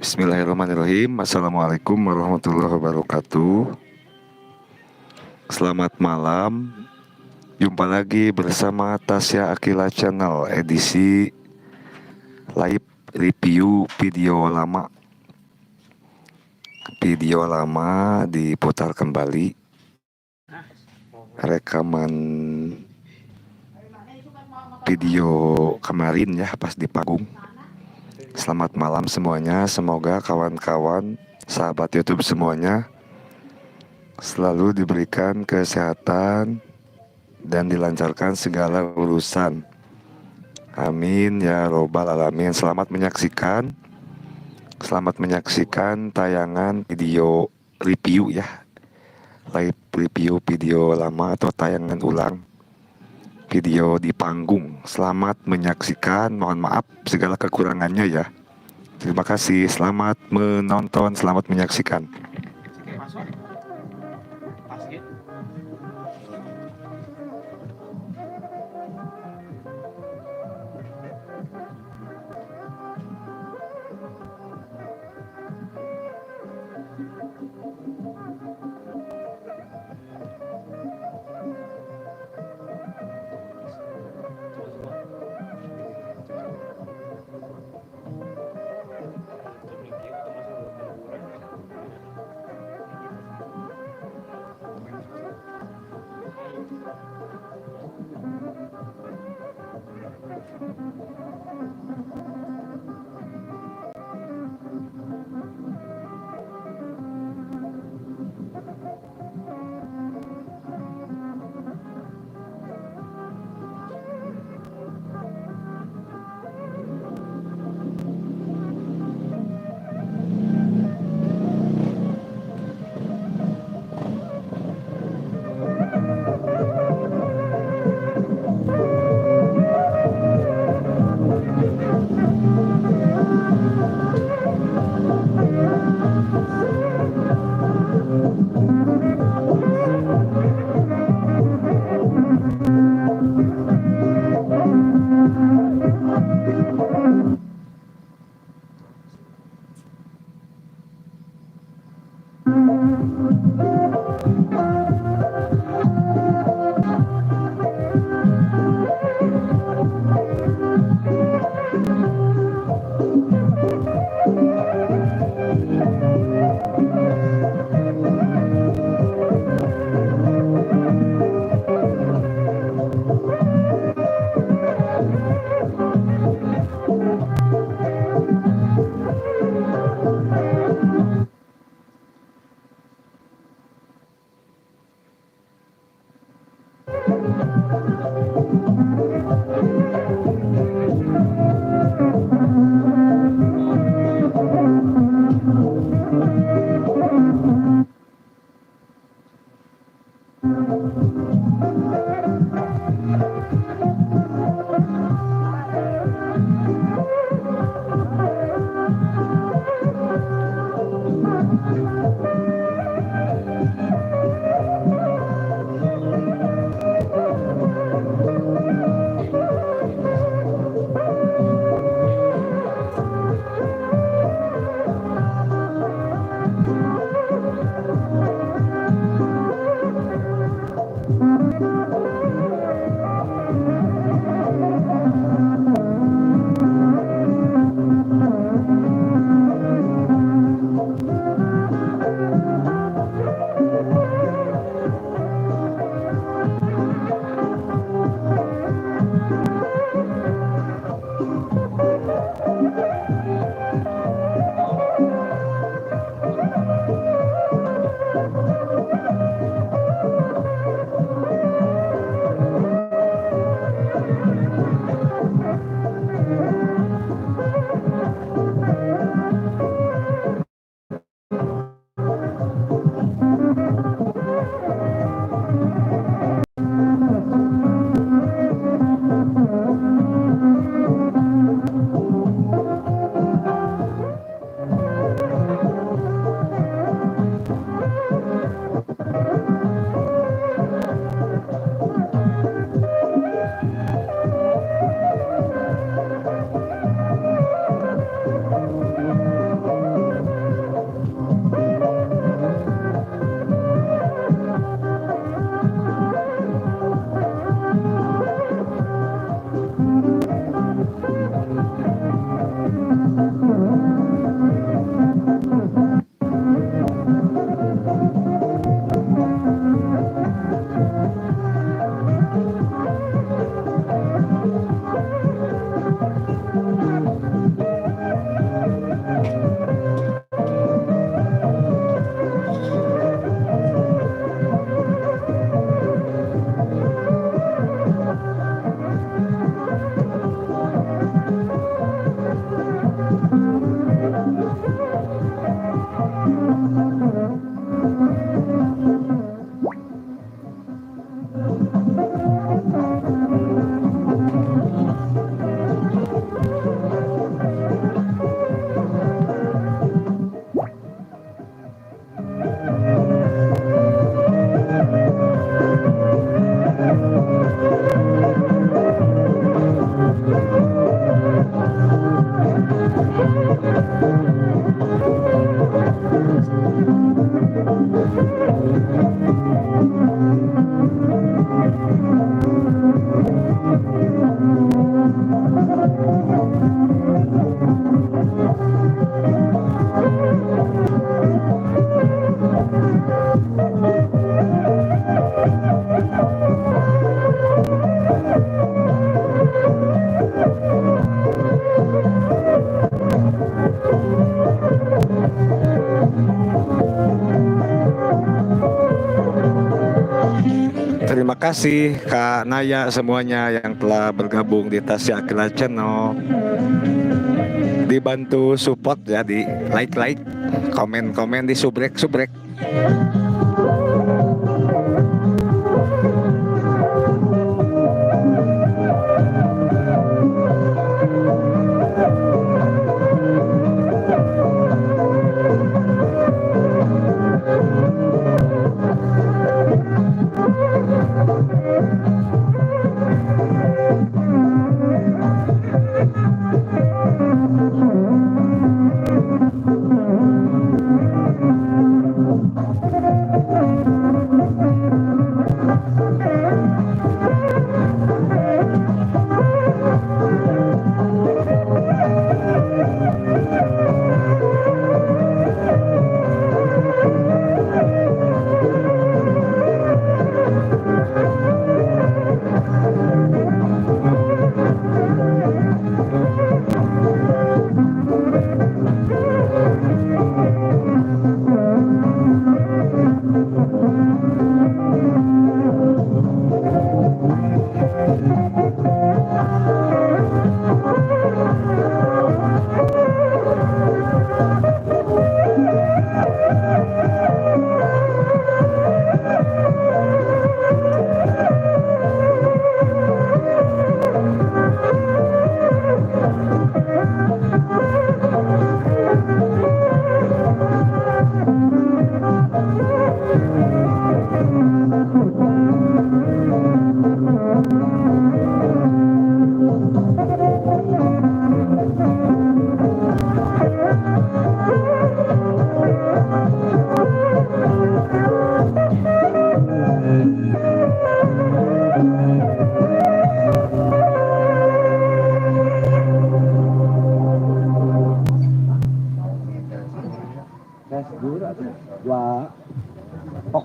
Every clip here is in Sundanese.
Bismillahirrahmanirrahim. Assalamualaikum warahmatullahi wabarakatuh. Selamat malam. Jumpa lagi bersama Tasya Aqilla Channel, edisi live review video lama. Video lama diputar kembali. Rekaman video kemarin ya, pas di panggung. Selamat malam semuanya, semoga kawan-kawan, sahabat YouTube semuanya selalu diberikan kesehatan dan dilancarkan segala urusan. Amin ya robbal alamin. Selamat menyaksikan. Selamat menyaksikan tayangan video review ya. Live review video lama atau tayangan ulang video di panggung. Selamat menyaksikan, mohon maaf segala kekurangannya ya. Terima kasih, selamat menonton, selamat menyaksikan. Masuk. Pas gitu. Terima kasih Kak Naya semuanya yang telah bergabung di Tasya Aqilla Channel. Dibantu support ya, di like-like, komen-komen, di subrek-subrek.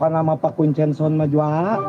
Apa nama Pak Kuncenson mah juara?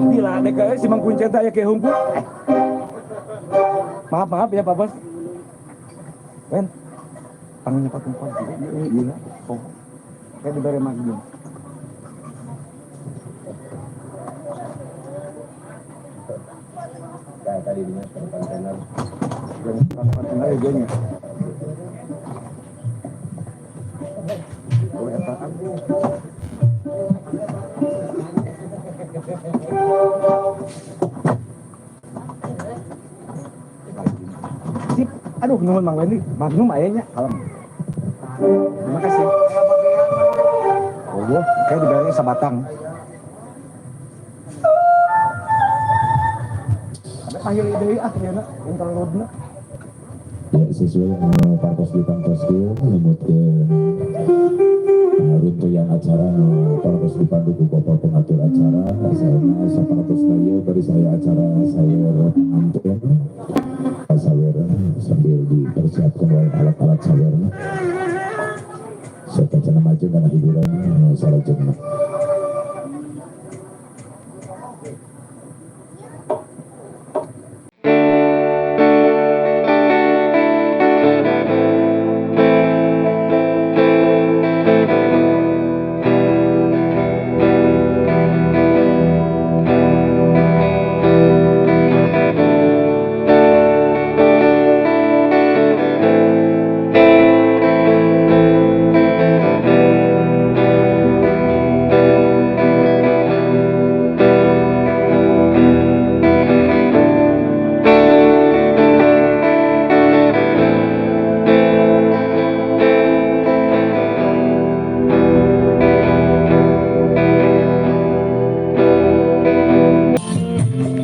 Gila, dek si Mang Kuncen teh aya ke hungkul. Maaf, maaf ya Pak Bos. Wen, tangannya Pak Tumpah. Iya, oh. Kayak diberi magnum. Kayak tadi di kontainer. Kontainer ya nya. Oh, eta. Sip. Aduh, nuhun Mang Wendy. Magnum aya nya. Kalem. Terima kasih. Oh, kayak diberi sabatang. Ada panggil deui ah ieu interlude-na. Ya, sesuai yang partos ditangtoskeun numutkeun runtuyan acara nu partos dipandu ku Bapak pengatur acara asalna sapartosna ieu bari saya acara sawer pengantin sawer sambil dipersiapkan oleh alat-alat sawerna sateuacanna majeng kana hiburan anu salajengna.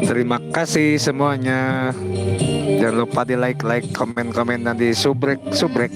Terima kasih semuanya. Jangan lupa di like, like, komen, komen, dan di subrek, subrek.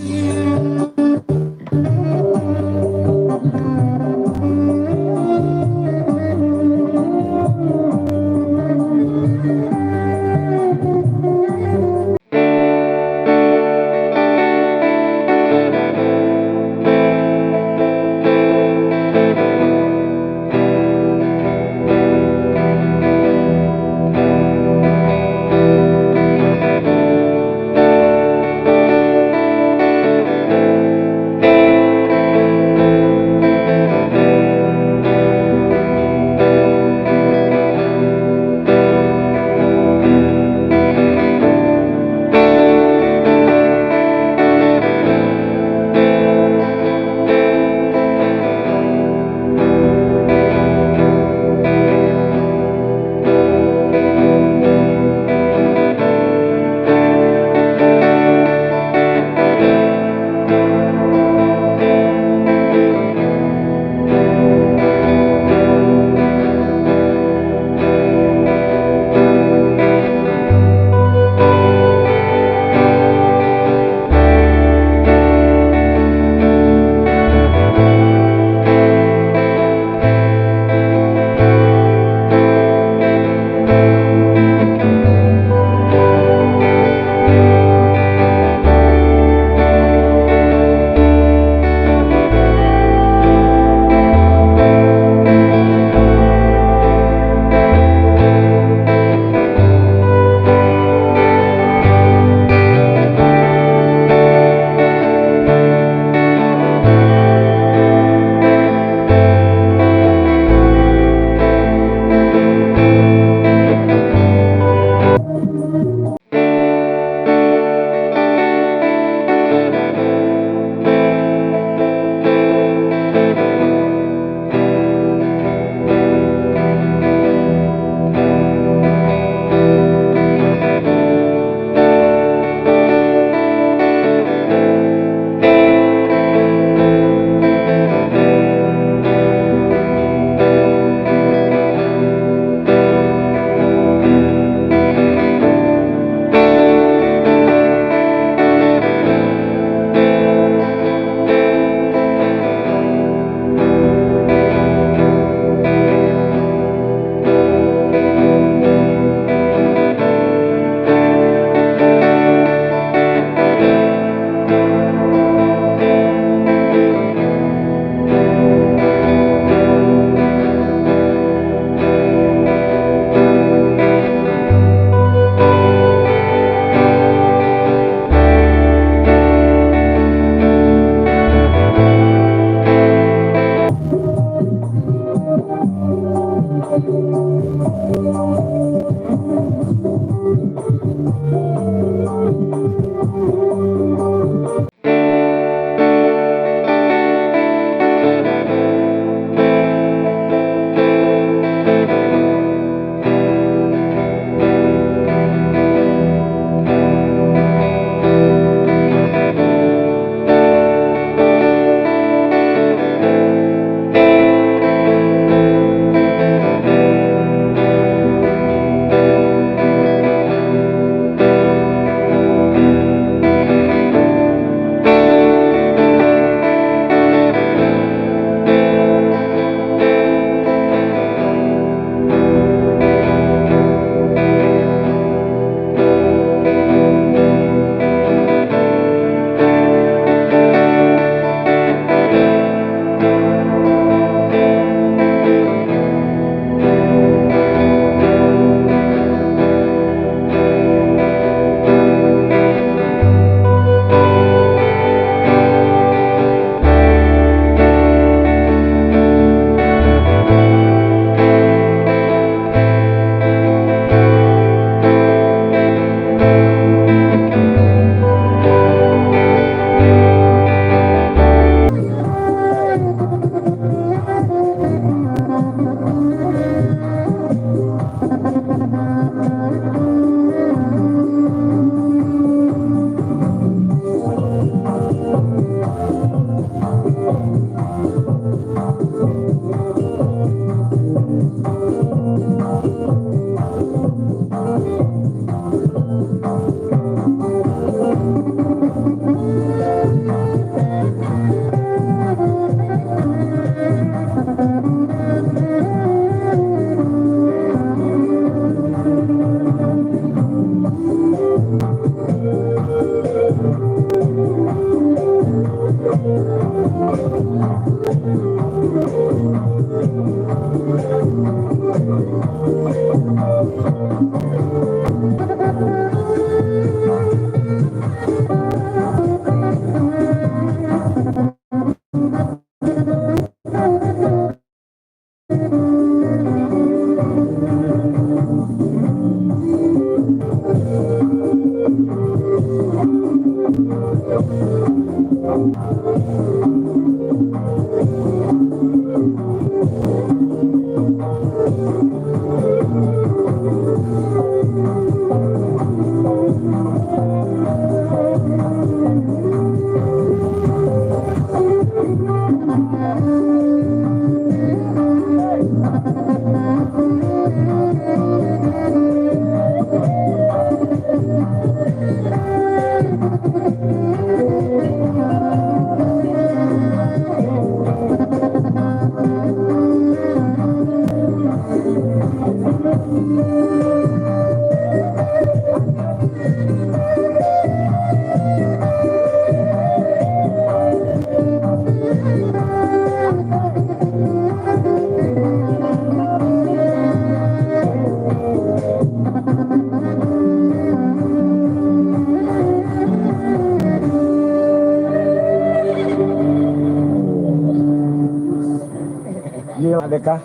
Gila adekah.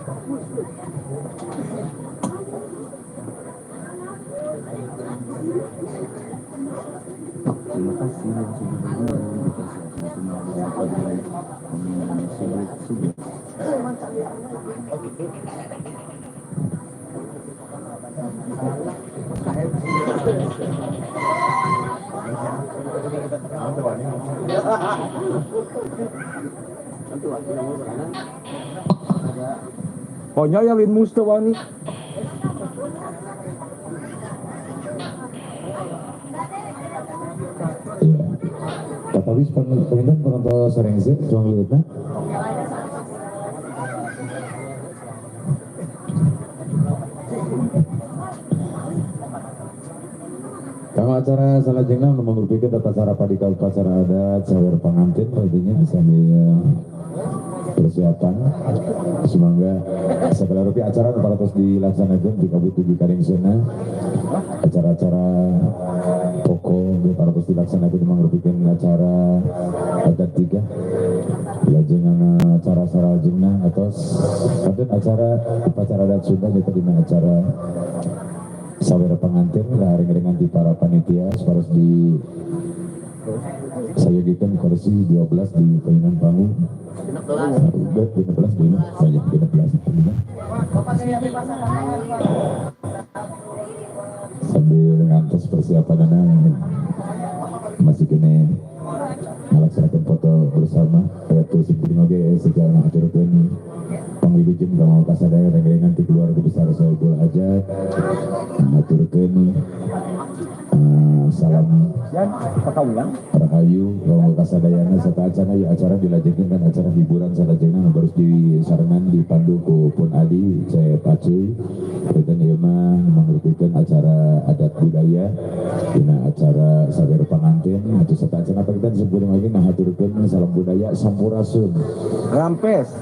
Terima kasih yang sudah bergabung. Dipersilakan kembali apabila komen, subrek, subrek. Pokoknya ya lin mustawani. Iya. Tetapi penginten penonton sarengse ruang leuweutna. Kanggo acara salajengna nu mangrupikeun tata cara padika upacara adat sawer pangantin paginya sambil persiapan semoga segala rupi acara nu parantos dilaksanakeun di Kabupaten Karingsena, acara-acara pokok nu parantos dilaksanakeun mangrupikeun acara akad tiga lajengna acara sarajengna atos kanten acara upacara adat Sunda nyata dina acara sawera pengantin ring-ringan di para panitia harus di sayogikeun kursi 12 di payunan panggung. Udah 12 dulu, banyak 12 sambil ngantos persiapan anak masih kene melaksanakan foto bersama waktu simpuling oge secara ngaturkeun pangwilujeng ka mau kasadaya ring-ringan ti keluarga besar Sohibul Hajat ngaturkeun salam rahayu ka kasadayana serta acara ya acara dilajengkeun kan acara hiburan salajengna nu baru di sarengan dipandu ku Pun Adi Cep Acuy dan ieu mah mangrupikeun acara adat budaya dina acara sawer pangantin atau serta acara pangantin sebelum lagi ngahaturkeun salam budaya sampurasun Rampes.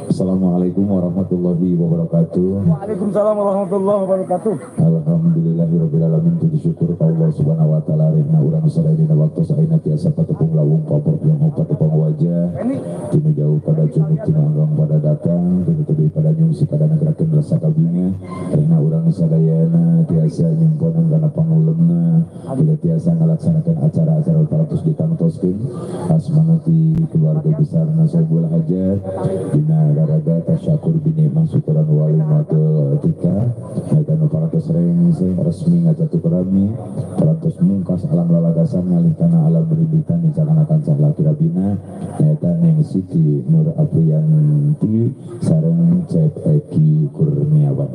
Assalamualaikum warahmatullahi wabarakatuh. Waalaikumsalam warahmatullahi wabarakatuh. Alhamdulillahirabbil alamin, puji syukur ka Allah Subhanahu wa taala rina urang sadaya dina waktu saena tiasa patepung lawung papor yang patepung wajah tinu jauh pada junuk tinu anggang pada datang tinu tebih pada nyungsi pada nagerakeun rasa kabinga rina urang sadayana tiasa nyumponan kana pangulemna bila tiasa ngalaksanakeun acara-acara parantos ditangtoskeun asmana ti keluarga besar Sohibul Hajat dina garaga tasyakur bini syukuran walimatul tika nu parantos rengse resmi ngajatukrami parantos mungkas alam lalagasan ngalih kana alam beribitan dicakanakan sahlaki rabina nyaeta Neng Siti Nur Apriyanti sareng Cep Eki Kurniawan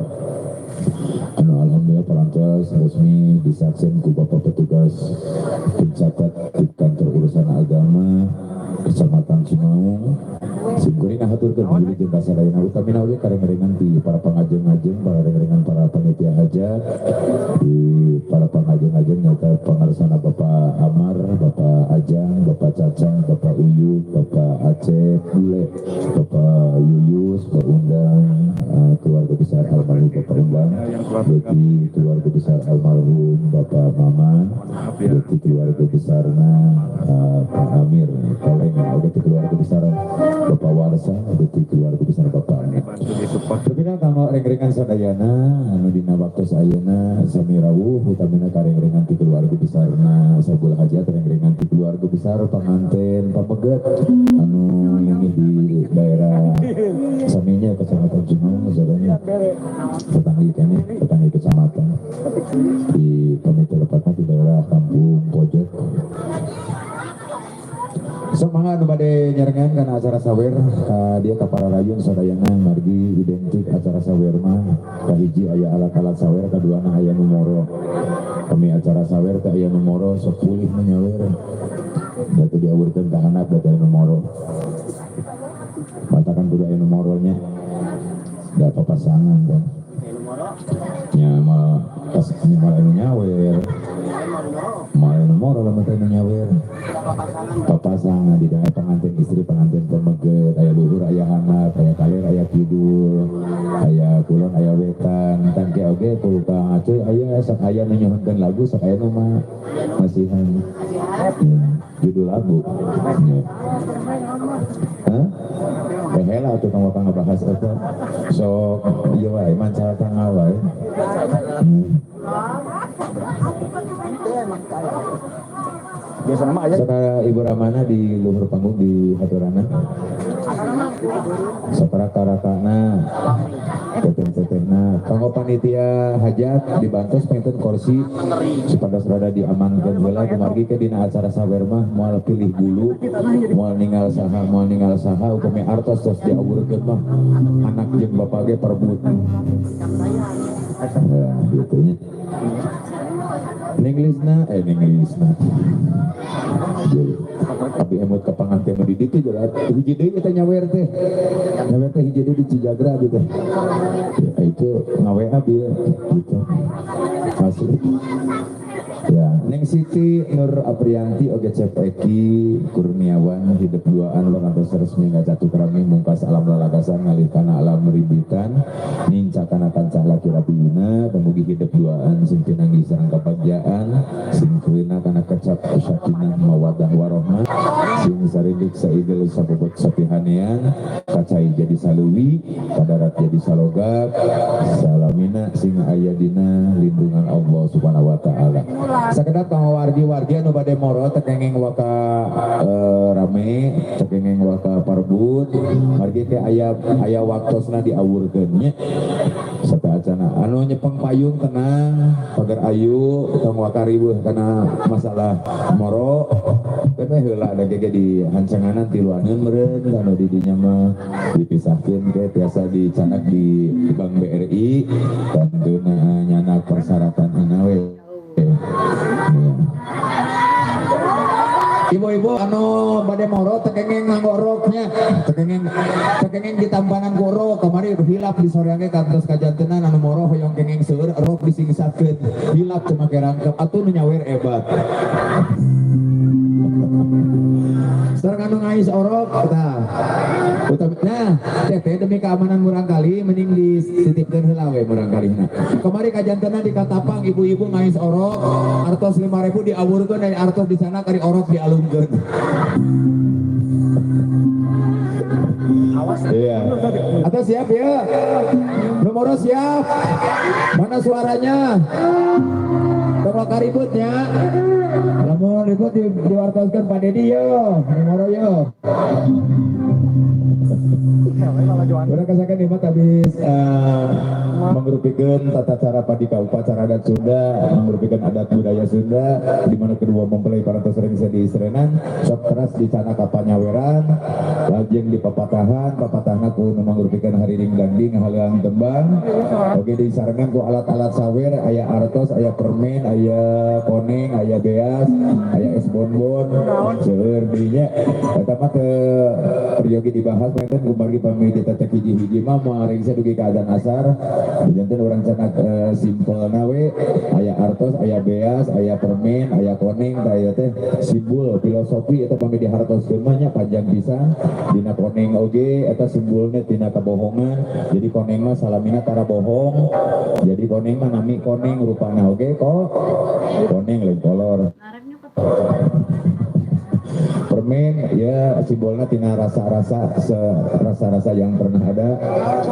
anu alhamdulillah parantos resmi disaksen ku Bapak petugas pencatat di kantor urusan agama Kecamatan Cimaung. Simkuring ngahaturkeun wilujeng kasadayana utamina oge kareng-rengan di para pangajeng-ajeng, para reng-rengan para panitia hajat, di para pangajeng-ajeng nyata pangarsana Bapak Amar, Bapak Ajang, Bapak Cacang, Bapak Uyu, Bapak Aceh, Bule, Bapak Yuyus, Bapak keluarga besar almarhum Bapak Umbang, beti keluarga besar almarhum Bapak Maman, beti keluarga besarna Pak Amir Koleng, beti keluarga besar Bapak Warsa, beti keluarga besar Bapak Amin. Pimpinan kanggo reng-rengan sadayana anu dina waktos ayeuna sami rawuh, utamina kareng-rengan ti keluarga besarna Sabul Hajat, reng-rengan ti keluarga besar panganten pameget anu linggih di daerah saminya Kecamatan Juhung, sadayana tetanggi kene, tetanggi kecamatan di pamit lepatna di daerah Kampung Pojok. Semangat nu bade nyarengan kana acara sawer ka dia ka para rayun sadayana, margi identik acara sawer mah kahiji aya alat-alat sawer, kaduana aya nu moro. Kami acara sawer teh aya nu moro sok pulih nu nyawer da teu diawurkeun ka handap, da teh nu moro matakan kudu aya nu moronya da papasangan kan nya mah pas malah nu nyawer, malah nu moro lamun teh nu nyawer papasangan di daerah pengantin istri, pengantin pemeget, aya luhur aya handap, aya kaler aya kidul, aya kulon aya wetan. Tangke oge ku Kang Acoy aya sok aya nu nyuhunkeun lagu, sok aya nu mah masihan ya, judul lagu ya. Hah? Eh heula atuh kang wakang ngabahas eta sok ieu wae mancal tanggal wae. Biasa nama aya. Saudara Ibu Ramana di luhur panggung di haturana. Sapara karakana teteh-tetehna kanggo panitia hajat dibantos panginten kursi supados rada diamankeun heula, kumargi ke dina acara sawer mah moal pilih bulu, moal ninggal saha, moal ninggal saha. Upami artos tos diawurkeun mah anak jeung bapak ge perebut ya gitu nya. Ninglisna eh ninglisna tapi emut ke panganten nu di ditu jelas hiji deui eta nyawer teh, nyawer teh hiji deui di Cijagra gitu ya, itu ngawa bieu gitu asli ya. Neng Siti Nur Aprianti oge Cep Eki Kurniawan hidup duaan wakantos resmi ngacatu kerami mungkas alam lalagasan ngalih kana alam ribitan nincakana kancah laki rabina. Pemugi hidup duaan sing pinanggih sareng kabagjaan, sing kulina kana kecap sakinah mawadah warohmah, sing sarindik saigel sabobot sapihanean, kacai jadi saluwi, kadarat jadi salogak, salamina sing aya dina lindungan Allah Subhanahu wa taala. Sakedap kanggo wargi-wargi anu bade moro teu kenging waka rame, teu kenging waka parbut, margi teh aya aya waktosna diawurkeun nya. Sateuacana anu nyepeng payung tenang, pagar ayu, tong waka riweuh kana masalah moro. Kan we heula da ge di hancanganan tiluaneun meureun anu di dinya mah dipisahkeun ge tiasa dicanak di Bank BRI tantuna nyanak persyaratan ana we. Ya. Ibu-ibu anu bade moro teu kenging nganggo roknya, teu kenging, teu kenging ditampanan ku rok. Kamari hilap di soreang ge kantos kajantenan anu moro hoyong kenging seueur rok disingsatkeun. Hilap teu make rangkep atuh nu nyawer ebat. Sareng anu ngais orok tah. Utami, nah, teteh demi keamanan murangkali mending dititipkeun heula we murangkalihna. Kamari kajantenan di Katapang ibu-ibu ngais orok, artos 5000 diawurkeun dari artos di sana kari orok dialungkeun. Iya. Atau siap ya? Nomor siap. Mana suaranya? Tong ributnya. Lamun ribut diwartoskeun Pak Dedi yo, nomor yo. Urang kasakan ieu mah habis mangrupikeun tata cara padika upacara adat Sunda, mangrupikeun adat budaya Sunda di mana kedua mempelai parantos sering di serenan, sok teras di sana kapanyaweran, lajeng di papatahan, papatahna ku nu mangrupikeun hariring dangding haleang tembang. Oge disarengan ku alat-alat sawer, aya artos, aya permen, aya koneng, aya beas, aya es bonbon, seueur dinya. Eta mah teu peryogi dibahas. panginten kumargi pami ditecek hiji-hiji mah moal rengse dugi ka adzan asar. Janten urang cenah simpelna we aya artos, aya beas, aya permen, aya koneng tah ieu teh simbol filosofi eta pami dihartoskeun mah nya panjang pisan. Dina koneng oge eta simbolna tina kabohongan. Jadi koneng mah salamina tara bohong. Jadi koneng mah nami koneng rupana oge kok koneng lain kolor. Permen ya simbolnya tina rasa-rasa rasa-rasa yang pernah ada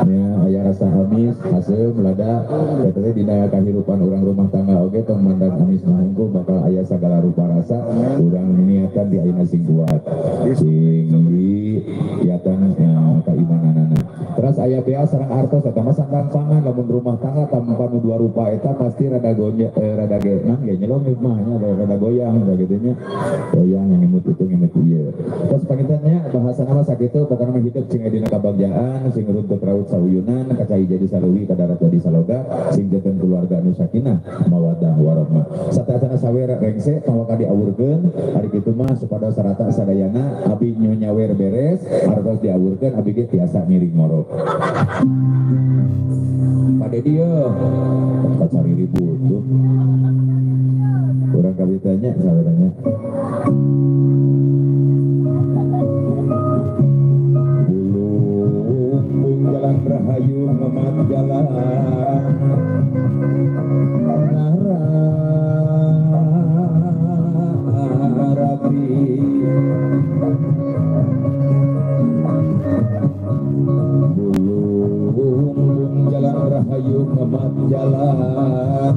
ya, aya rasa amis, asem, lada eta teh dina kahirupan urang rumah tangga oge tong mandan amis mah hungkul bakal aya sagala rupa rasa urang niatan di ayeuna sing kuat sing niatan ya, keimananana. Terus aya beas sareng artos eta mah sangkan pangan lamun rumah tangga tanpa nu dua rupa eta pasti rada gonya rada ge nah ge nyelong mah nya rada goyang kitu nya goyang yang ngemut itu ngemut ieu. Terus pangintennya bahasana mah sakitu pokona mah hidup sing dina kabagjaan sing runtut raut sauyunan kacai jadi saluwi kadarat jadi saloga sing janten keluarga nu sakinah mawaddah warahmah. Sateuacanna sawer rengse tong waka diawurkeun ari kitu mah supados sarata sadayana abi nyawer beres artos diawurkeun abi ge tiasa ngiring moro. Pak Dedi yo kacari ribut tuh. Kurang kabitanya saweranya. Bulung jalan rahayu ngemat jalan narapi bulung jalan rahayu ngemat jalan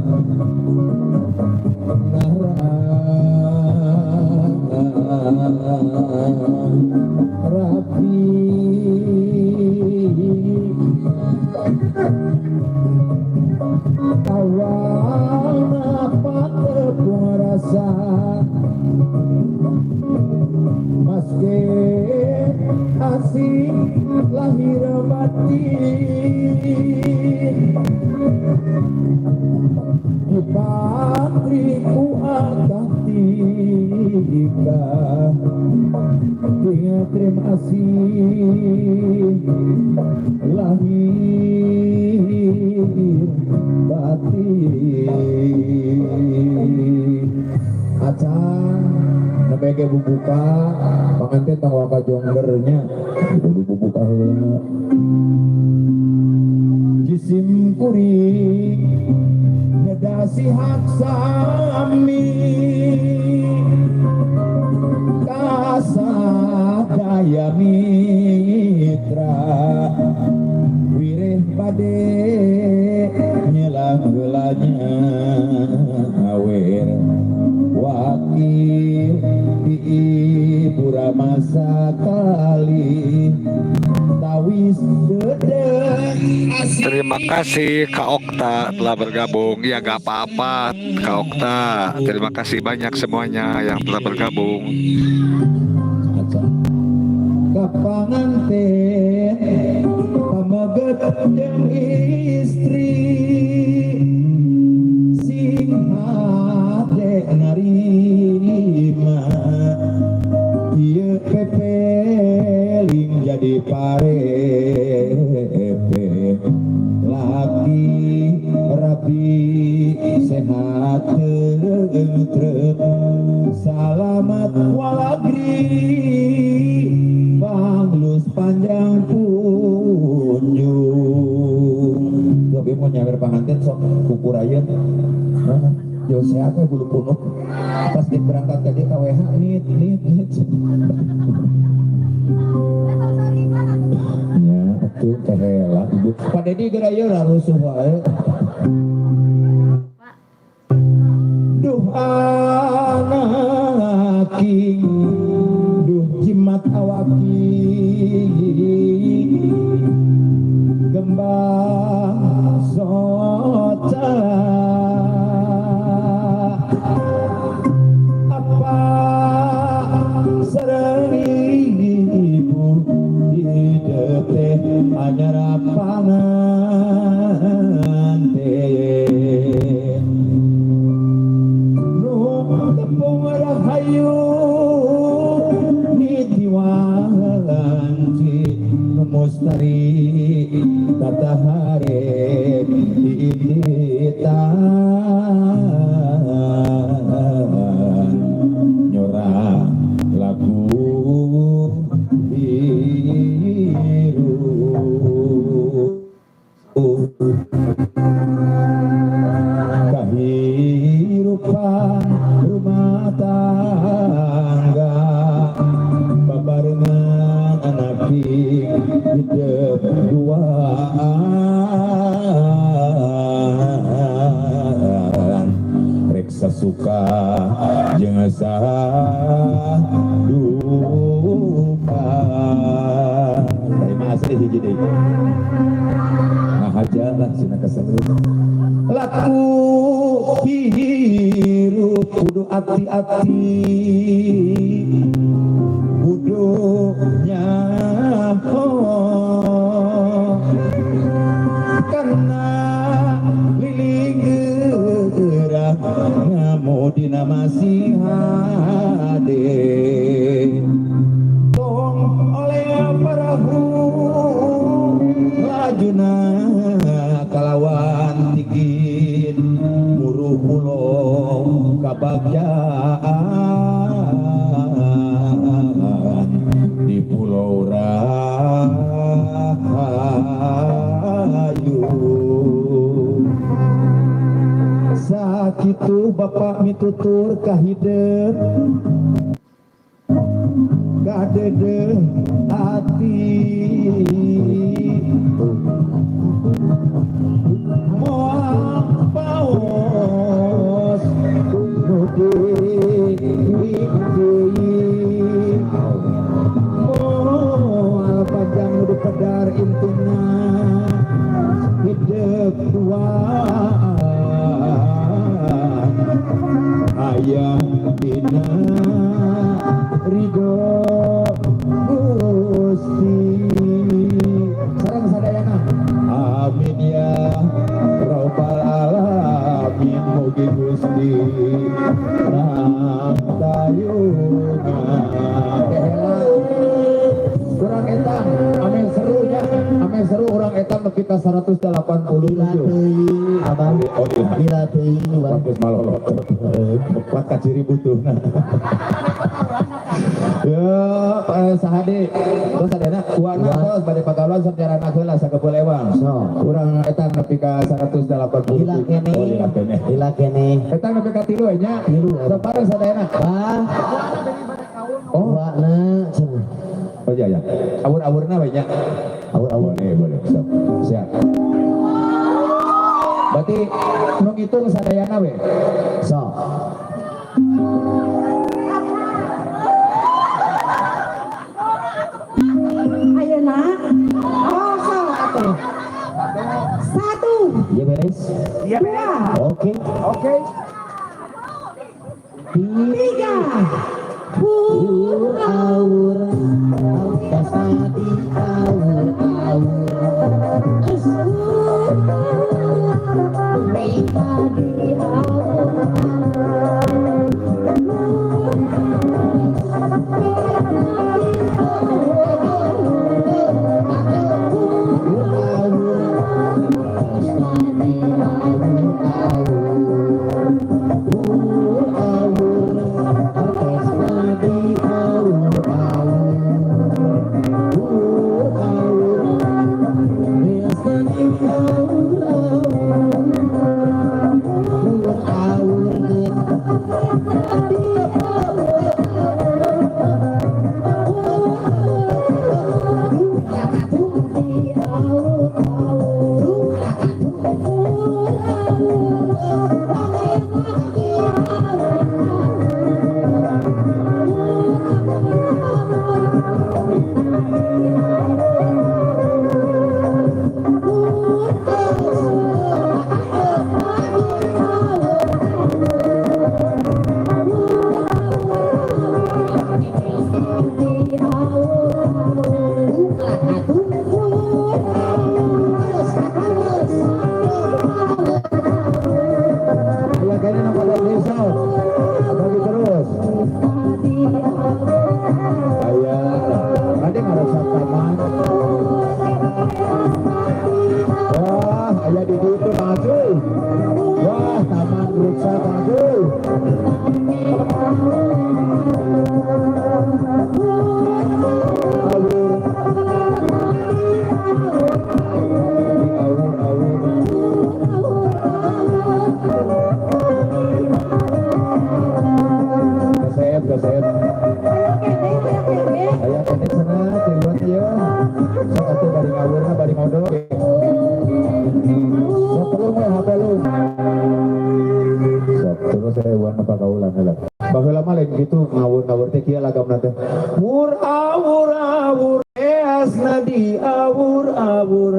rapi awal patepung rasa maske asing lahir batin di patriku akad tika dengan terima kasih lahir batin acan nembe ge bubuka panganten tong waka jonggernya kudu bubuka heula jisim kuring nedasi hak sami kasadaya mitra wireh bade nyelang heulanya awer wakil di ibu ramasa kali tawis dedek. Terima kasih Kak Okta telah bergabung. Ya gak apa-apa Kak Okta. Terima kasih banyak semuanya yang telah bergabung. Kapanganten pameget jeung istri sing hade narima ieu pepeling jadi parepe laki rapi sehat tentrem salamat walagri panglus panjang punjung. Tapi mau nyawer panganten sok kukurayeun. Jauh sehat we bulu punuk. Pas diberangkat ka dieu ka WH nit nit nit. Ya, atuh kahela ibu. Pak Dedi geura ieu rusuh wae. Duh anaking duh jimat awaki gembang soca apa seribu hidete anyar panganten nu tepung rahayu niti wanci Matahari diinditan nyora lagu biru kehidupan rumah tangga babarengan anak hidup duaan reksa suka jeung duka. Terima kasih hiji deui. Nah aja lah sina kesel. Laku hirup kudu ati-ati kudu nyaho karena lilingeurah ngamu dina masih hade tong oleh parahu lajuna kalawan tigin muruh pulau kabagjaan di Pulau Rahayu. Sakitu bapak mitutur kahidep kadede hati moal paos nu deui moal panjang nu pedar intina hidup duaan aya dina ridho Gusti sareng sadayana amin ya rabbal alamin mugi Gusti tayuna kurang etang amin serunya amin seru orang etang nepi ka 187 abang oh iya teuing bagus malolo kuat ka ciri butuhna. Ya, sahade terus sadayana wana tos bade pagawean sok jarana heula sakepeul ewang. Urang etang nepi ka 187. Lila keneh. Oh, lila keneh. Lila keneh. Etang nepi ka 3 we nya. 3. Sok bareng sadayana. Bah. Oh, wana cenah. Oh iya ya. Awur-awurna we nya. Awur-awur. Boleh, boleh. Sok. Siap. Berarti nu ngitung sadayana we. Sok. Ayeuna oh salah atuh. 1. Iya beres. 2. Oke. Oke. 3. Awur awur tadi awur awur tadi awur.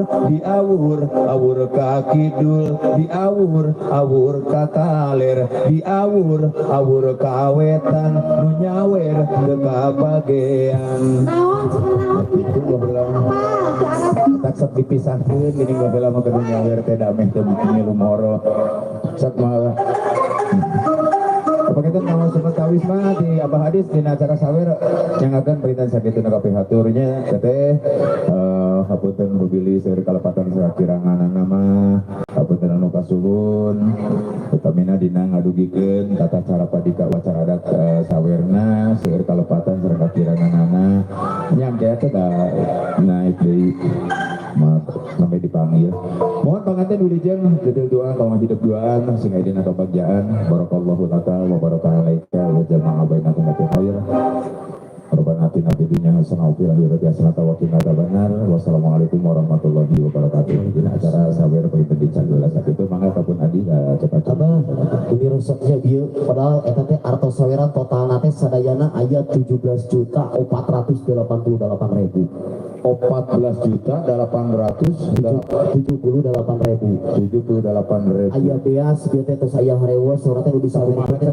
lur, diawur awur ka kidul, diawur awur ka kaler, diawur awur ka wetan, nu nyawer teu kabagean. Naon cenah naon? Itu baheula Apa? tak sok dipisahkeun geuning baheula mah kudu nyawer teh da meh teu milu moro. Sok mah apa kita nama sobat kawis mah di Abah Hadis dina acara sawer yang akan perintah sakitu na kapihaturnya teteh hapunten bubili seueur kalepatan sakiranganana mah hapunten anu kasuhun utamina dina ngadugikeun tata cara padika wacara adat sawerna seueur kalepatan sareng kakiranganana nya engke teh da naik deui sampai dipanggil. Mohon panganten wilujeng deudeuh doa kanggo hidup duaan sing aya dina kabagjaan. Barakallahu laka wa baraka alaika wa jama'a bainakum fi khair. Rabbana atina fid dunya hasanah wa fil akhirati hasanah wa qina adzabannar. Wassalamualaikum warahmatullahi wabarakatuh. Dina acara sawer panginten dicageulah sakitu mangga kapun adi cepat. Abah, ini rusaknya bieu padahal eta teh artos saweran totalna teh sadayana aya 17.488.000. 14.878.000. 78.000. Aya beas bieu teh tos aya harewos surat teh nu disawerkeun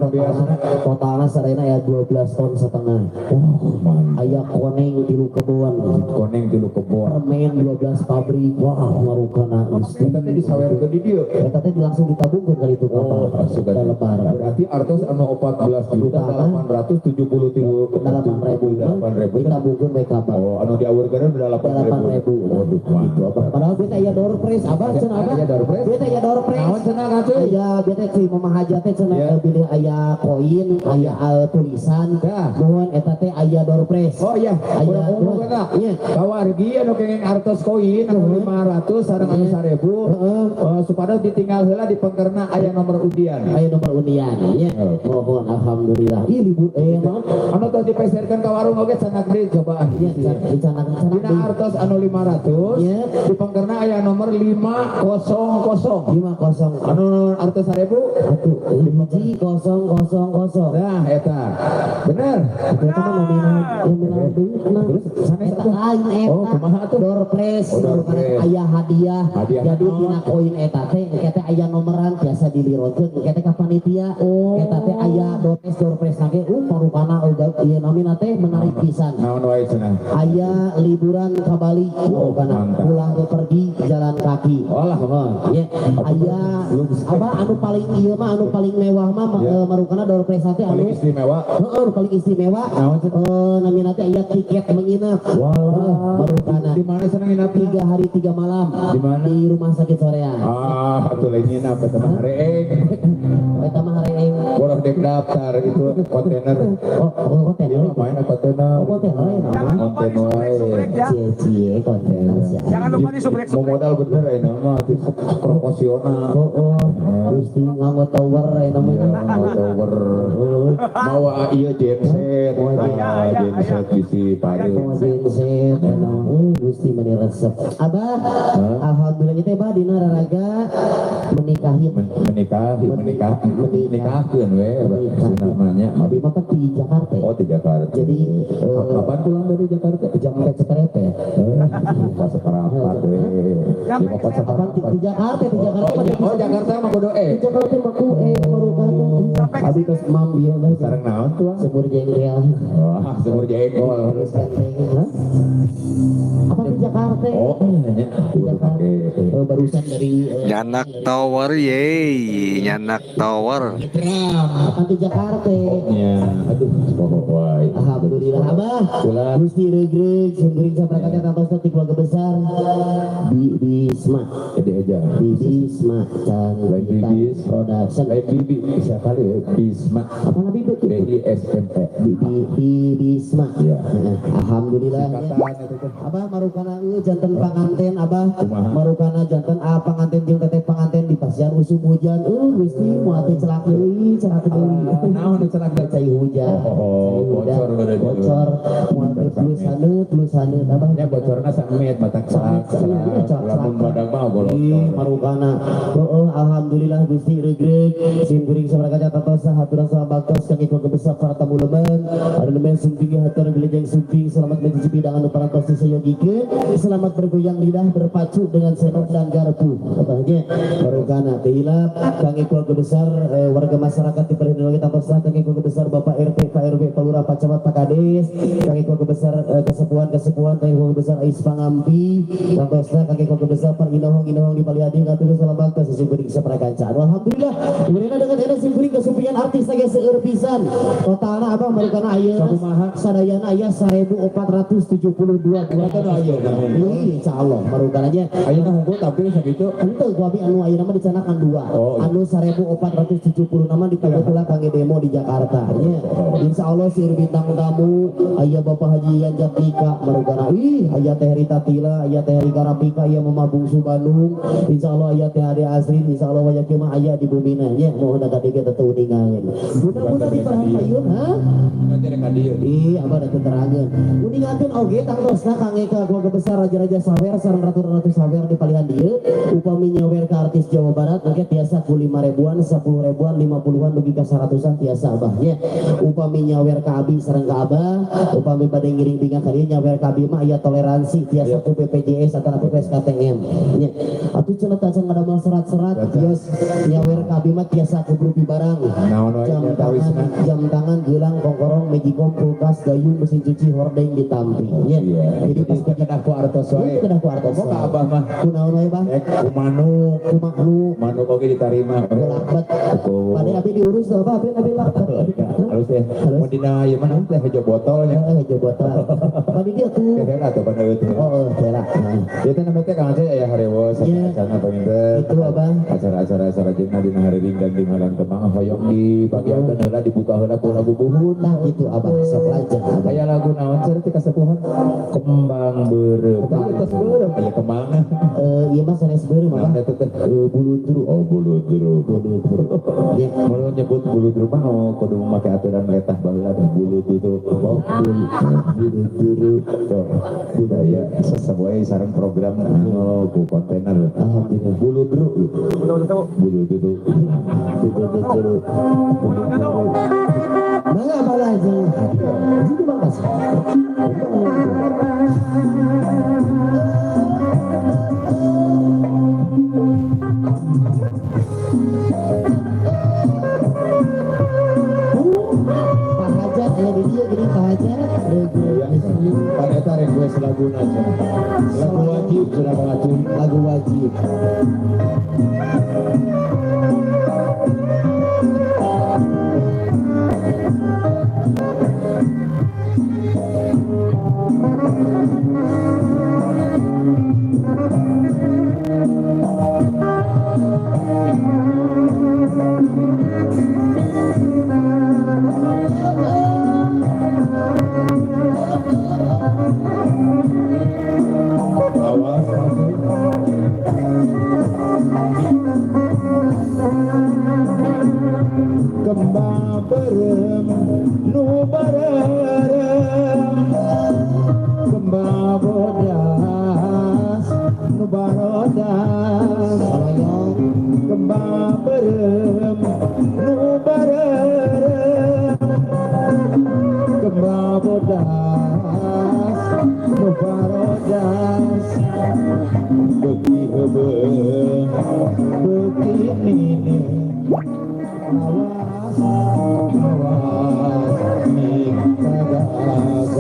totalna sadayana aya 12 ton setengah. Oh, mantap. Aya koneng 3 kebon. Koneng 3 kebon. Permen 12 pabrik. Wah, marukana Gusti. Eta teh disawerkeun di dieu. Eta teh langsung ditabungkeun kali itu Oh, ka lebaran. Berarti artos anu 14.873.8.000 ditabungkeun we ka Oh, anu diawurkeun 8.000. Waduh, mantap. Padahal beta aya door prize, abah cenah abah. Aya door prize. Beta aya door prize. Naon cenah katuh? Aya beta cuy mamaha teh cenah bilih aya koin, aya tulisan. Nuhun eta teh aya door prize. Oh iya, urang umum eta. Iya. Kawargi anu kenging artos koin anu 500 sareng anu 1000. Supados ditinggal heula di pengkerna aya nomor undian. Aya nomor undian nya. Mohon alhamdulillah. Ih libur naon? Anu tos dipeserkeun ka warung oge cenah deui cobaan. Iya, cenah Dina artos anu 500 di pengkerna aya nomor 500. 500. Anu artos 1000 atuh 1 0 0 0. Nah, eta. Bener. Eta mah nominal duitna. Terus sanes Eta atuh. lain eta. Oh, kumaha atuh? Door prize, Oh, door prize. aya hadiah. Hadiah. Jadi dina koin eta teh engke teh aya nomoran biasa dilirokeun engke teh ka panitia. Oh. Eta teh aya door prize nage parukana ieu namina teh menarik pisan. Naon wae cenah? Aya liburan ka Bali, Oh, parukana mantap. pulang pergi jalan kaki. Olah. Ya, aya apa anu paling ieu mah anu paling mewah mah marukana door prize teh anu Paling istimewa. Heeh, anu paling istimewa. Naon cenah? Namina teh aya tiket menginap. Wah, marukana. Di mana senang nginap? 3 hari 3 malam. Di mana? Di rumah sakit Soreang. Ah, atuh lain nginap eta mah hareeng. Eta mah hareeng. Borok dek daftar itu kontainer. Oh, kontainer. Iya, main kontainer. Oh, kontainer ya, Jangan lupa Konten di wae. subrek ya. Cie-cie kontainer sia. Jangan lupa di subrek. Mau modal bener ya nama proporsional. Oh, Gusti nganggo tower ya namanya. Iya, mau tower. Mawa ieu genset. Genset bisi pare. Mau genset ya namanya. Gusti meni resep. Abah, alhamdulillah kita bah dina raraga menikahi menikahkeun we namanya. Abi mah kan di Jakarta. Oh, di Jakarta. Jadi kapan pulang dari Jakarta? Jam 4.15. Pas seperapat we. Sampai Pas seperapat. Di Jakarta, di Jakarta. Oh, Jakarta mah kudu Di Jakarta mah ku marukan. Abi tos mam ieu mah. Sareng naon tuh? Semur jengkel. Wah, semur jengkol. Terus ganteng, hah? Apa di Jakarta? Oh, iya nya. Di Jakarta. Barusan dari Nyanak tower ye, nyanak tower. Apa di Jakarta? Iya, aduh, pokok wae. Alhamdulillah abah. Ulah. Gusti regreg sungguring saprakata tantos di keluarga besar di Bisma. Jadi aja. Di Bisma Lain Canggita Bibis. Production. Lain Bibi, bisa kali ya, Bisma. Apa nabi betul? B I S M E. Di Bisma. Iya. Alhamdulillah. Singkatan itu teh. Abah marukana janten panganten abah. Kumaha? Marukana janten panganten jeung teteh panganten di pasian usum hujan. Gusti moal teh celak deui, celak deui. Naon nu celak deui? Cai hujan. Oh, Cai hujan. bocor udah jadi. Bocor. Moal teh plus haneut, plus haneut abah. Nya bocorna samet matak celak. Iya, celak. Mun badag mah golok. Ih, marukana. Heeh, alhamdulillah Gusti regreg sim kuring sabarakaca tatosa haturan salam baktos kangge keluarga besar para tamu lemen. Anu lemen sumping hatur wilujeng sumping, selamat mencicipi hidangan nu parantos disayogikeun. Selamat bergoyang lidah berpacu dengan sendok dan garpu. Abahnya marukana teu hilap kangge keluarga besar warga masyarakat di Perhimpunan kita tatosa kangge keluarga besar Bapak RT, Pak RW, Pak Lurah, Pak Camat, Pak Kades, kangge keluarga besar kesepuhan-kesepuhan, kangge keluarga besar Ais Pangampi, tantosna kangge keluarga besar Pak Inohong-Inohong di Paliadi ngatur salam baktos sim kuring saprakancaan. Alhamdulillah, Urena dengan enak sim kuring kesupian artis lagi seueur pisan. Totalna abah marukana ayeuna Sakumaha? Sadayana aya 1472 buah. Eta nu ayeuna. Ih, insyaallah marukana nya. Ayeuna hungkul tampil sakitu. Henteu ku abi anu ayeuna mah dicanakan dua. Oh, iya. Anu 1476 mah ditambah kangge demo di Jakarta nya. Insyaallah seueur bintang tamu aya Bapak Haji Yan Jatnika marukana. Ih, aya Teh Rita Tila, aya Teh Rika Rapika, aya Mama Bungsu Bandung. Insyaallah aya Teh Ade Asrin, insyaallah waya kieu mah aya di bumina nya. Mohon ka dieu teu uningaeun. Mudah-mudahan di payun, ha? Nanti rek ka dieu. Ih, abah ada keterangan. Uningakeun oge tangtosna kangge ka keluarga besar Raja-raja Sawer sareng ratu-ratu Sawer di palihan dieu. Upami nyawer ka artis Jawa Barat mangke tiasa ku 5 ribuan, 10 ribuan, 50-an dugi ka 100-an tiasa abah nya. Upami nyawer ka abi sareng ka abah, upami bade ngiring bingah ka dieu nyawer ka abi mah aya toleransi tiasa ku BPJS atau ku SKTM nya. Atuh cenah tacan ngadamel serat-serat kios nyawer ka abi mah tiasa ku grupi barang. Naon wae Jam nya tangan, jam tangan, gelang, kongkorong, magicom, kulkas, gayung, mesin cuci, hordeng ditampi. Nya. Iya. Jadi pas Kedah ku artos wae. Kedah ku artos. Komo ka abah mah. Kunaon wae bah? Rek ku manuk, Ku makhluk, manuk oge ditarima. lakbat. Pada abi diurus tuh apa? Abi abi lakbat. Halus ya. Halus. Mun dina ieu mah teh hejo botolnya. Heeh, hejo botol. Pada dia tuh. Keheula atuh pada itu. Oh, heula. Nah, Ieu teh namanya teh Kang Aceh aya harewos Iya. acara panginten. Itu abah. Acara-acara sarajengna dina hariring dan di Malang Temang hoyong dibagiakeun heula dibuka heula ku lagu buhun. Nah, itu abah sok lanjut abah. Aya lagu naon cenah teh kasepuhan? Kembang beureum. Tah tos beureum aya kembang. Eh, ieu mah sanes beureum abah. Naon eta teh? Buludru. Oh, buludru. Buludru. Ya. Mun nyebut buludru mah oh, kudu make aturan letah baheula teh buludru. Oh, buludru. Tuh, budaya sesuai sareng program anu ku kontainer. Alhamdulillah. Buludru. Buludru. Buludru. Mangga abah lajeng. Itu bang Mas. Pak Hajat aya di dieu geuning Pak Hajat. Iya, pan eta request laguna cenah. Lagu wajib cenah Kang Acung. Lagu wajib. Awas. Kembang berem nu barerem, kembang bodas nu barodas, kembang berem nu barerem, kembang bodas nu barodas, beuki heubeung beuki nini, awas awas minta gagas,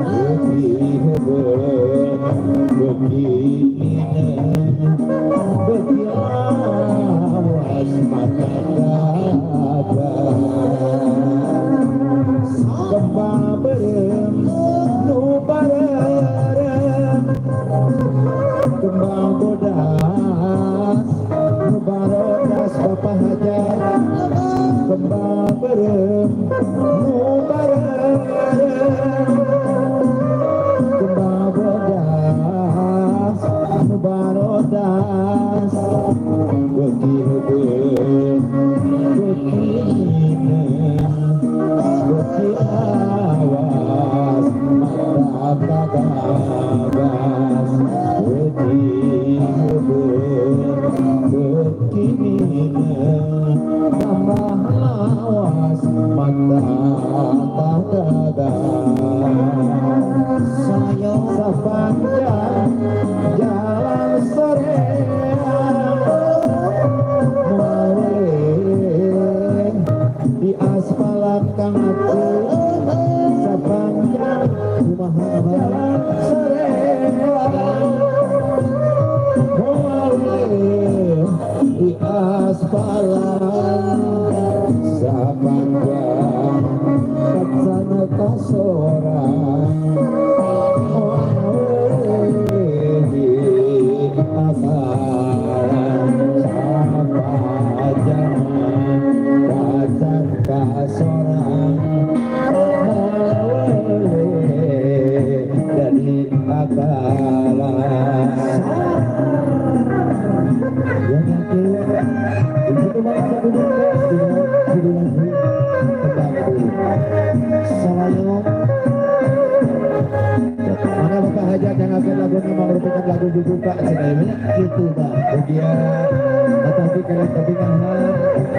beuki heubeung beuki nini, beuki awas mata gagas, kembang berem nu barerem, kembang bodas nu barodas Bapak Hajar, kembang berem nu barerem, kembang bodas nu barodas. Barodas beuki heubeul beuki mineng beuki awas mata kagagas beuki heubeul beuki mineng tambah lawas mata kagagas sepanjang jalan soreang mulai di aspal kang atuh sepanjang jalan soreang mulai di aspalan sepanjang kacan kasorang di apalan sepanjang kacan kasorang dari akalan. Ya nanti itu banget duduk judul lagu tembang Salayo. Mana Bapak Hajat yang akan lagunya merupakan lagu dibuka cenah gitu Pak. Bagian tetapi kalau tapi ngahan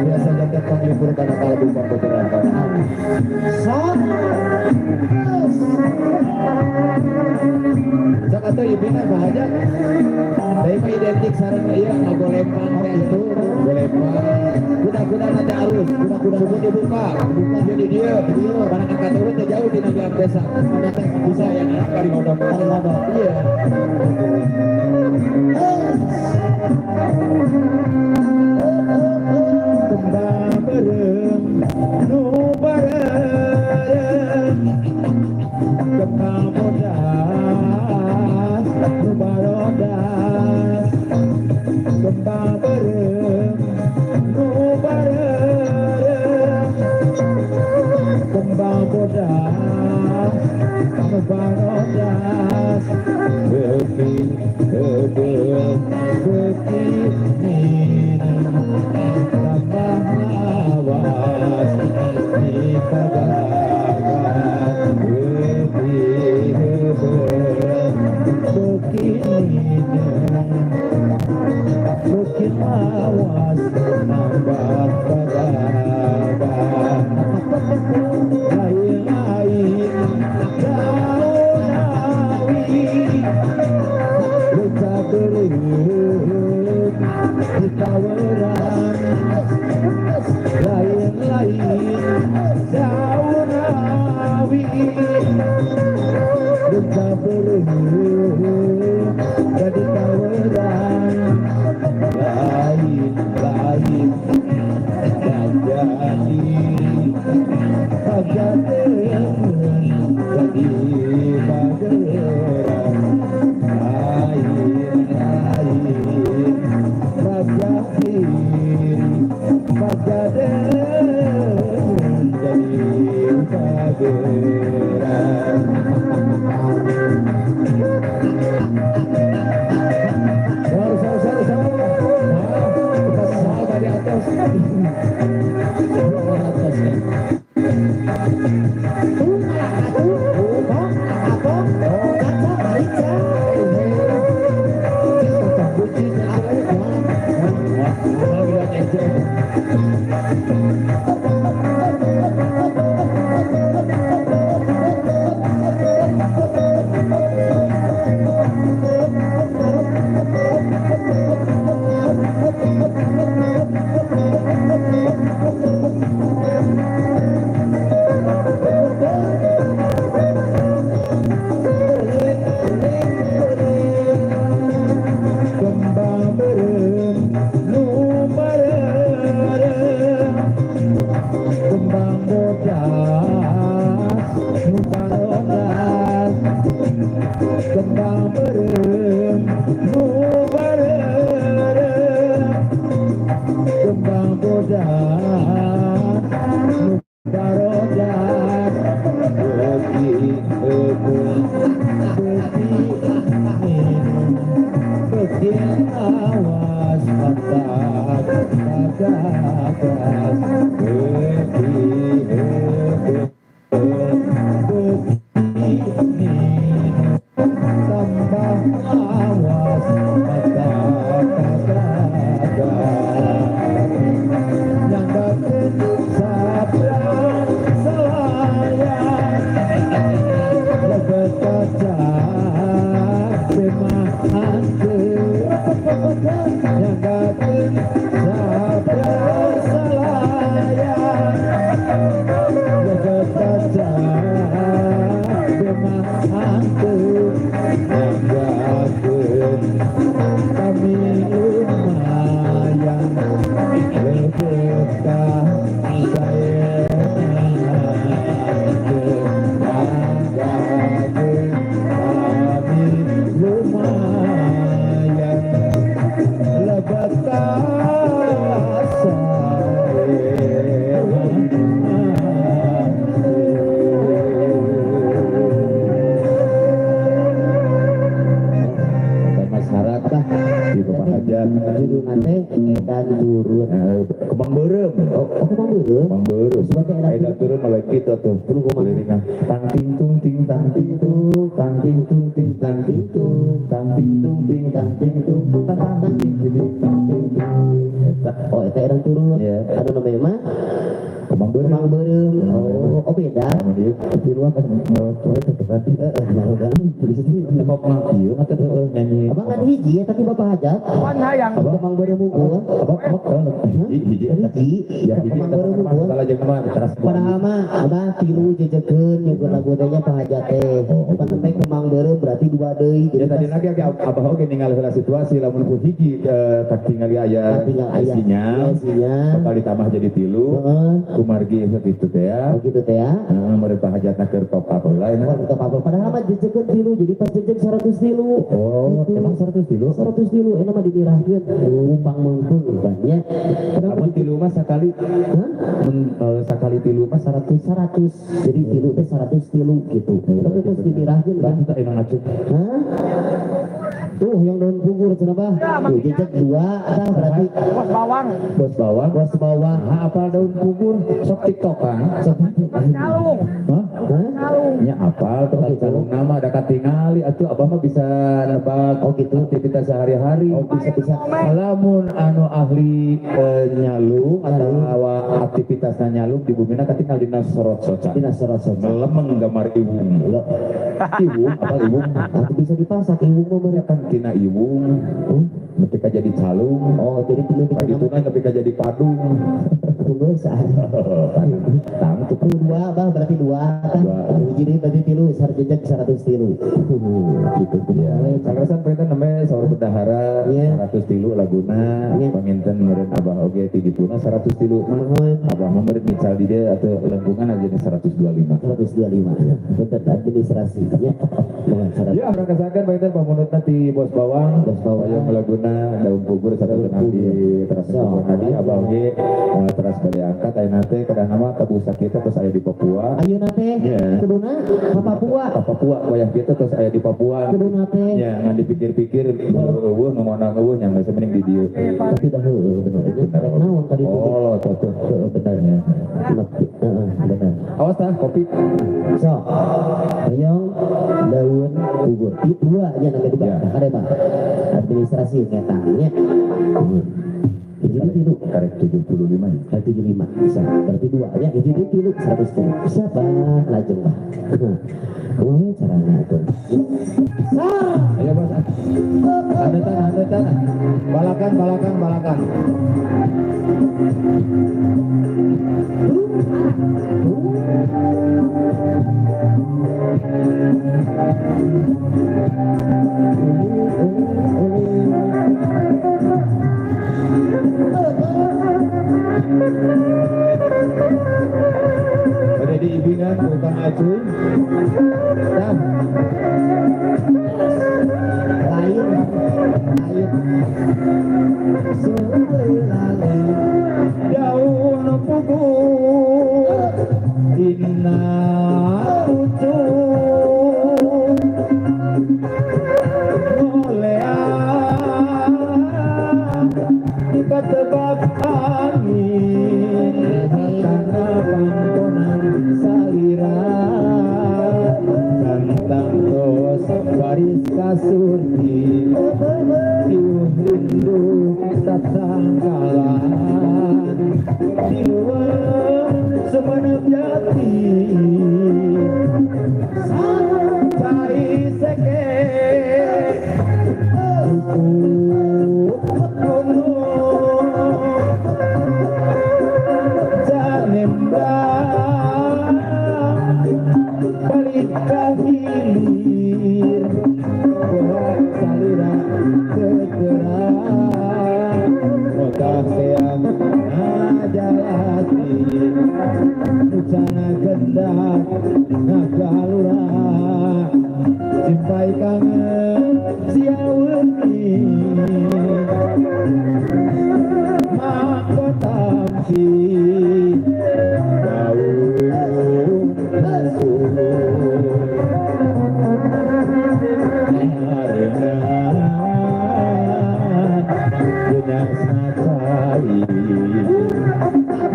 biasa jangan panglipur karena kalbu beberapa. Sok atuh ibina Pak Hajat. Tapi mah identik sareng ieu ngagolepan itu golepan. Kuda-kuda nanti alus, kuda-kuda suku dibuka, buka jadi dia, barang angkat turun teh jauh dina jalan desa. Bisa yang anak kali ngodok, kali ngodok. Iya. Kembang beureum nu bareureum kembang bodas nu barodas kembang beureum nu bareureum kembang bodas nu barodas beuki heubeul beuki mineng tambah lawas di kagagas beuki heubeul beuki mineng beuki lawas nambah kagagas lain-lain daun awi luka beureum ditaweran lain-lain daun awi luka beureum jadi taweran lain-lain jadi pagadeun jadi pageran lain-lain raja diri pagadeun jadi pageran. Saur saur saur saur. Nah, kita salta di atas. Di atas ya. Kembang beureum nu bareureum kembang bodas nu barodas kembang beureum nu bareureum kembang bodas nu barodas beuki heubeul beuki minum beuki Awas matak kagagas beuki heubeul beuki minum tambah awas matak kagagas nyanggakeun sabra salayang lebet kaca semah anteur nyanggakeun sabra salayang lebet kaca semah anteur nyanggakeun kami lumayan lebet ka nyanggakeun kami lumayan lebet ka Masyarakat di Bapak Hajat Judulna teh Edan Turun. Kembang beureum. Oh, kembang beureum. Kembang beureum. Sebagai edan Edan turun mulai kita tuh. Liringan tang ting tung ting tang ting tung tang ting tung ting tang ting tung tang ting tung ting tang ting tung tang tang ting ting tang ting tung. Eta. Oh, eta edan turun. Iya. Anu namanya mah Kembang beureum. kembang beureum. Oh, beda. Di ruang kan tetep tadi. Heeh, nah, kan bisa sih. Kok mah ieu mah teh nyanyi. Abang kan hiji ya tapi Bapak Hajat. Wan hayang. Kembang beureum unggul. Apa apa hiji hiji Hiji. ya hiji Kembang beureum unggul. salah jeung mah teras Padahal mah abah tilu jejekeun nyukur lagu teh nya Pak Hajat teh. Pan teh kembang beureum berarti dua deui. Ya tadi lagi abah oge ningali heula situasi lamun ku hiji tak tingali aya Tak tinggal aya. sinyal Iya, sinyal. bakal ditambah jadi tilu Heeh. kumargi kitu teh ya. Oh gitu teh ya. Heeh, meureun Pak Hajatna keur top up heula Oh, tetep apa? Padahal mah jejekeun tilu jadi pas jejek 100 tilu. Oh, Gitu. emang 100 tilu? 100 tilu enak mah dimirahkeun. Numpang meungpeung kan nya. Kenapa Lamun tilu mah sakali Hah? mun sakali tilu mah 100. 100. Jadi tilu teh 100 tilu gitu. Tapi terus dimirahkeun kan. Kita enak ngacuk. Hah? Tuh yang daun punggur cenah bah. Tuh jejak dua tah berarti Bos bawang. Bos bawang. bos bawang. Nah, apal daun punggur sok tiktokan. Sok Nyalung. Hah? Hah? Nyalung. Nya apal tuh Oh, gitu. calung nama ada katingali atuh abah mah bisa nebak Oh, gitu. aktivitas sehari-hari. Oh, bisa bisa. Lamun anu ahli nyalung atau aktivitasna nyalung di bumina katingal dina sorot soca. Dina sorot soca. Melemeng gambar iwung. Lo, Iwung apa iwung? atuh bisa dipasak iwung mah Ya meureun. kan tina iwung. Ketika jadi calung. Oh, jadi tilu di Tadi itu ketika jadi padung. Tunggu saat. Tang tuh Tilu dua, bah berarti dua tah. Dua. Jadi berarti tilu jejak 100 tilu. Gitu. Ya, sangresan pengen namanya saur bendahara Iya. 100 tilu laguna Iya. panginten meureun abah oge ti dituna 100 tilu mah. Mohon Abah mah meureun mical di dieu atau lengkungan aja 125. 125. Bentar administrasinya. Mohon 100. Ya, urang kesakan panginten pamunutna ti Bos Bawang, Bos Bawang. Hoyong laguna daun pugur satu Daun nanti pugur. teras So, tadi abah oge teras bade angkat ayeuna teh kadang nama tabusa kita terus aya di Papua. Ayeuna teh Iya. kuduna ka Papua. Ka Papua wayah kitu terus aya di Papua. Kuduna teh. Ya, ngan dipikir-pikir eueuh nu ngonang eueuh nya geus mending di dieu. Tapi dah heueuh bener. Rek naon tadi tuh. Oh, tuh tuh. Heeh, bener. Ya. Heeh, bener. Awas tah kopi. So, hoyong daun gugur. Dua nya namanya dua. Ya. Ada Pak. Administrasi ngetangnya. Jadi tilu. Karek 75 ya. Karek 75 bisa. Berarti dua ya. Jadi tilu 100 tilu. Siapa lajeng Pak? Kumaha carana atuh? Ayo bos. Haneutan, haneutan. Balakan, balakan, balakan. Ada di ibingan bukan acuy. Dah. Lain, lain. Daun pugur dina pucuk ngoleang Dikatebak angin karena pangkonan salira tentang tos waris kasurti riuh rindu tatangkalan di luar Sumenep jati cai seke gunung Janembang balik ka hilir bohong salira keterang kota seang ngajalati ucana gendak ngagalura cintai kangen siaweuni makotamsi daun cai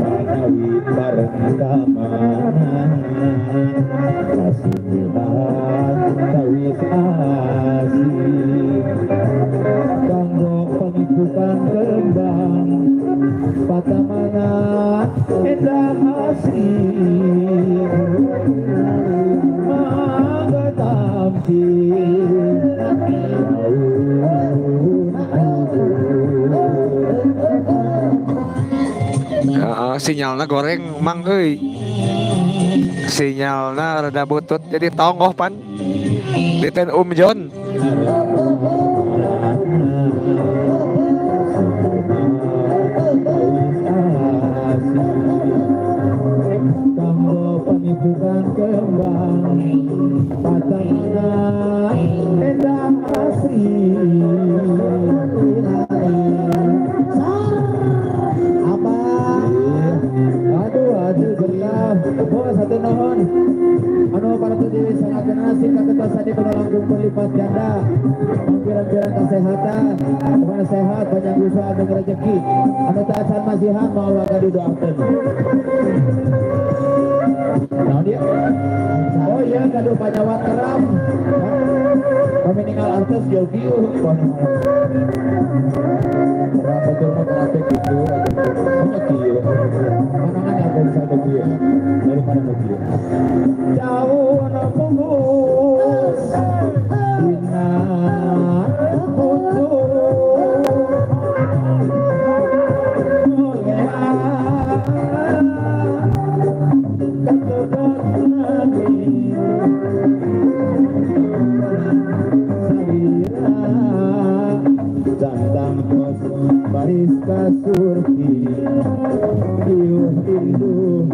manawi bareng kamana kasihan tawis asih kanggo pengikutan kembang patamana endah asri mangga tampi Heeh, sinyalna goreng mang euy. Sinyalna rada butut jadi tonggoh pan. Diten Um John. Kanggo pengikutan kembang patamana endah asri. Apa? Aduh, aduh, berkah. Oh, satu nuhun. Anu para tujuh sangat sing kaketosan di langkung berlipat ganda. Pirang-pirang kesehatan, bukan sehat, banyak usaha dan rezeki. Anu taatan masihan mau akan didoakeun. Nah, dia. Oh iya, kado panyawan keram. Kami ninggal artis jauh kieu. Keram betul mah kerapek gitu, banyak kieu. Mana kan yang bisa ada kieu daripada nu kieu. Jauh anu punggus. Dina putus. Jantang tos baris kasurti iuh indu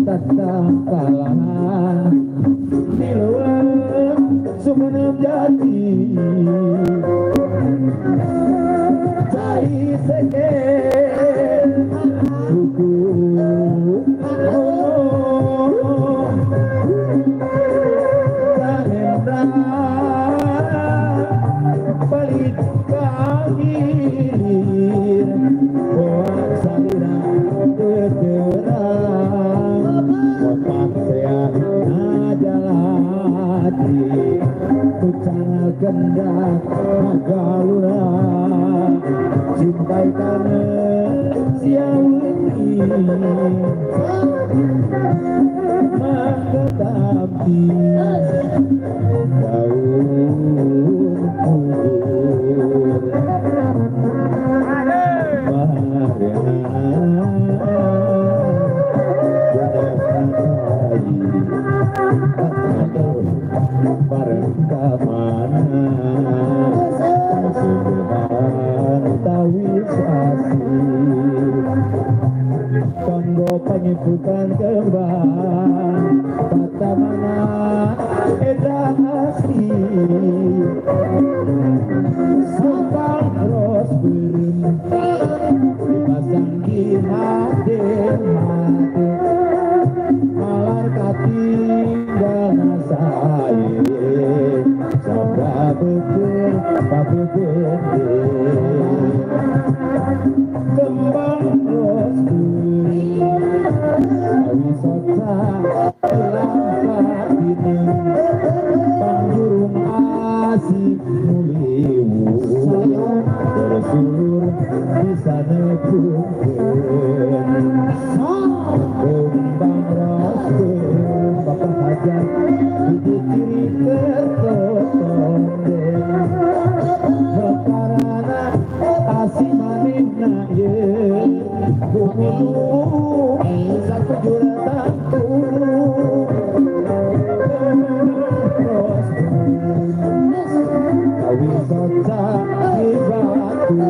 tatangkalan di leuweung Sumenep jati cai seke suku balik ka hilir boak salira teterang kotak sea ngajalati kucana gendak ngagalura cintai tanah siaweuni mangga tampi daun kubur bareng kamana kasubuhan tawis asih kanggo pengibutan kembang patamana edah asli sapang ros beureum dipasang di hati hati malar katinggal sae sabda beber pabeber. Panjurung asih nu liwung bersulur bisa nepungkeun kembang roskeun bapak hajat hiji ciri kertotonden perkarana asih manehna ye gumulung sakujur tangtu wisata di batu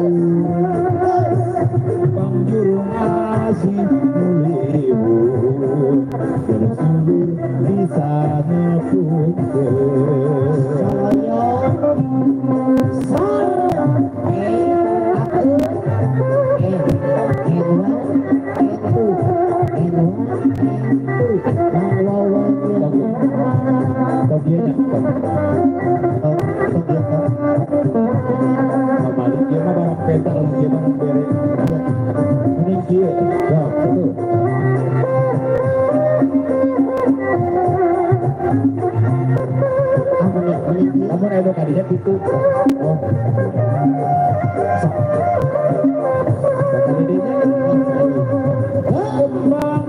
pangjurung asih nu liwung bersulur bisa nepungkeun. Namun ada kadinya gitu. Oh. Kembang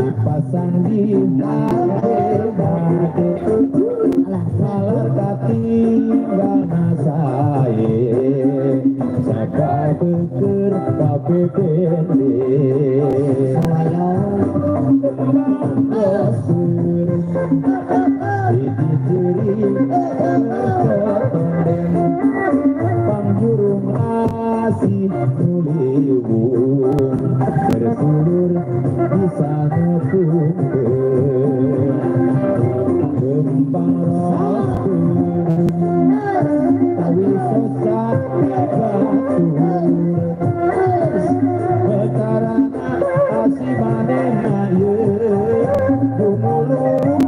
dipasang di hati salah katinggal nasae saka beker KPPD hiji ciri ketonden pangjurung asih nu liwung bersulur bisa nepungkeun kembang roskeun wisata batur perkarana asih manehna ye gumulung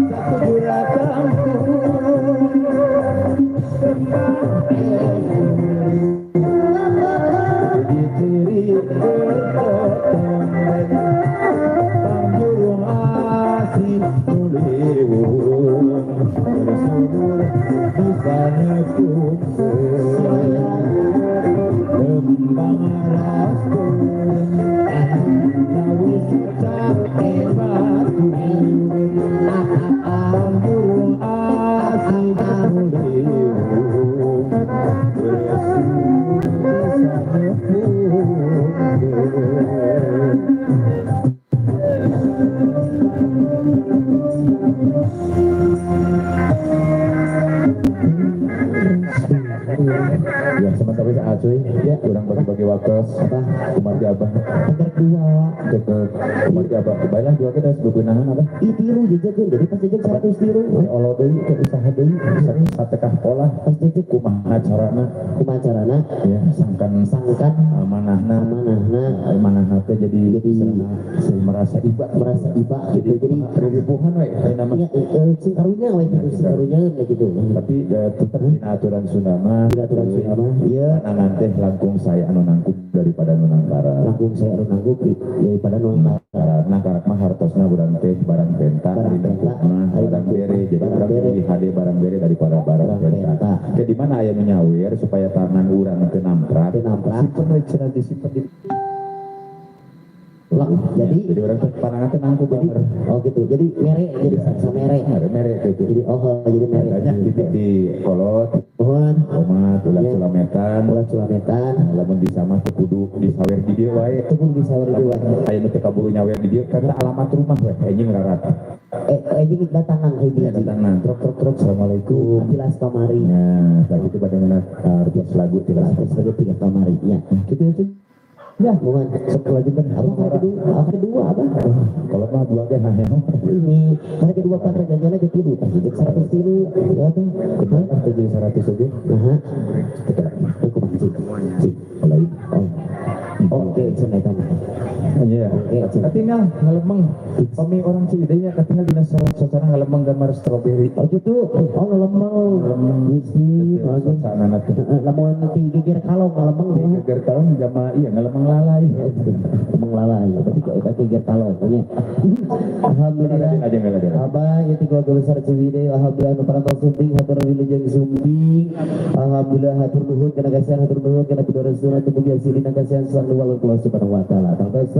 sakujur tangtu kembang hiji ciri ketotonden pangjurung asih nu liwung bersulur bisa nepungkeun kembang roskeun wisata batur pangjurung asih nu liwung bersulur bisa nepungkeun. Ya, sementara bisa acuy, ya, kurang bagi-bagi waktu, apa, kumargi abah, Berdua. Cek kumargi abah, baiklah dua kita harus begunahan apa? Ih tiru jejekeun, jadi pas jejek 100 tiru. Ya Allah deui, ke usaha deui, satekah pola, Pas jejek kumaha carana, kumaha carana? Ya, sangkan Sangkan amanahna, amanahna, amanahna teh jadi Jadi merasa iba, merasa iba gitu. Jadi ribuhan we, ayeuna mah. Ya, sing karunya we gitu, sing karunya gitu. Tapi tetep dina aturan Sunda mah, Dina aturan Sunda mah, iya. Tangan teh langkung saya anu nangkup daripada nu nangkara. Langkung saya anu nangkup daripada nu nangkara. Nangkarak mah hartosna urang teh barang penta, Barang ari penta, nangkup mah ari barang nangkup bere. Jadi barang urang bere. lebih hade barang bere daripada barang Barang penta. penta. Jadi di mana aya nu nyawir supaya tangan urang teu namprak. Teu namprak. Simpen we cenah disimpen di Lah, jadi orang teh panangan teh nangkup jadi banget. Oh gitu. Jadi mere jadi Ya. mere. Mere mere gitu. Jadi oh jadi mere. Banyak titik di kolot, Mohon omat, ulah Ya. culametan, ulah culametan. Lamun bisa mah teu kudu disawer di dieu wae. Teu kudu disawer di dieu wae. Aya nu teu kaburu nyawer di dieu karena alamat rumah we anjing rarata. Anjing datangan hiji. Iya, datangan. Truk truk truk. Assalamualaikum. Tilas kamari. Nah, lagi itu pada ngeunah artis lagu tilas. Artis lagu tilas kamari. Ya. Gitu itu. Ya, bukan. Sok kelanjutan. Apa hari kedua? Hari kedua apa? Kalau mah dua ge hanya. Ini hari kedua kan rencananya ke tilu, pasti jadi 100 tilu. Ya tuh. Kedua kan jadi 100 oge. Nah, kita aku mancing. Cik. Mulai. Oh. Oke, cenah eta mah. Iya. Oke, Katingal ngalemeng. Pami orang Ciwidey nya katingal dina sorot socana ngalemeng gambar stroberi. Oh gitu, oh ngalemeng. Ngalemeng. Gusti, bagus. Socana teh. Lamun ti geger kalong ngalemeng ya. Geger kalong jama iya ngalemeng lalai. Ngalemeng lalai, berarti kok eta geger kalong nya. Alhamdulillah. Aja enggak ada. Abah ya ti keluarga besar Ciwidey, alhamdulillah nu parantos sumping hatur wilujeng sumping. Alhamdulillah hatur nuhun kana kasihan hatur nuhun kana pidorosuna teu mugi dina kasihan selalu walun Allah Subhanahu wa taala. Tangtos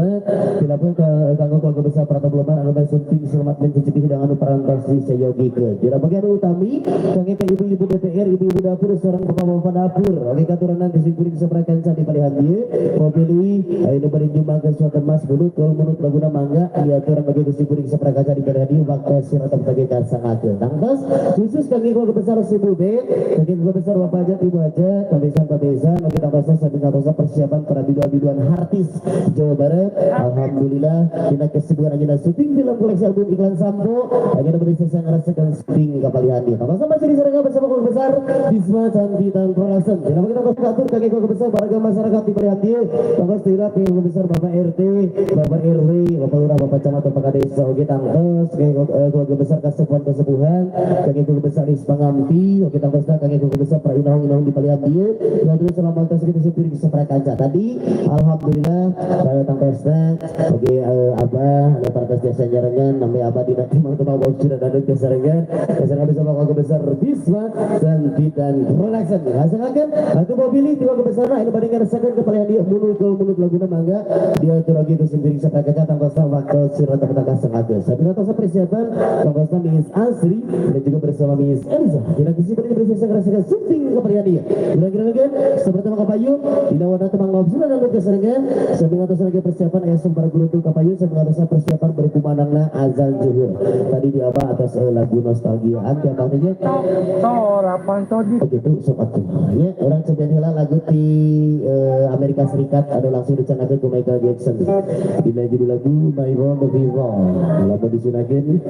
tilapun ke kanggo keluarga besar Pratama Lebar anu sumping selamat mencicipi hidangan nu parantos disayogikeun. Dina bagian utami kangge ka ibu-ibu DPR, ibu-ibu dapur sareng bapak-bapak dapur. Oke katuranan disingkuring saprakanca di palihan ieu. Mobil anu bari nyumbangkeun suatu mas mulut kul mulut laguna mangga diaturan bagi disingkuring saprakanca di palihan ieu waktu sirata bagi kasangakeun. Tangtos khusus kangge keluarga besar Sibu B, kangge keluarga besar Bapak Hajat, Ibu Hajat, pabesan-pabesan oke tangtos sambil tangtos persiapan para biduan-biduan artis Jawa Barat. Alhamdulillah dina kesibukan anjeunna syuting film koleksi album iklan sampo akhirnya beri sesa ngerasakan syuting kapalihan dia. Tangtos masih diserahkan bersama keluarga besar Bisma Canti dan Production. Dina kita atur kangge keluarga besar warga masyarakat di palihan ieu. Tangtos tira keluarga besar Bapak RT, Bapak RW, Bapak Lurah, Bapak Camat, Bapak Kades oge tangtos keluarga besar kasepuhan-kasepuhan kangge keluarga besar Ispangamti oge tangtos kangge keluarga besar para inahong-inahong di palihan ieu. Terus selamat atas kita syukur saprakaca tadi. Alhamdulillah saya tangtosna oge abah ada parantos jasa nyarengan namanya abah dina timang temang bau cira dandut kesarengan kesarengan bersama keluarga besar Bisma Santi dan Production. Hasilkan atuh mau pilih keluarga besar anu bade ngarasakeun ke palihan ieu munul munul laguna mangga diatur oge ku simpiring saprakaca tangtosna waktu sirah tangtosna sangageus. Sambil tangtosna persiapan tangtosna Miss Asri dan juga bersama Miss Elza. Dina kesibukan bersama ngarasakeun syuting ke palihan ieu. Kira-kira seperti maka payu dina warna temang lobsuna dan kesarengan sambil atas lagi persiapan aya sumber guru kapayu sambil atas persiapan berkumandangna azan zuhur. Tadi di apa atas lagu nostalgia angka tahunnya sorapan tadi. Oh gitu sok atuh. Ya orang cobain heula lagu di Amerika Serikat ada langsung dicanakeun ku Michael Jackson. Dina judul lagu My World of Evil. Lamun disunakeun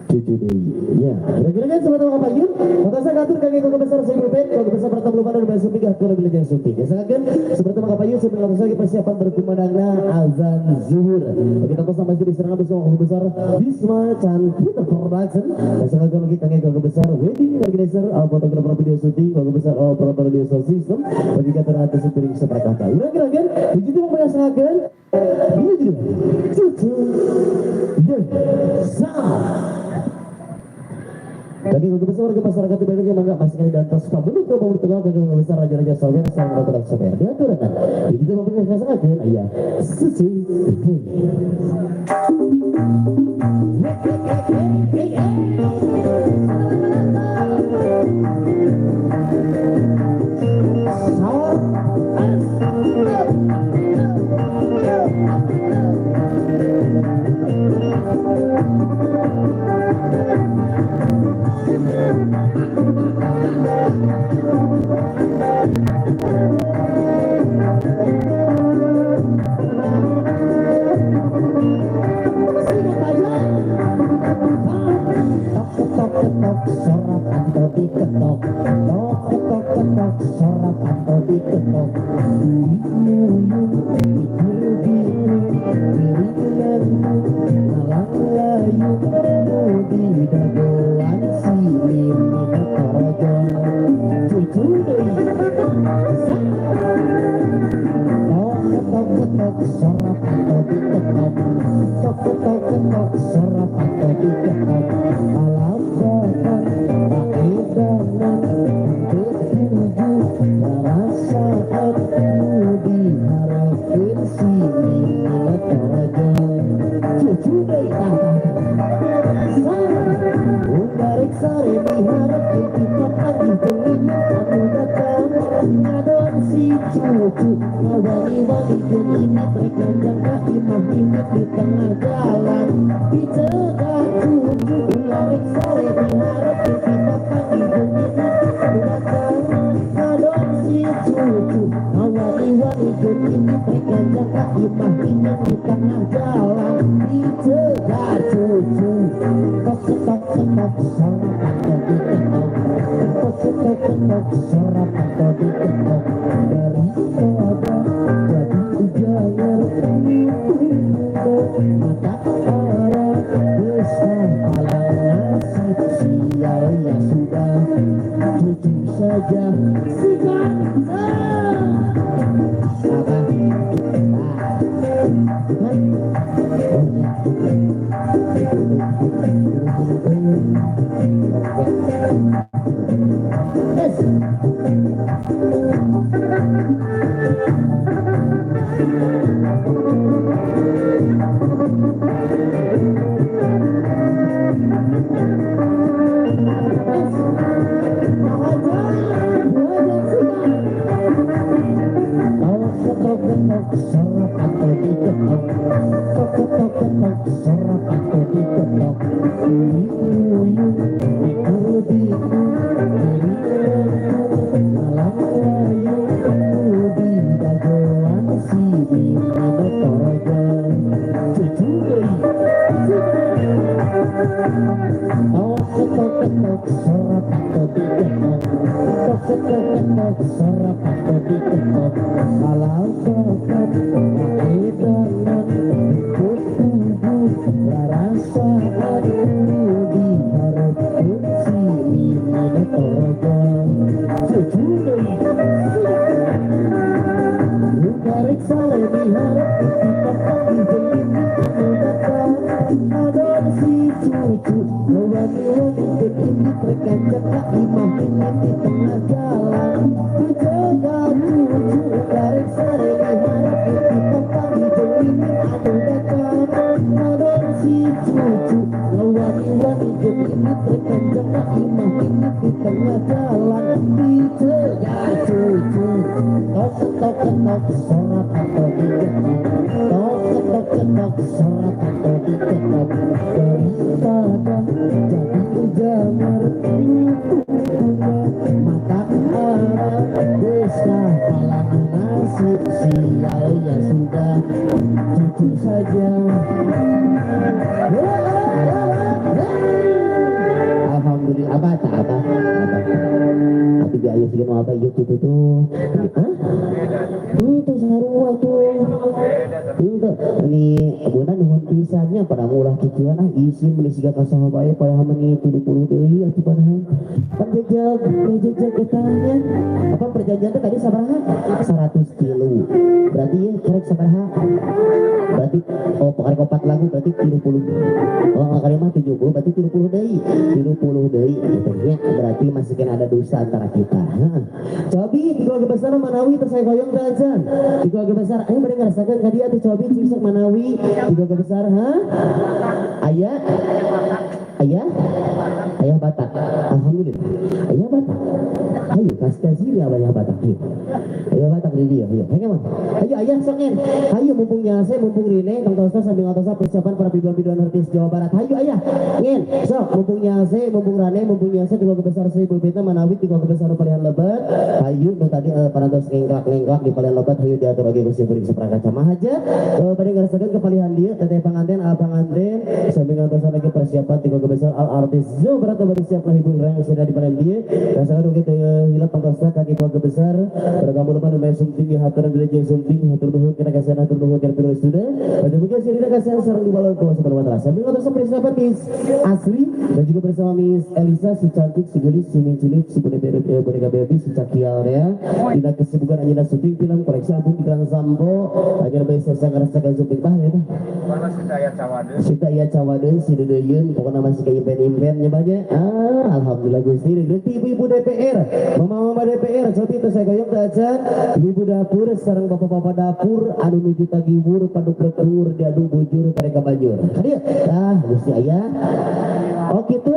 cucu deui. Ya, kira-kira kan sobat kapayu, maka katur kangge keluarga besar Sibu Ben, keluarga besar Pratama Lebar dan Sumping atur wilujeng syuting. Silakan seperti maka payu sebelum lagi persiapan berkumandangna azan zuhur. Kita terus sampai di serang bersama keluarga besar Bisma Cantik Production. Silakan lagi kangge keluarga besar wedding organizer, fotografer video syuting, keluarga besar operator audio sound system, bagi katur hati syuting saprakaca. Kira-kira begitu mempersiapkan ini juga cucu desa. Bagi keluarga besar warga masyarakat di Bandung yang mangga masih kali dan tos pamuluk ke pamuluk tengah bagi keluarga besar raja-raja sober sang ratu dan sober diatur kan begitu memperkenalkan sangat ayah suci. Ketok ketok ketok ketok sorap atau diketok malang layu di dagoan silim korojon cucu deui tok ketok ketok sorap atau diketok tok ketok ketok sorap atau diketok alam pohon paedanan ketujuh perasaan diharapkan sini korojon cucu deui Umbarek sare diharapkan kita pagi bengi anu datang ngadon si cucu ngawani-wani geuning trek ganjang ka imah mimit di tengah jalan dicegah cucu Umbarek sare diharapkan kita pagi bengi anu datang ngadon si cucu ngawani-wani geuning trek ganjang ka imah mimit di tengah jalan dicegah cucu tok ketok ketok sorap atau diketok tok ketok ketok sorap atau diketok dari ada jadi Janger mata orang besar palang nasib sial ya sudah cucu saja sikat. Apa? Yes. Ketok serap atau diketok, ketok ketok serap atau diketok, uyung diku malam layu di dagoan si Bima Toraja cucu deui. Oh ketok ketok serap atau diketok, ketok ketok serap atau diketok, malam ketok edanan ikut tubuh rasa aduh diharapkan si Bima Toraja cucu deui. Garik sale diharap di jelimin datang ada si cucu wani-wani begini terkancak imam ini di tengah jalan dijaga cucu. Garik sale diharap di tempat di jelimin anu datang ada si cucu wani-wani begini terkancak imam ini di tengah jalan dijaga cucu. Tok tok ketok serap atau diketok, tok ketok ketok serap atau diketok, daripada jadi ujamer mata arah desa palang nasib sial ya sudah cucu saja. Alhamdulillah abah tak abah abah tapi gak ayo segini apa gitu tuh hah itu sarua tuh itu ini bunda nuhun pisannya pada ngulah kikian ah isin beli siga kasaha bae padahal meni 70 deui atuh padahal pan jejeg jejeg etanya apa perjanjian teh tadi sabaraha 100 kilo berarti ya korek sabaraha berarti oh karek opat lagu berarti 30 oh karek mah 70 berarti 30 deui 30 deui gitu ya berarti masih kena ada dosa antara kita. Cobi di keluarga besar Manawi terus saya goyong aja di keluarga besar ayo bade ngarasakeun ka dieu atuh cobi cik Manawi di keluarga besar ha ayah ayah ayah Batak alhamdulillah ayah Batak ayo kasih ya ayah Batak ieu ayah Batak di dieu ayo ayo ayo ayah sok ayo mumpung nyase mumpung rine tong tosa sambil ngatosa persiapan para biduan-biduan artis Jawa Barat ayo ayah ngen sok mumpung nyase mumpung rane mumpung nyase di keluarga besar Seribu Beta Manawi di keluarga besar palihan lebat ayo nu tadi parantos ngengklak-ngengklak di palihan lebat ayo diatur oge ku simkuring saperangkat camah aja bade ngarasakeun ke palihan dieu teteh panganten panganten sambil ngatosa lagi persiapan di keluarga besar al artis Jawa Barat bade siap lahibun rang sudah di palihan dieu rasakeun oge teu hilap pangtosa kaki keluarga besar bergabung lupa nu sumping hatur wilujeng sumping hatur nuhun kana kasihan hatur nuhun kana pilu sudah pada mungkin sirina kasihan sareng dibalon ku subhanahu wa taala sambil ngatosa persiapan Miss Asri dan juga bersama Miss Elisa si cantik si gelis si mincilik si boneka baby si cakial ya dina kesibukan anjeunna syuting film koleksi album iklan sampo anjeunna bade sesa ngarasakeun syuting bah ya teh sita aya cawadeun si deudeuyeun pokona masih ka impen-impen nya bah nya ah alhamdulillah Gusti berarti ibu-ibu DPR mama-mama DPR cobi teh saya goyong teh acan ibu dapur sareng bapak-bapak dapur anu nuju tagibur paduk rekur diadu bujur kareka banjur kadieu tah Gusti aya oh kitu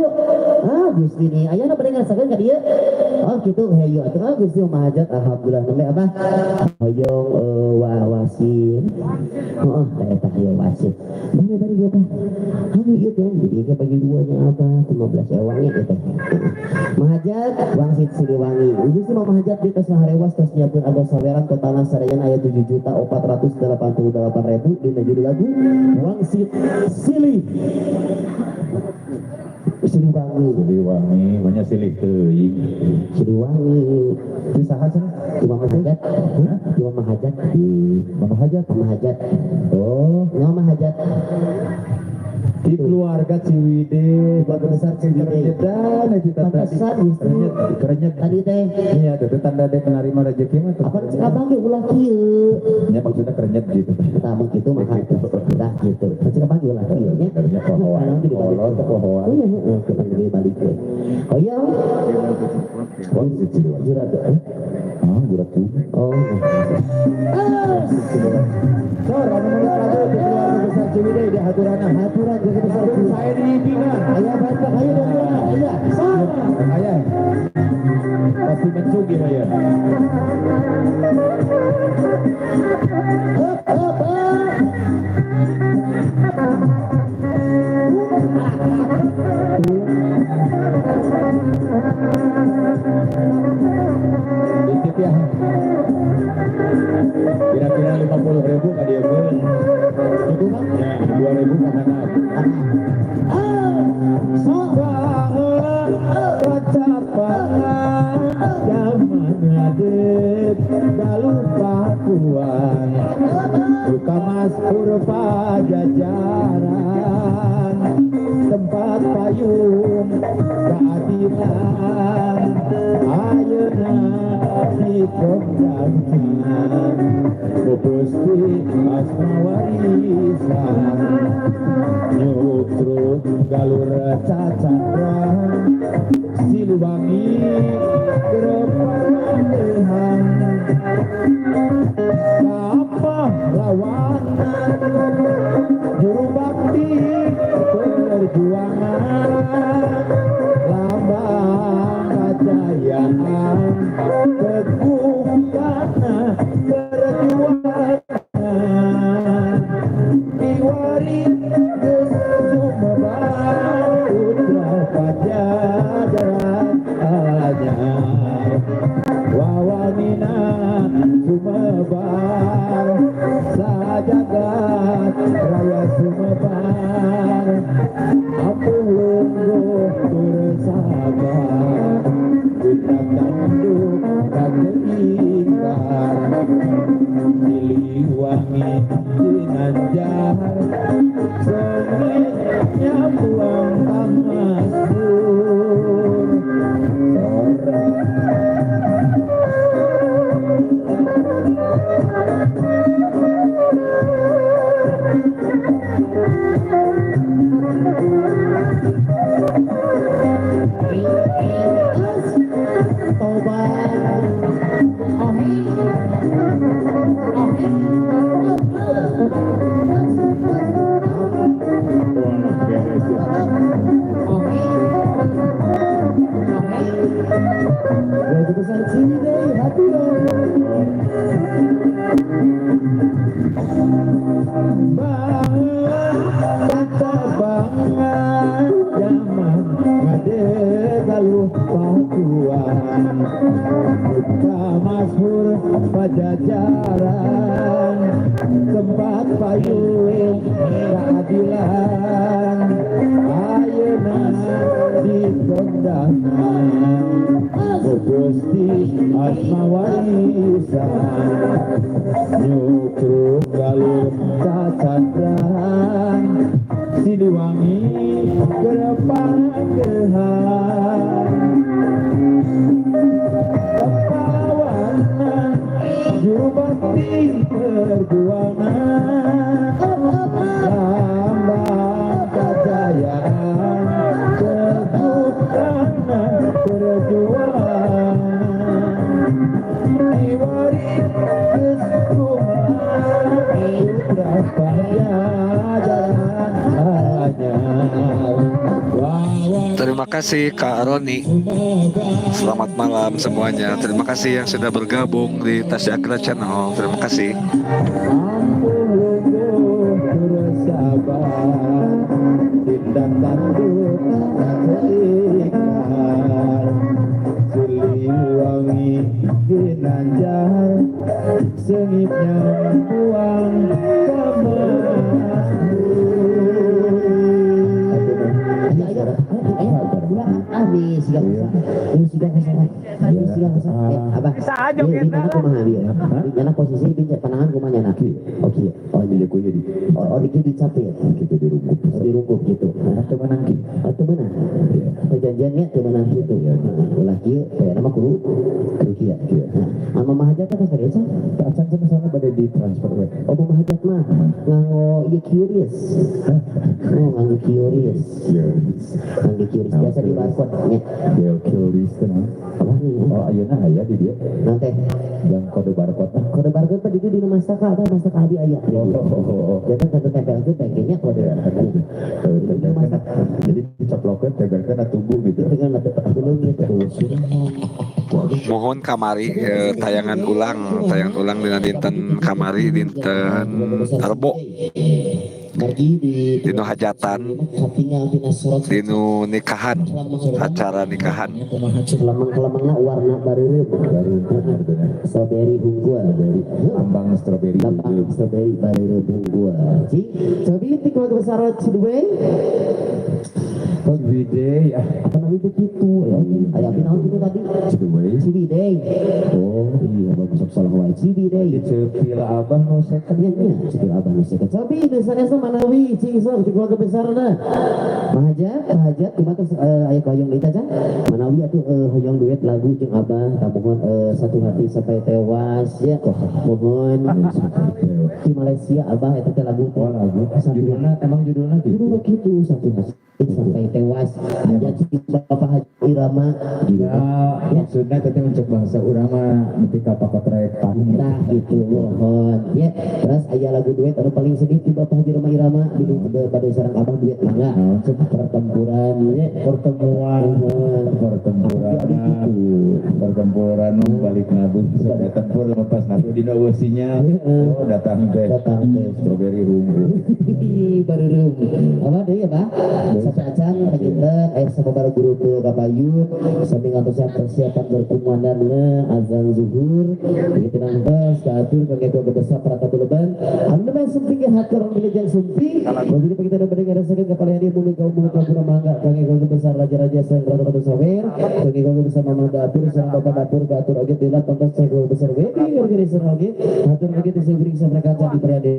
ah Gusti nih ayana bade ngarasakeun ka dieu oh kitu hayu atuh ah Gusti mahajat alhamdulillah nembe apa hoyong wasin heeh eta hayu wasin bari bari ieu teh hayu ieu teh jadi ke bagi duanya apa 15 ewangnya ieu teh mahajat wangsit Siliwangi Gusti mah mahajat di tos ngaharewas tos nyiapkeun abah saweran totalna sadayana aya 7.488.000 dina judul lagu Wangsit Silih Siliwangi. Siliwangi, banyak silih teuing. Siliwangi. Di saha cenah? Di Mama Hajat. Di Mama Hajat. Di Mama Hajat. Mama Hajat. Oh, Mama Hajat. Di keluarga Ciwidey, Keluarga besar Ciwidey. Dan itu tanda Pantesan Gusti. Kerenyet, kerenyet. Tadi teh Iya, itu tanda dia menerima rezeki mah. apa cek abang ge ulah kieu. Ya maksudnya kerenyet gitu. Tah mah kitu mah dah gitu. Cek abang ge ulah kieu nya. Kerenyet pohoan. Nanti dibalik. Kolot pohoan. Oh iya, heeh, kita dibalikeun. Hoyong. Oh, Ciwidey. Jurat. Eh? Ah, jurat tuh. Oh. Sor, anu meuli lagu di keluarga besar Ciwidey di haturana. Haturan keluarga besar Ciwidey. Saya di Bina. Aya banyak ayo haturan. Aya. Sor. Aya. Pasti mencugi ya. Hup hup hup. Titip ya. Kira-kira 50.000 ka dieu geun. Itu mah. Ya, 2.000 ka handap. Ah. Sok. Kacapangan zaman ngadeg galuh pakuan buka maskur pajajaran tempat payung keadilan ayeuna dikondangkan ku Gusti Asma warisan nyutruk galur cacandran Siliwangi gerepanehan pahlawanan juru bakti perjuangan lambang kejayaan teguh tanah perjuangan diwaris sumebar putra pajajaran anyar wawanina sumebar sajagat raya sumebar ampuh lungguh tur sabar kita tanduk kateingkar Siliwangi Ginanjar sengitnya buang pamasur sorang. Tobat. Keluarga besar Ciwidey haturan. Bangan zaman ngadeg galuh pakuan buka masyhur pajajaran tempat payung keadilan ayeuna dikondangan ku Gusti Asma warisan nyutruk galur cacandran Siliwangi gerepanehan pahlawanan juru bakti perjuangan lambang kejayaan teguh tanah perjuangan diwaris kumaha putra pajajaran anyar. Terima kasih Kak Roni. Selamat malam semuanya. Terima kasih yang sudah bergabung di Tasya Akra Channel. Terima kasih. Ampuh lungguh tur sabar tindak tanduk kateingkar Siliwangi Ginanjar sengitnya buang Ayo, ayo, ayo, ayo, ah, Lami siga siga siga siga abah. Bisa aja di mana kumaha bieu? Nyana posisi di panangan kumaha nyana? Oke. Oh iya kuy jadi. Oh di kieu dicapit. Gitu dirungkup. Dirungkup gitu. Nah, teu meunang kieu. Oh teu meunang. Perjanjiannya teu meunang kitu. Ulah kieu kayakna mah kudu kieu. Nah, anu mah hajat teh saha? Acan sama sama bade ditransfer we. Oh mah hajat mah nganggo ieu curious. Oh nganggo curious. Nganggo curious biasa di barcode nya. Dia curious teh. Apa nih? Oh ayeuna aya di dieu. Nanti yang kode barcode. Kode barcode tadi di rumah Mastaka ada Mastaka Adi aya. Oh. Jangan kode tempelkeun teh kode. Jadi dicoplokeun tempelkeun tubuh gitu. Dengan tulung gitu. Mohon kamari tayangan ulang dina dinten kamari dinten Rebo. Dinu hajatan, dinu nikahan, acara nikahan. Lemeng-lemengna warna bareureum, strawberry unggul, lambang strawberry, lambang strawberry bareureum unggul. Jadi di keluarga besar Ciwidey, Ciwidey, apa namanya begitu? Ayah naon gitu tadi? Ciwidey, Ciwidey. Oh iya bagus salah wae Ciwidey. Cepil abah nu second nya, cepil abah nu second. Cobi desa-desa manawi cing sok di keluarga besarna. Mahajat, mahajat kumaha tos aya hoyong deui tah manawi atuh hoyong duet lagu jeung abah kamuhun satu hati sampai tewas ya. Mohon di Malaysia abah eta teh lagu oh lagu judulna emang judulna gitu. Judulna kitu satu hati sampai tewas aja Bapak Haji Irama ya, maksudnya tadi untuk bahasa urama ketika pakotrek nah gitu mohon ya. Terus aya lagu duet anu paling sedih di Bapak Haji Roma Irama di pada sareng abah duet mangga pertempuran ya pertemuan pertempuran pertempuran balik nabu sudah tempur lepas nabu dina wesinya oh datang teh strawberry ungu baru apa deui ya Pak saca-acan panginten aya sababaraha guru teu kapayun sami ngantosan persiapan berkumandangna azan zuhur kitu nangtos kaatur kangge keluarga besar para tamu leban anu mah sumping hatur wilujeng sumping begitu kita bade ngarasakeun kapalihan ieu mung kaum kaum mangga kangge keluarga besar raja-raja sareng ratu-ratu sawer kangge keluarga besar mama dapur sareng bapak dapur kaatur oge dila tontos keluarga besar wedding organizer oge hatur oge teh seuring saprakaca di periode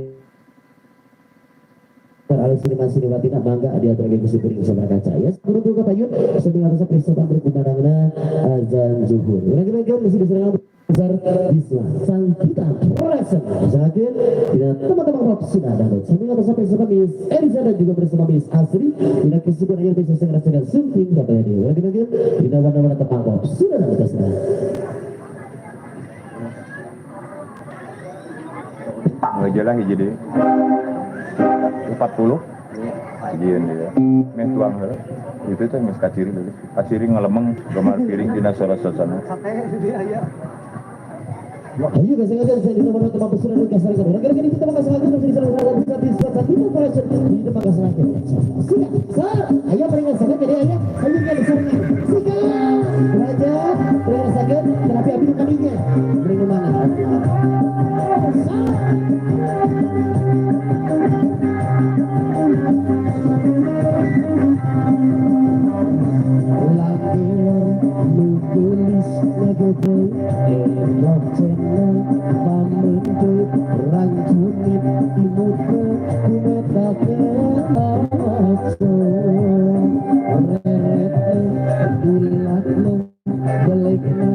Alif Sriman Sriwatina mangga adi atur lagi kuring sabarakaca ya guru guru kapayun sami ngantosan persiapan berkumandangna azan zuhur. Urang-urang mesti diserang besar Bisma Sangkita Production misalkan dina teman-teman pop sudah ada sami ngantosan bersama Miss Elisa dan juga bersama Miss Asri dina kesibukan ayo bisa ngerasakan sumping kapayun. Urang-urang dina warna-warna tepang pop sudah ada terserah. Ngejalan hiji deui. 40 hijieun dia. Meh tuang heula. Itu teh geus kaciri leulis. Kaciri ngalemeng gambar piring dina sora-sorana. Ayo guys, saya di nomor teman besar dan kasar kasar. Gara-gara kita makan selagi terus di sana bisa bisa satu operation di tempat kasar lagi. Siap, sar. Ayo peringan sakit jadi ayah. Ayo kan sarangan. Siap. Raja, peringan sakit terapi abi kaminya. Beri mana? Tulis nagede elok cena pamentu rancunit imute kumetake aso reretna dilatna belekna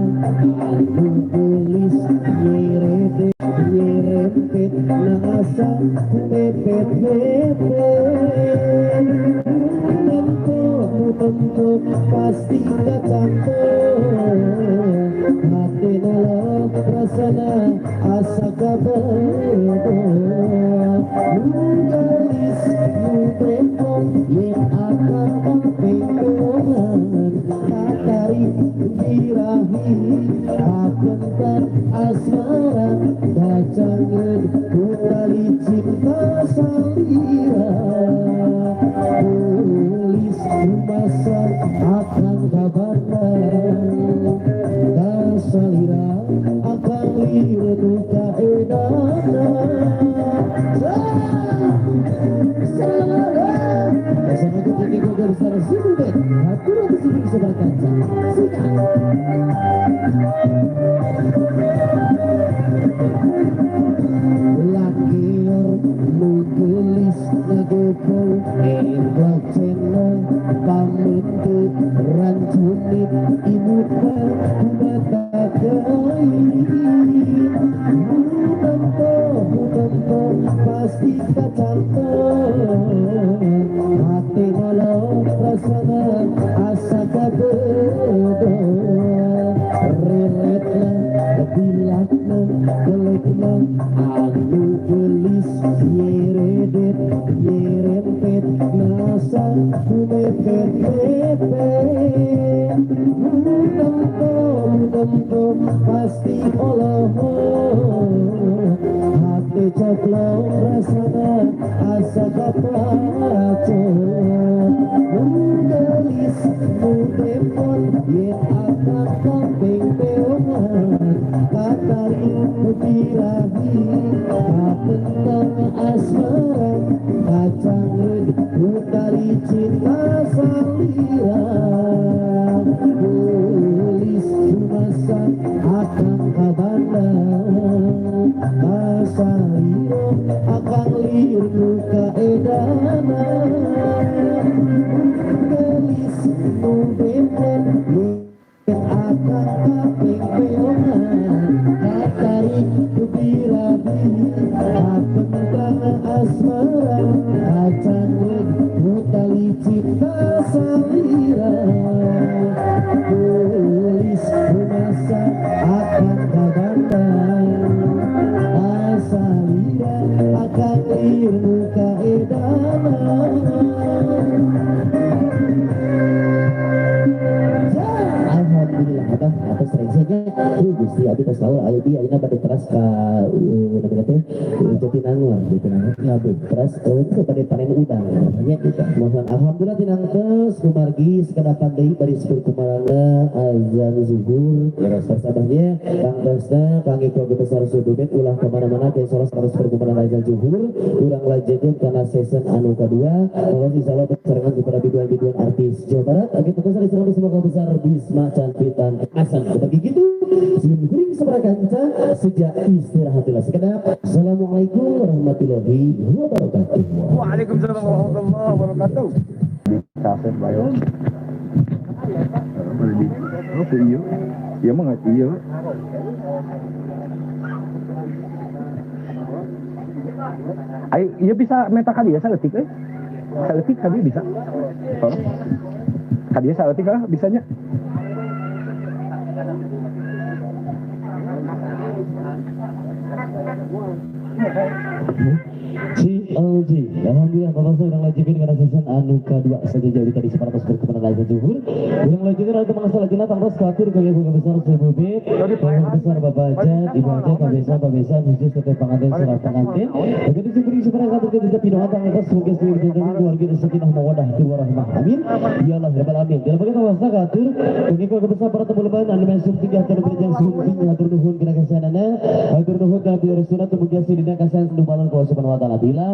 anu tulis nyerete nyerempet nasa mepet mepet tentu pasti kacantum hati dalam rasana asa kabetul nugalis nutrepong yen akan pengkoman katari birahi akentan asmara kacangan kutali cinta salira tulis rumasan akan kabarna kasalira akan liru kaedana. Assalamualaikum. Kaca. Sikat. Lakir nugelis nagepol emblok channel pamintut rancunit imuta kumata Mutanto pasti kacanto hati nolong rasana asa kabedo reletna bilakna gelekna anu gelis yeredet yerempet nasa kumepet-pepet mutanto pasti oloh hati coplok rasana asa kapaco munggelis mutepon yen akang kambing peongan katari birahi kapentang asmara kacang utari cinta salira tulis masa akang kabanda masaliro akang liur luka edana gelis mubempon akang kaping peongan katari birahi kapentang asmara kacang utali cinta salira tulis masa akan kabanda asalira akan ilmu kaedana. Alhamdulillah abah atas rengsenya Gusti abdi tos tahu ayo bi ayeuna bade teras ka namina teh Jatinangor Jatinangor teras ke bade panen udang nya mohon alhamdulillah tinangtos kumargi sakadapan deui bari syukur kumarana azan zuhur bersabahnya tangtosna kangge keluarga besar Sudubet ulah kemana-mana ke salah satu perkumaran azan zuhur urang lanjutkeun kana season anu kadua mohon insyaallah bersarengan kepada biduan-biduan artis Jawa Barat oke fokus di sareng semoga besar Bisma Cantitan Hasan seperti gitu sim kuring sabarakanca sejak istirahatlah sekedap. Assalamualaikum warahmatullahi wabarakatuh. Waalaikumsalam warahmatullahi wabarakatuh. Kafe bayo. Oh, iya. Iya mah nggak iya. Ayo, iya bisa meta kali ya saeutik euy. Saeutik kali bisa. Oh. Kali ya saeutik lah bisanya. CLG. Alhamdulillah Bapak saya urang lanjutkeun kana season anu kadua saja jauh tadi 100 berkenan aja zuhur. Urang lanjutkeun anu mangsa lajengna tangtos katur keluarga besar Sububit, keluarga besar Bapak Ajat, Ibu Ajat, Pak Besa, Pak Besa khusus teteh panganten sareng panganten. Begitu sipuri supaya katur ke pinuhan tangtos semoga seluruh keluarga sakinah mawaddah warahmah. Amin. Ya Allah rabbal alamin. Dalam bagian tangtos katur keluarga besar para tamu lebaran anu mesum tiga hatur berjang sumping hatur nuhun kana kasayanana, hatur nuhun kana piwarasuna tumugi dina kasayan dumalan ku Allah Subhanahu wa taala. Bila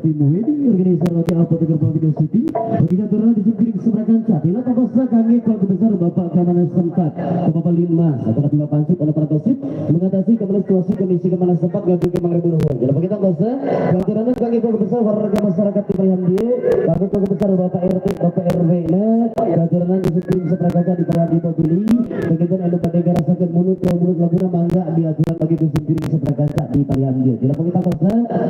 Wedding organizer Roti Apoteker Video City bagi aturan di Sipiring Sumrakanca bila tambah kami keluarga besar Bapak Keamanan setempat Bapak Linmas atau Bapak Pansip atau para Tosip mengatasi keamanan situasi kondisi keamanan setempat gabung ke Mangrebu Nuhun. Jadi bagi tambah aturan kami keluarga besar warga masyarakat di Parihamdi kami keluarga besar Bapak RT Bapak RW na aturan di Sipiring Sumrakanca di Parihamdi Pabili bagian anu pada garasakeun mulut ke mulut laguna mangga di aturan bagi di Sipiring Sumrakanca di Parihamdi. Jadi bagi tambah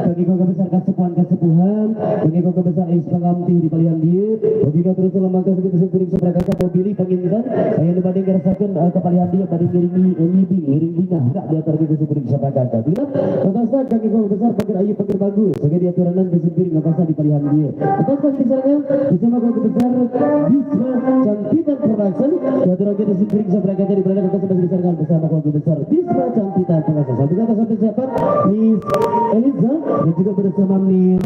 bagi keluarga besar kasepuhan kesepuhan bagi keluarga besar Is Pangamti di Palihan dieu bagi katur lembaga segitu sekuring seberangkat pabili panginten aya nu bade ngarasakeun ka Palihan dieu bade ngiringi ngibing ngiring bingah enggak diatur kitu sekuring seberangkat bila totosna kami keluarga besar pager ayu pager bagus sebagai diaturanan ke sekuring ngapasa di Palihan dieu totosna disarangan bersama keluarga besar Bisma Cantitan Production diatur kitu sekuring seberangkat di Palihan totosna disarangan bersama keluarga besar Bisma Cantitan Production sampai kata sampai siapa Miss Eliza dan juga bersama Miss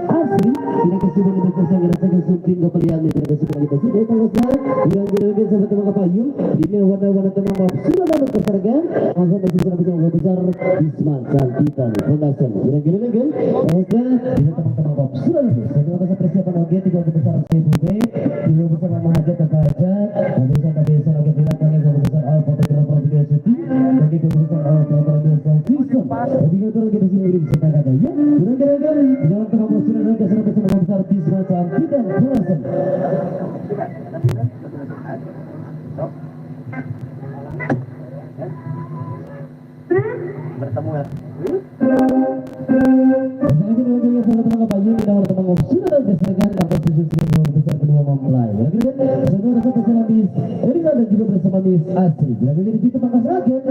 Asri tidak kesibukan bekerja ngerasakan sumping kepelian tidak kesibukan di besi dari tanggal yang kira-kira sampai teman kepayung di warna-warna teman maaf sudah dapat terserga kanggo majelis keluarga besar Bisma Cantikan Foundation. Kira-kira kan oke bisa teman-teman kop sudah saya masa persiapan oke tiga besar CBB tiga besar Mama Hajat Tata Hajat dan desa oke bilang kami keluarga besar Al fotografer video syuting bagi keluarga besar Al fotografer video sound system jadi kita lagi di sini bisa kata ya kira-kira kan jalan tengah sudah ke sana bersama besar Bisma Cantikan Foundation. Bertemu ya. Dan juga bersama Miss Asri. Jadi kita makan rakyat.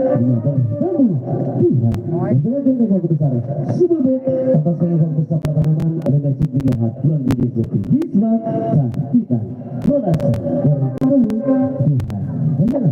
Besar. Sebelumnya atas yang besar pertemanan ada nasi tiga hatuan di Bisma Cantikan Foundation. Bertemu Tuhan.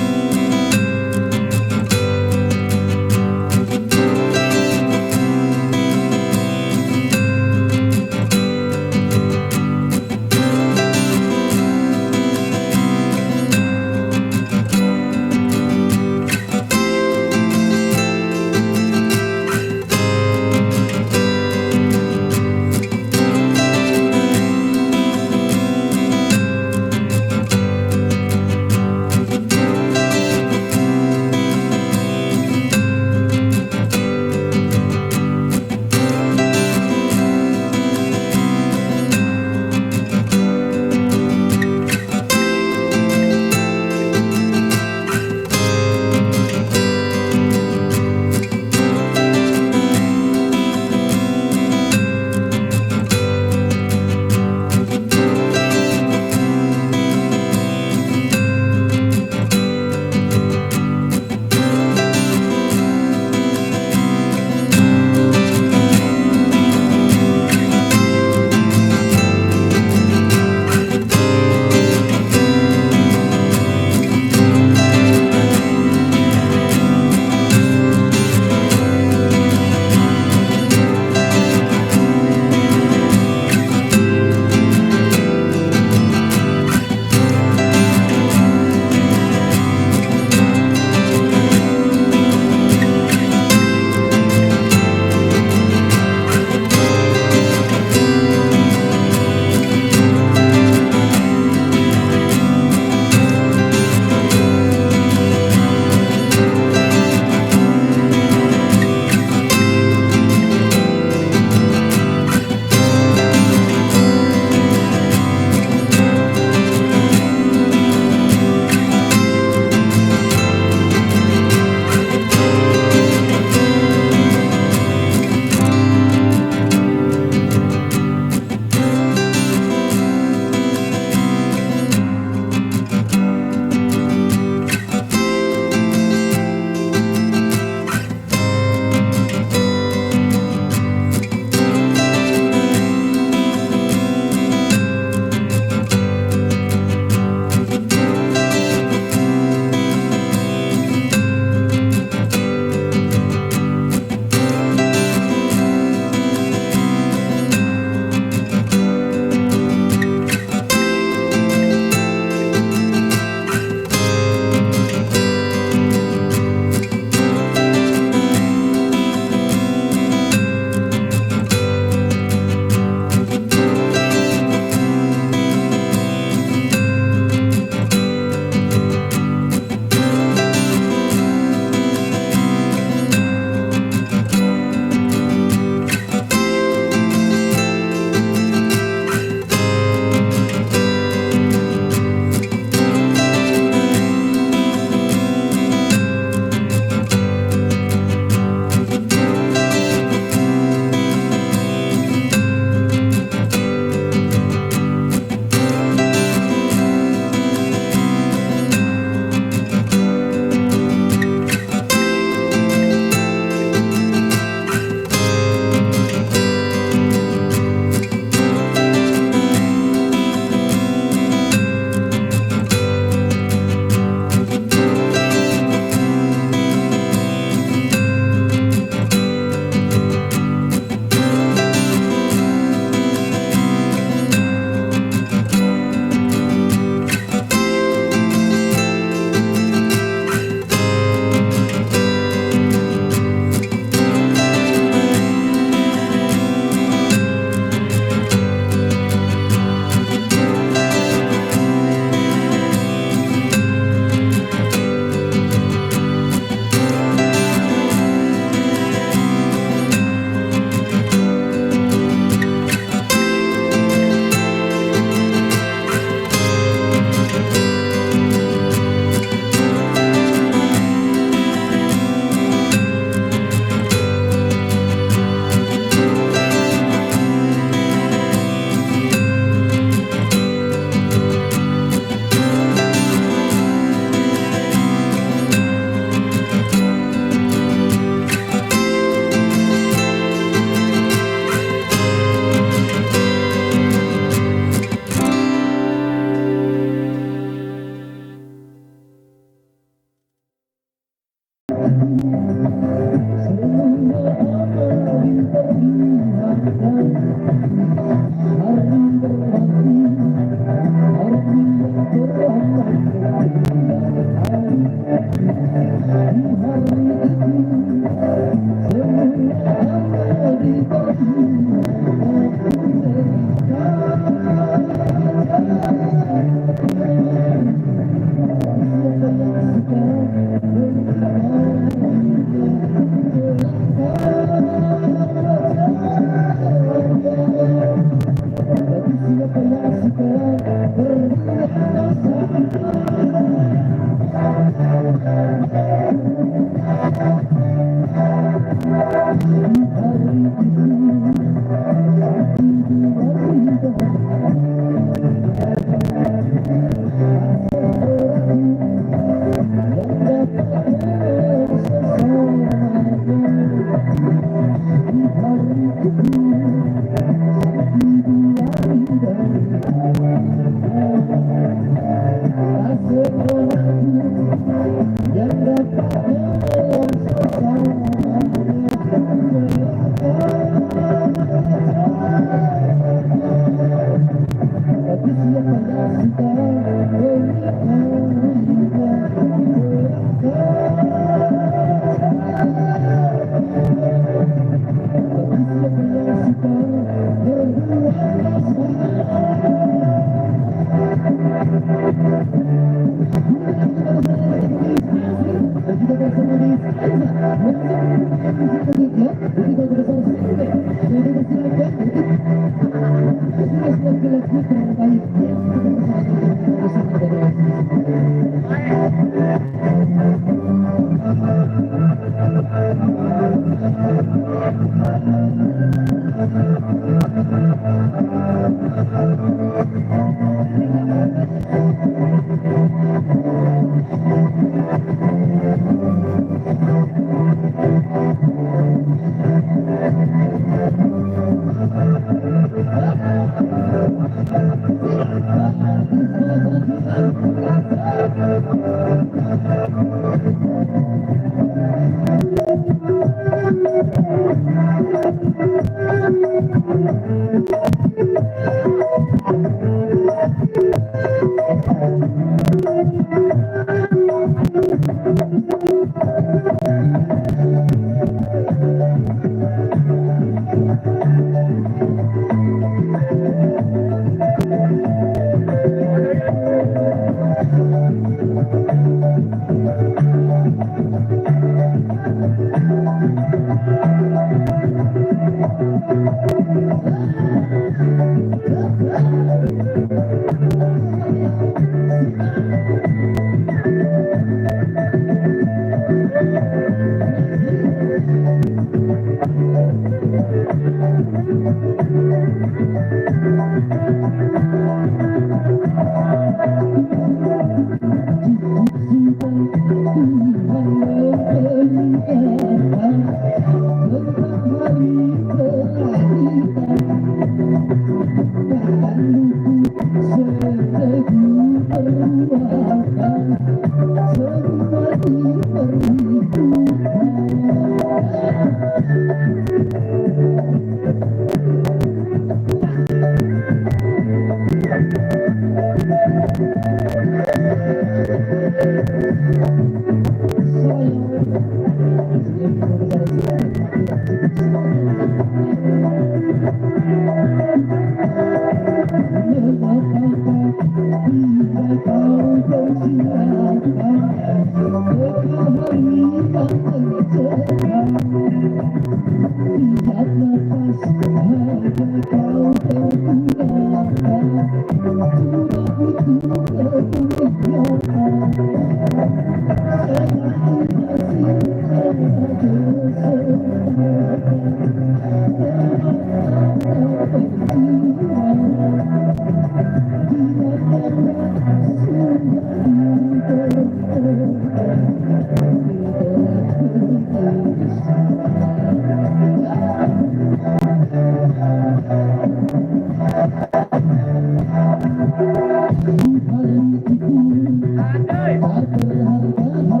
Siapa yang suka berbuat dosa?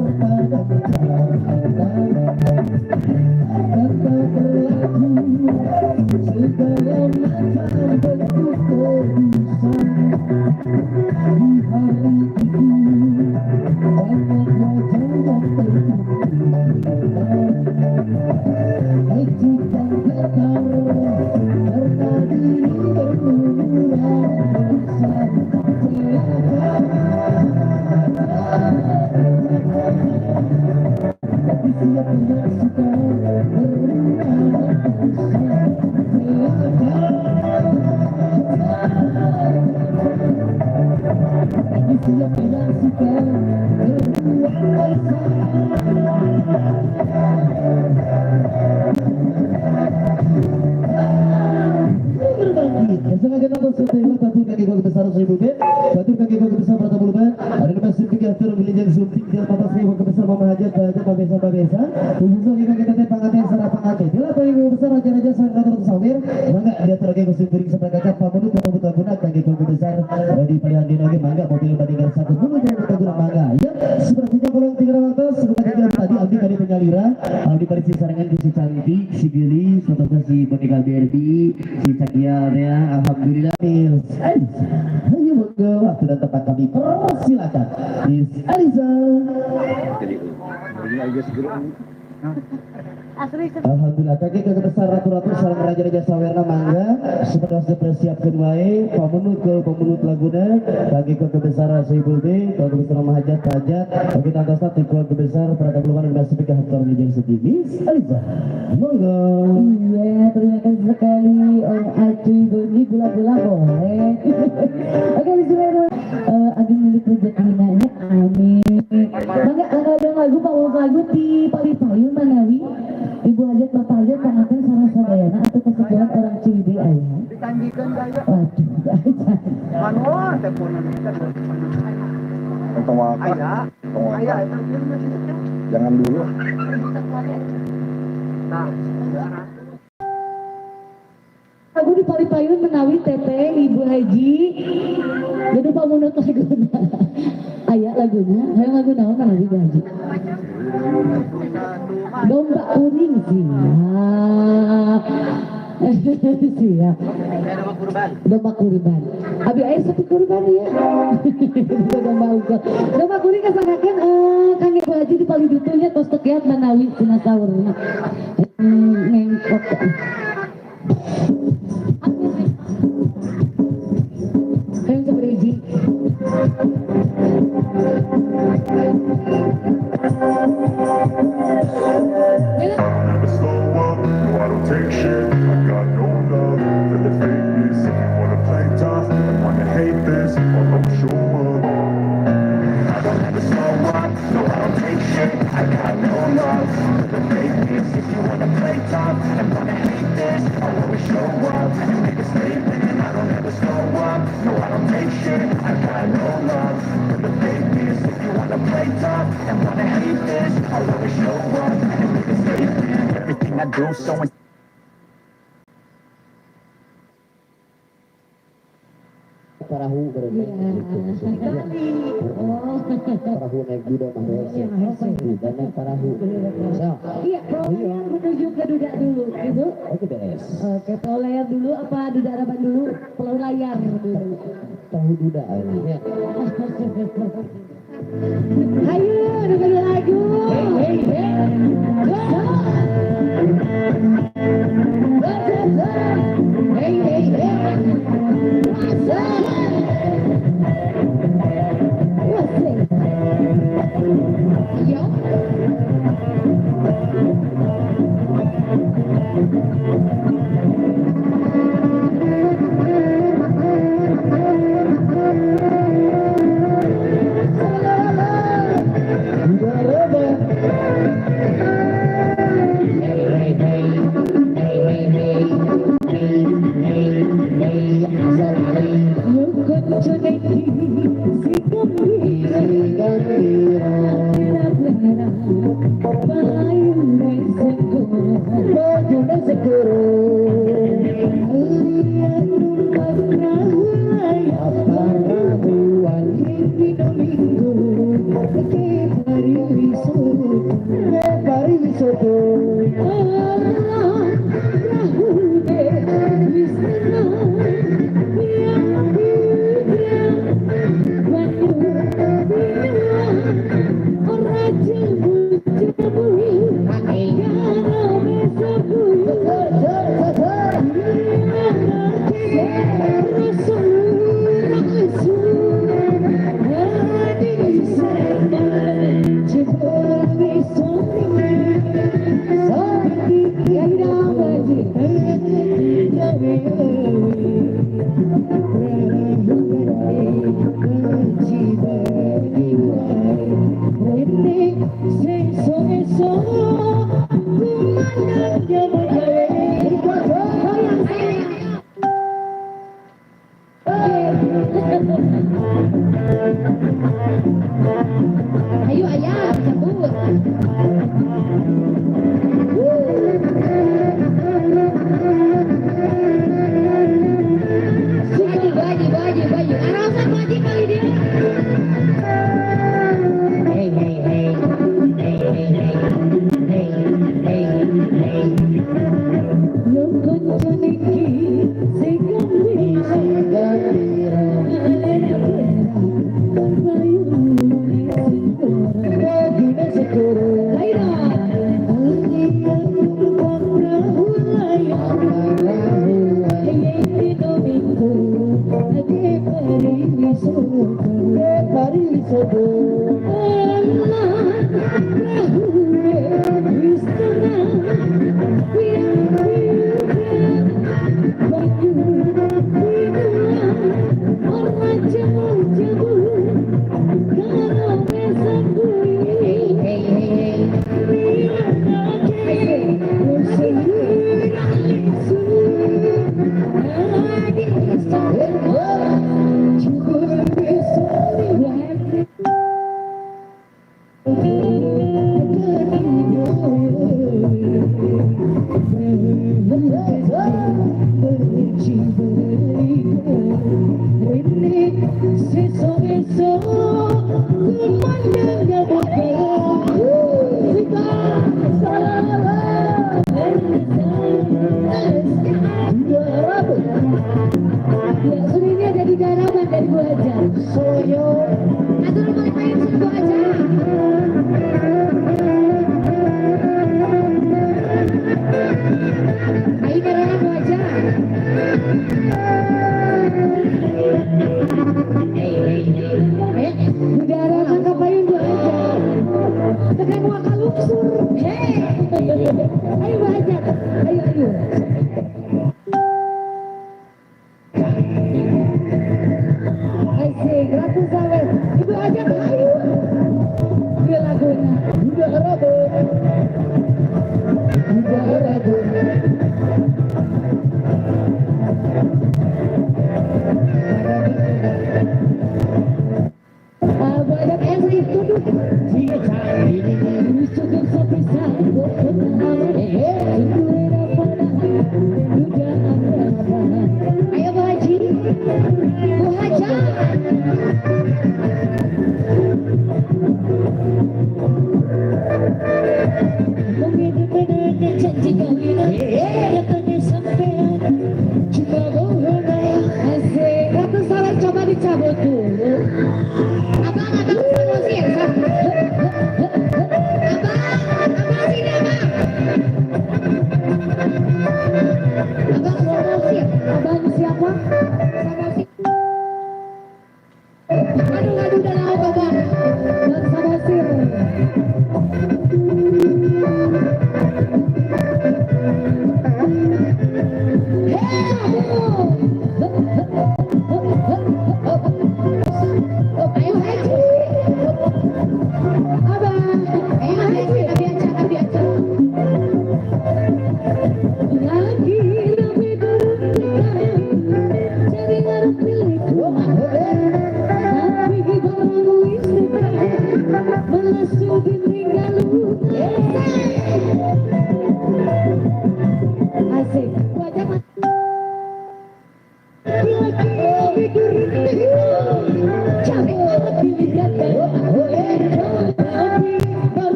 Ibu B. Batur kaki keluarga besar para tamu lebaran. Ada nama sumping atur wilujeng sumping jalma pas keluarga besar Mama Hajat, Pak Hajat, Pak Besa, Pak Besa. Khususnya kita kita teh panganten sareng panganten. Bila keluarga besar raja-raja sareng ratu sawir, mangga diatur lagi ku simkuring saprakaca pamunut pamunut laguna kaki keluarga besar di palihan dina oge mangga mobil bandingan satu bumi jaya laguna mangga. Ya, sepertinya kurang tiga waktu seperti tadi abdi kali penyalira, abdi kali si sarengan ku si cantik, si Gili, contohnya si boneka Barbie, si Cakial ya, alhamdulillah. Miss Alisa, ayo monggo waktu dan tempat kami persilakan. Miss Alisa. Jadi, Alhamdulillah kaki ke besar ratu-ratu sareng raja-raja sawerna mangga supados dipersiapkeun wae pamunut ke pamunut laguna kaki ke besar Sohibul B, keluarga besar Mahajat Hajat bagi tantosna ti keluarga besar para tamu lebaran dan sepika hatur wilujeng sumping. Miss Alisa monggo. Iya, terima kasih sekali Om Aci Goni gula-gula boleh. Oke, bismillahirrahmanirrahim. Agi milik rezekina nya, amin. Mangga ada lagu pamunut lagu ti Palipayun manawi Ibu Hajat Bapak Hajat panganten sareng sadayana atau kesepuhan orang Ciwidey aya. Waduh, jangan dulu. Lagu di Palipayun menawi Teteh Ibu Haji. Jadi pamunut laguna. Aya laguna, hayang lagu naon manawi Ibu Haji? Domba kuning siap. Siap. Domba kurban. Abi aya sapi kurban ya. Domba uga. Domba kuring kasanggakeun Kang Ibu Haji di paliditu nya tos teu keat manawi cenah saurna. Nengkok. Hayang sabaraha hiji? Never slow up, no I don't take shit. I got no love for the fakeness. If you wanna play tough and wanna hate this, I'll always show up. I don't ever slow up, no I don't take shit. I got no love for the fakeness. If you wanna play tough and wanna hate this, I'll always show up and make a statement. I don't ever slow up, no I don't take shit. I got no love for the fakeness. If you wanna play tough and wanna hate this, I'll always show up and make a statement. Everything I do, so Parahu Iya. Oh. Parahu naik duda mah hese. Duda naik parahu. Iya, perahu layar menuju ke duda dulu, gitu. Oke, beres. Oke, perahu layar dulu apa duda harapan dulu? Perahu layar dulu. Perahu duda ini. Ya. Ayo, dengerin lagu. Hey, hey, hey. Hey, hey, hey. Yo. Jebul Janji kawin.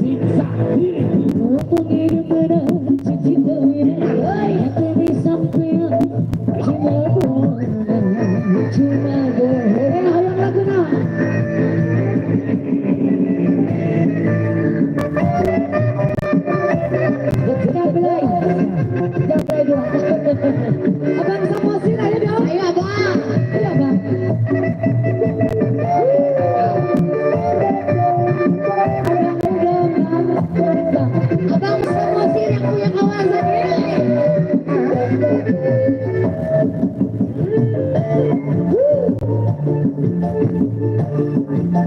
Siksa diri. Abang Samosir ayo dong. Ayo abang. Ayo abang. Abang Samosir yang punya kawasan ini.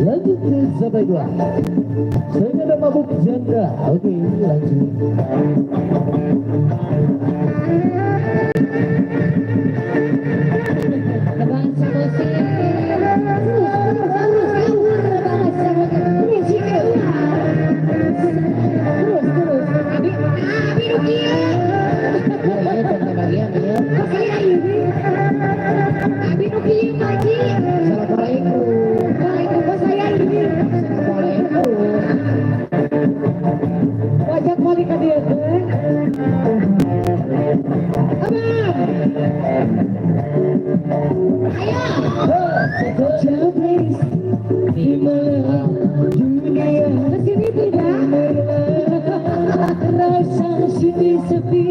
Lanjut ke sampai dua. Saya ada mabuk janda. Oke, lanjut. Abang Samosir. Terus, terus, terus, terus. Abi, abi Rukia. Abi Rukia Haji. Assalamualaikum. Waalaikumsalam ini. Assalamualaikum. Wajah balik ke dia. Abang. Ayo. Kesini tidak. Rasa sepi-sepi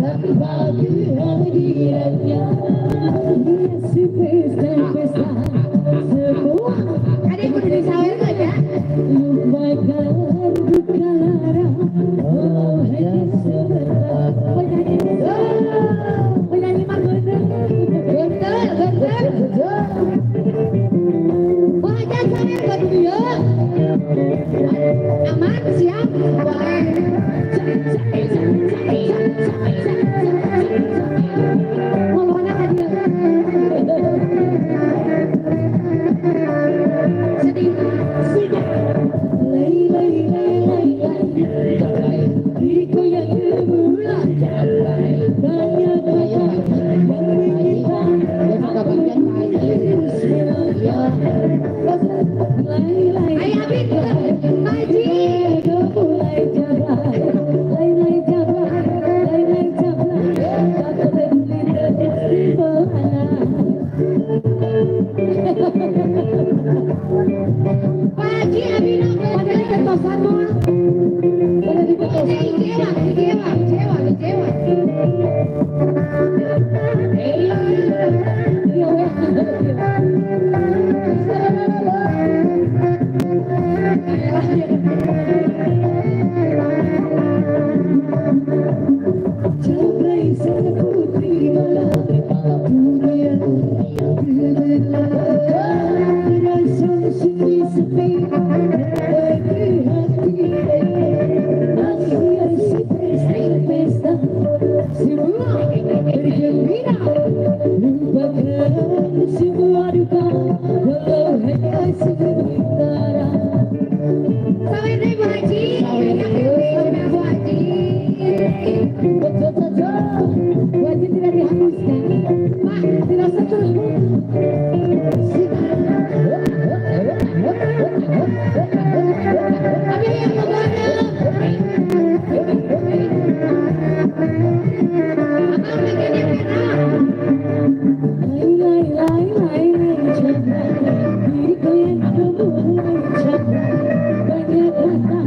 tanpa kehadirannya. Si pesta-pesta semua. Ada yang udah disawer kan ya? Lupakan duka lara, walau hanya sebentar. Penyanyi, penyanyi Mar Gondel, Gondel, Gondel. Wajah sawer buat dia. Aman, siap, boleh. Sedih. Lay lay lay lay lay. Diriku yang gemula. Banyak kata yang menyita. Aku harus melangkah. Lay lay. Ayo Abid, Haji. Mulai jalan, lay lay jalan, lay lay jalan. Tak boleh terus di mana. Pak Haji Abino, pada di ketosan mau, pada di ketosan. Kecewa, kecewa, kecewa, kecewa. Iya, weh. Cabai putri malam dunia rasa sepi-sepi hati masih pesta-pesta semua bergembira lupakan semua duka walau hanya sementara. Sampai deh Bu Haji, sampai Bu Haji. Betul betul, Bu Haji tidak dihapuskan, Pak tidak setuju. Tapi yang kemana? Abang pengennya merah. Lai lai lai lai lai chandra, diriku yang gemulai chandra. Banyak kata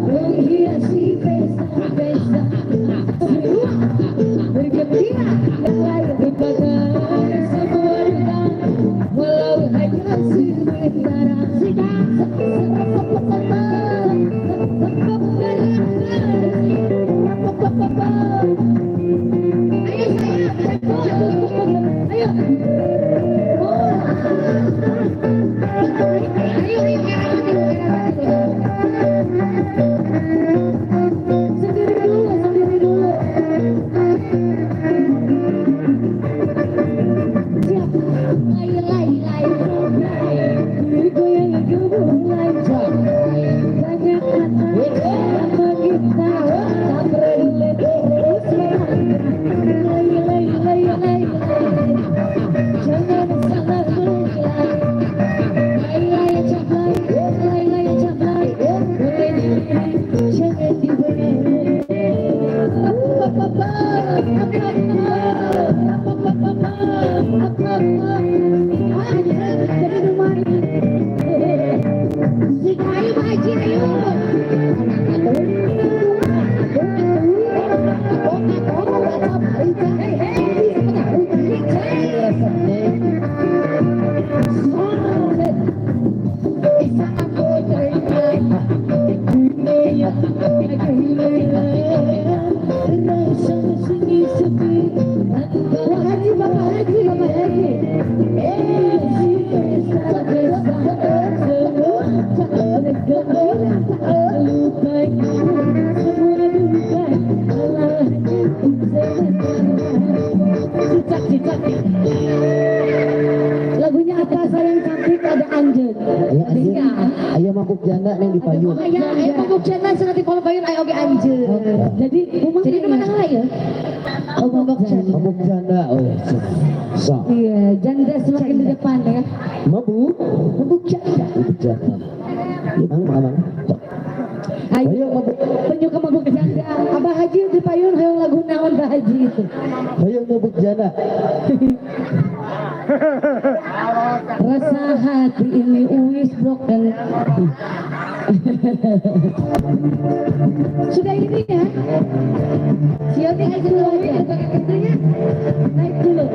Menghiasi pesta-pesta, semua bergembira, lupakan semua duka, walau hanya sementara. Ayo sayang, ayo. Ayo, ayo, ayo. Sendiri dulu, sendiri dulu. Siap. Lai lai lai lai. Goyang gemulai. Banyak kata sama kita tak perlu terus lai lai lai lai lai. Jangan salah menilai. Lai lai capai, lai lai capai. Mulai diri jangan diberi. Apa apa apa apa apa apa apa. Ayo Pak Haji, ayo. Bapak Haji, Bapak Haji, Bapak Haji. Lagunya apa sayang cantik ada Anjen. Aya anjeun. Aya mabuk janda neng di payun. Aya aya mabuk janda cenah di payun aya oge anjeun. Jadi jadi nu mana ya? Oh mabuk janda. Mabuk janda. Oh so. Iya, janda semakin di depan ya. Mabuk, mabuk janda. Mabuk janda. Mang mang. Ayo penyuka mabuk janda. Abah Haji di payun hayang lagu naon Bah Haji itu. Hayang mabuk janda. Rasa hati ini uwis broken. Sudah ini ya. Siap naik dulu aja. Naik dulu.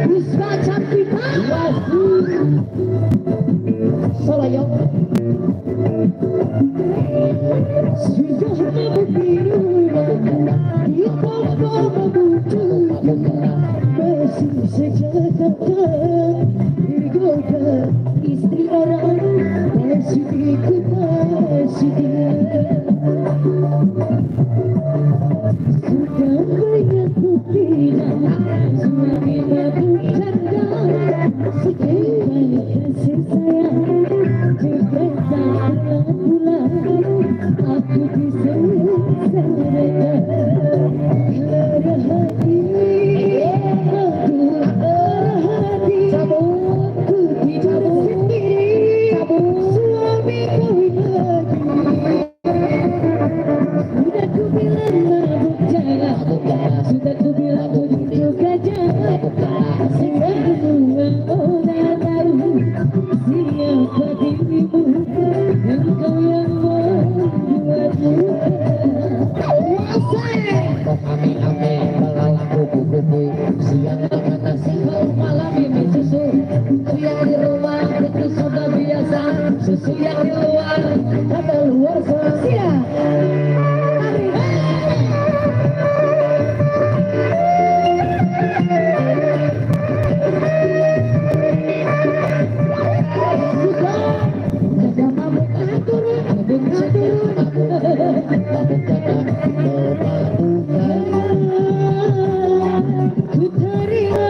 Puspa Campita Solayok sudah mabuk kita mabuk masih saja tetap digoda istri orang masih ikut masih sudah banyak buktinya suami mabuk janda sekian kasih sayang juga tak pulang aku disengsarakan karena hati aku hati aku tidak sendiri suami kawin lagi. Sudah ku bilang mabuk jangan, sudah ku bilang begitu gajah. Semua orang tahu siapa dirimu, engkau yang membuatmu. Ame-ame belalang kupu-kupu siang makan nasi kalau malam minum susu. Susu yang di rumah itu sudah biasa, susu yang di luar kata luar sia. Ku terima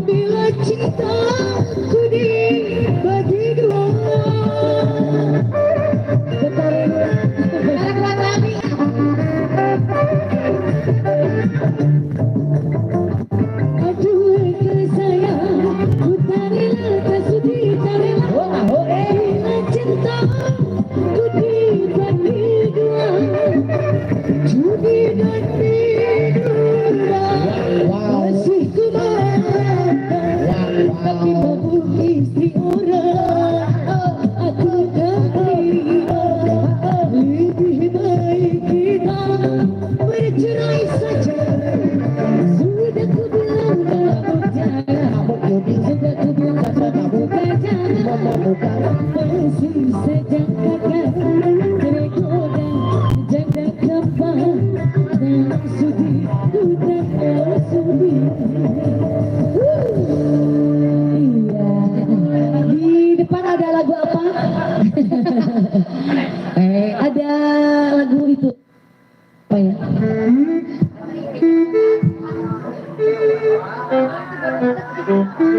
bila cintaku dibagi dua.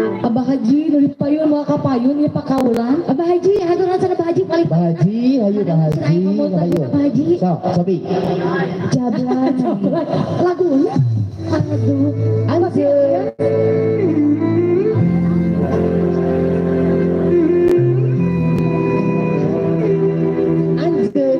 Abah Haji dari payun mau ka payun ya pakaulan. Abah Haji hatur sana Abah Haji paling. Abah Haji, hayu Abah Haji, hayu. Abah Haji. Sok, Sobi. Jablan. Lagunya. Aduh, anjir. Anjir.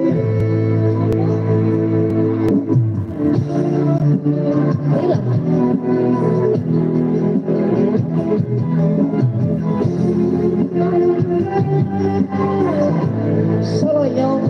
Soloyong.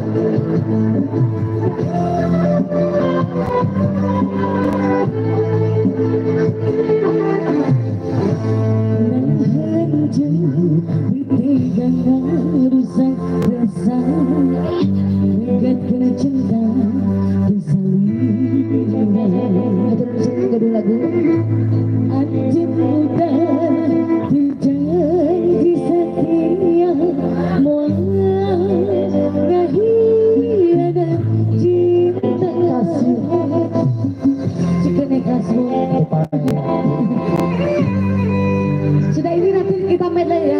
Sudah ini nanti kita medley ya.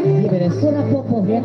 Kurang popo ya.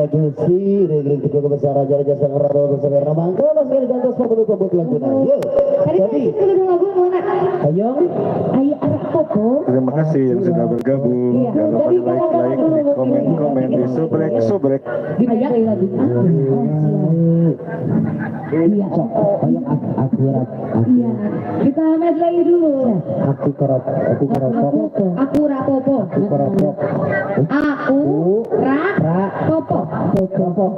Gusti regreg keluarga besar raja-raja sang ratu besar mangga mas sekali gantos pabulu-pabulu laguna. Yo. Tadi kudu lagu mana? Ayo. Ayo arak popo. Terima kasih yang sudah bergabung. Jangan lupa di like, di komen, komen, di subrek, subrek. Ayo lagu. Iya, aku Iya. Kita medley dulu. Aku kerap, aku keropok. Aku rapopo. Aku keropok. Aku rapopo. Keropok.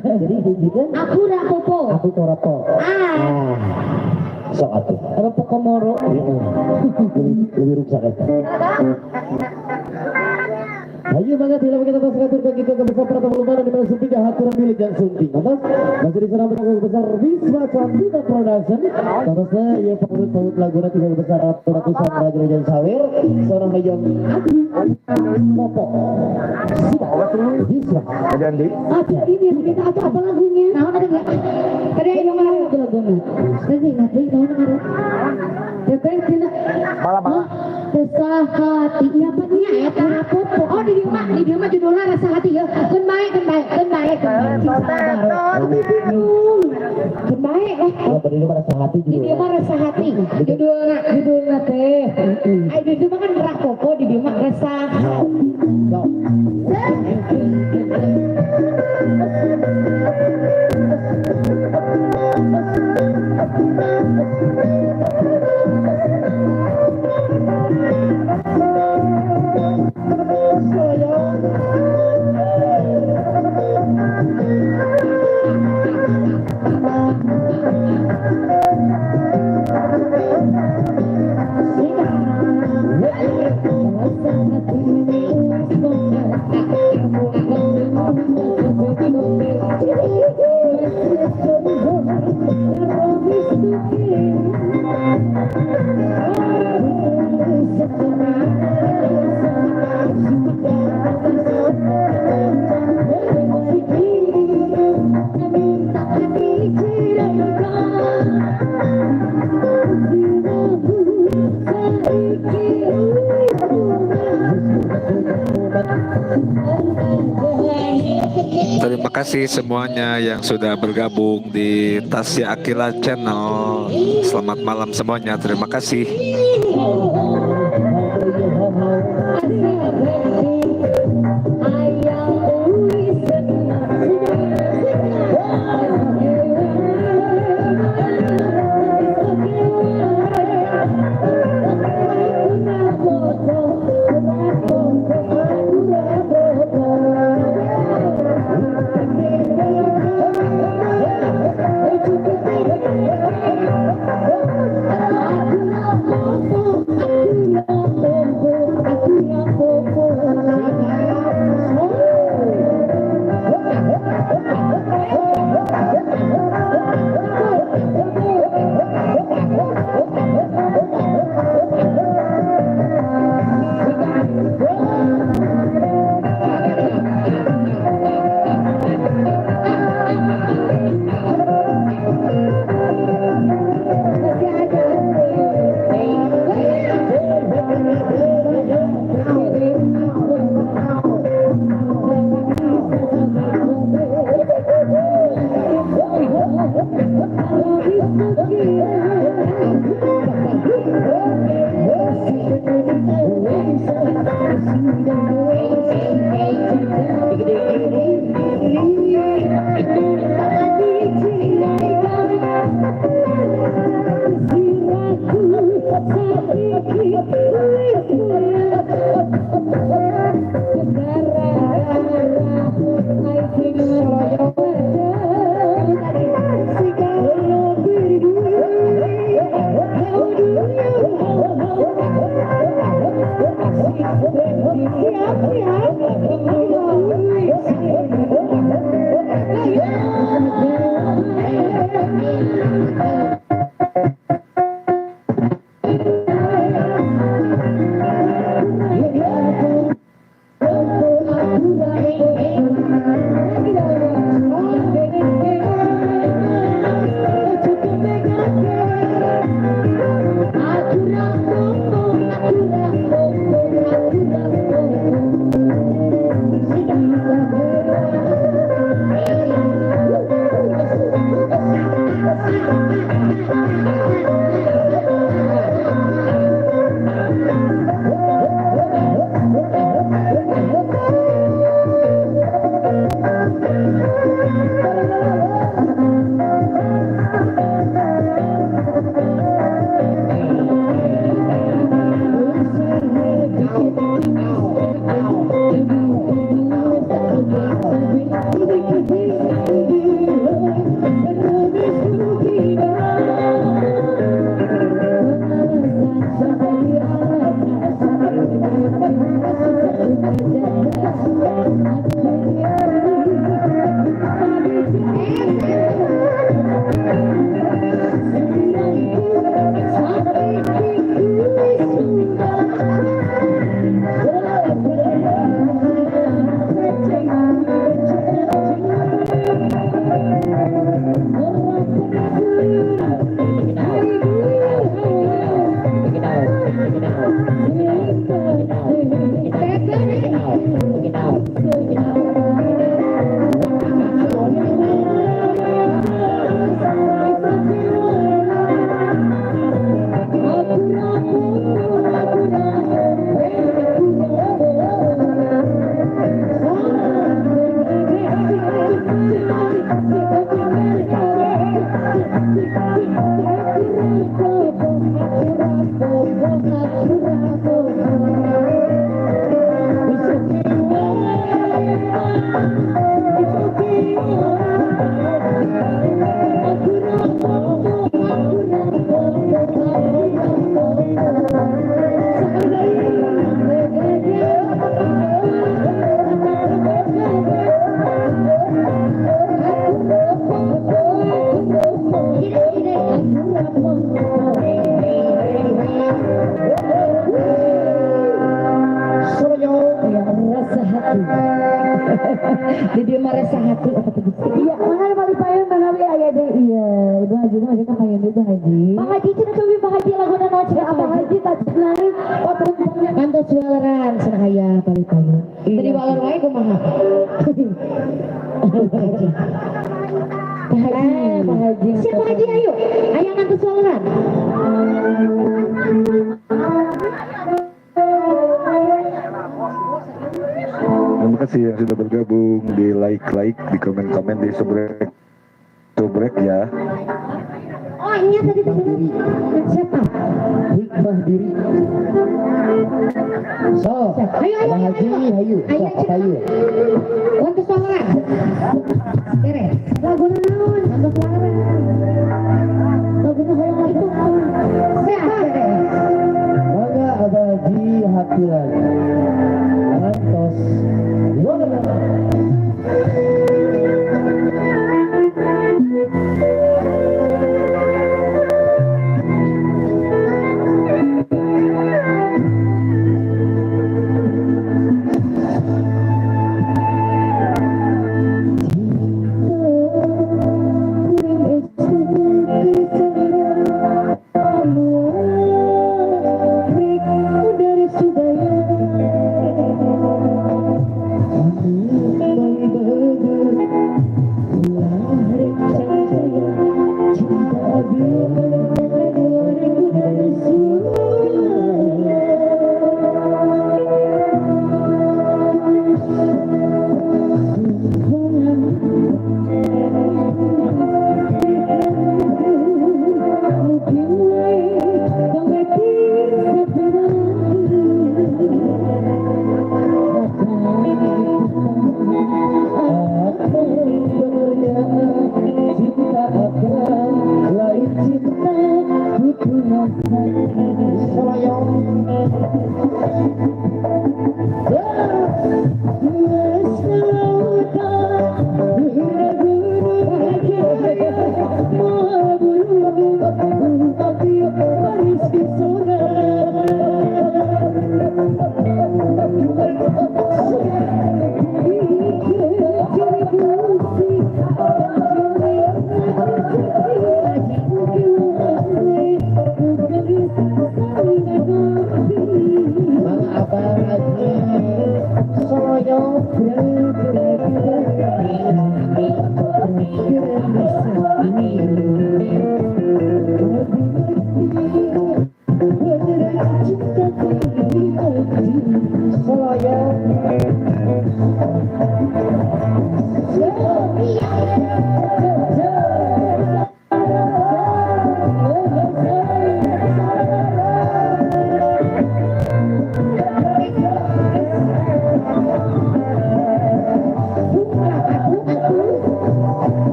Jadi gitu. Aku rapopo. Aku keropok. Ah. Sok atuh. Keropok komoro. Lebih rusak eta. Ayo banget bila kita tos ngatur bagi keluarga besar para tamu lebaran di mana sunting haturan milik dan sunting. Atas masih di sana keluarga besar Wisma Cantika Production. Terusnya ya pengurut-pengurut lagu keluarga besar ratusan raja-raja sawir seorang hayam aku popok. Wisma. Ada Andi. Ada ini yang kita atau apa lagunya? Nah, ada enggak? Tadi yang mana lagunya? Tadi nanti naon ngaran? Teteh tina. Malah. Rasa hati ya apa nih ya rapopo. Oh di dieu mah judulna rasa hati ya. Keun bae keun bae keun bae. Keun bae eh. Oh, di dieu mah rasa hati Di dieu mah rasa hati. Judulna teh. Ai di dieu mah kan rapopo di dieu mah rasa hati. Terima kasih semuanya yang sudah bergabung di Tasya Aqilla Channel. Selamat malam semuanya. Terima kasih. Aku Di dia marah hati apa tuh? Iya, mana balik payung mana we aya deui. Iya, Ibu Haji mah kita payung deui Bang Haji. Bang Haji cenah cobi Bang Haji laguna naon cenah Abang Haji tah cenah kantos waleran cenah aya balik payung. Tadi waler wae kumaha? Pak Haji, Pak Haji. Siapa Pak Haji ayo? Aya ngantos waleran. Terima kasih yang sudah bergabung, di like-like, di komen-komen, di subrek ya. Oh iya tadi tadi siapa? Hikmah diri. So, ayo ayo Haji, ayo ayo, ayo. Untuk suara. Beres. Lagu naon? Untuk suara. Lagu hoyong itu. Siapa? Mangga Abah Haji haturan. Lantos.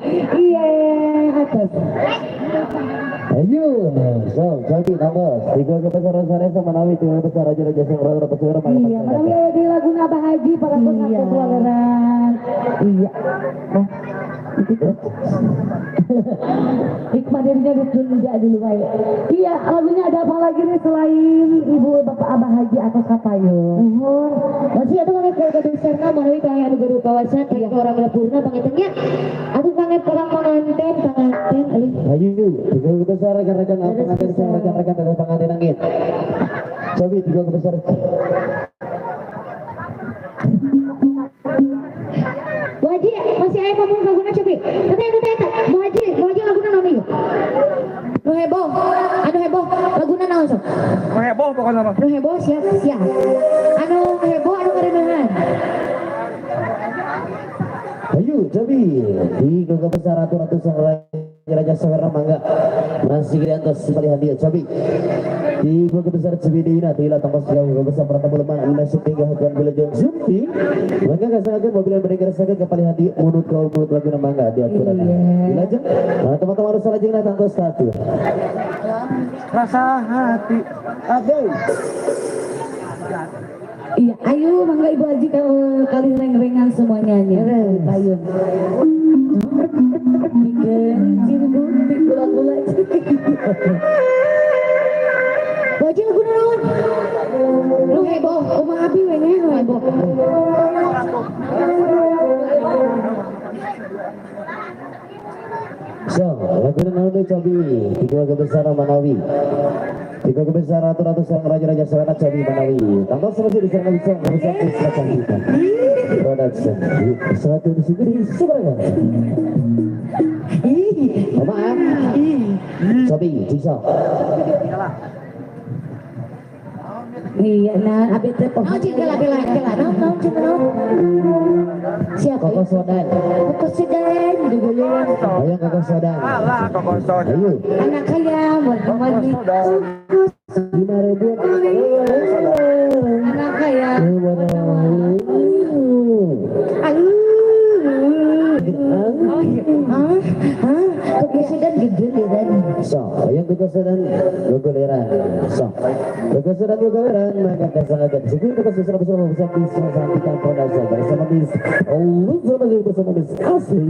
Iya, atas. Ayo, so jadi nambah tiga kebesaran sana manawi tiga besar raja raja sing ora pesura. Iya, manawi aya di laguna Abah Haji para satu waleran. Iya. Nah, itu. Hikmah dirinya ditunda dulu baik. Iya, lagunya ada apa lagi nih selain Ibu Bapak Abah Haji atau Kapayun? Nuhun. Masih atuh kangge keluarga besarna manawi kangge anu gaduh kawasan kangge orang dapurna pangetengnya. Atuh kangge orang panganten, panganten euy. Ayo, tiga besar rekan-rekan pengantin, rekan-rekan dari pengantin angin. Cobi tiga besar. Bu Haji, masih aya ngomong laguna cobi. Eta eta eta. Bu Haji, Bu Haji laguna naon ieu? Nu heboh, anu heboh laguna naon sok? Nu heboh pokokna mah. Nu heboh siap siap. Anu heboh anu ngareuneuhan. Ayo cobi tiga besar ratu-ratu sang raja sawera mangga masih diantos palihan dia cobi tiga besar cibidina tila tongkos jauh besar pertama lemah lima tiga hatuan bilajeng sumpi mangga kasangakeun mobil yang beri keresakeun ke palihan dia munut kaul munut lagu mangga diaturan bilajeng nah teman-teman harus salajengna tangtos satu rasa hati aduh. Iya, ayo mangga Ibu Haji kalau kali reng-rengan semuanya nya. Ayo. Bikin cirbut gula-gula. Bu Haji laguna naon? Nu heboh, kumaha abi we nya nu heboh. So, laguna naon deui cobi? Tiga besar manawi. Tiga besar ratu-ratu sang raja-raja sarana cobi manawi. Tambah selesai di sana bisa bisa bisa kita. Production. Satu di sini sebenarnya. Maaf. Cobi, bisa. Iya, nah, abi teh naon cing kela kela kela naon naon cing naon. Siapa? Koko Sodan. Koko Sodan dugulung. Ayo Koko Sodan. Alah Koko Sodan. Ayo. Anak kaya warna-warni. 5.000. Anak kaya. Aduh. Ah, ah, Koko Sodan gede kan. So, ayo Bekasaran gogoleran. Sok. Bekasaran gogoleran maka kasanakan. Sebelum kita bersama bersama Miss Santika Ponasa bersama Miss bersama Miss Asli.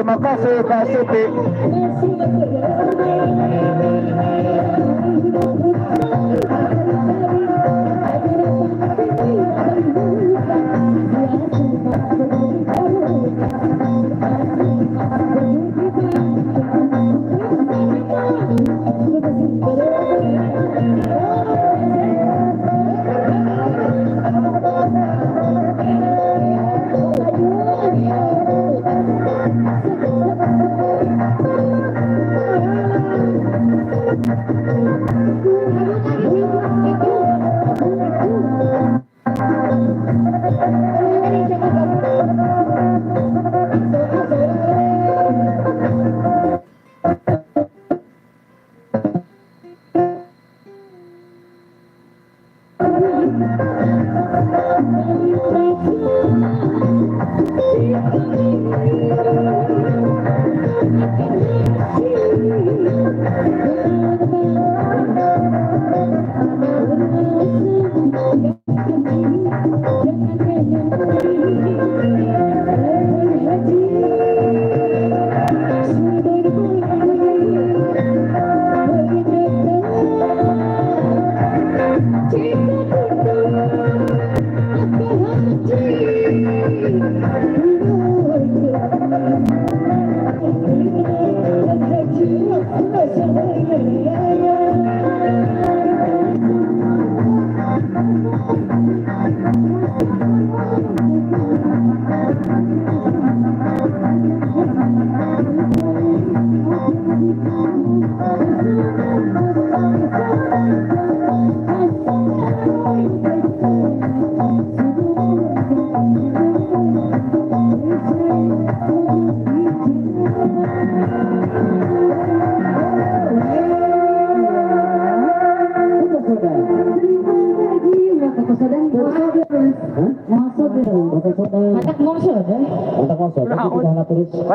Terima kasih Kak Siti.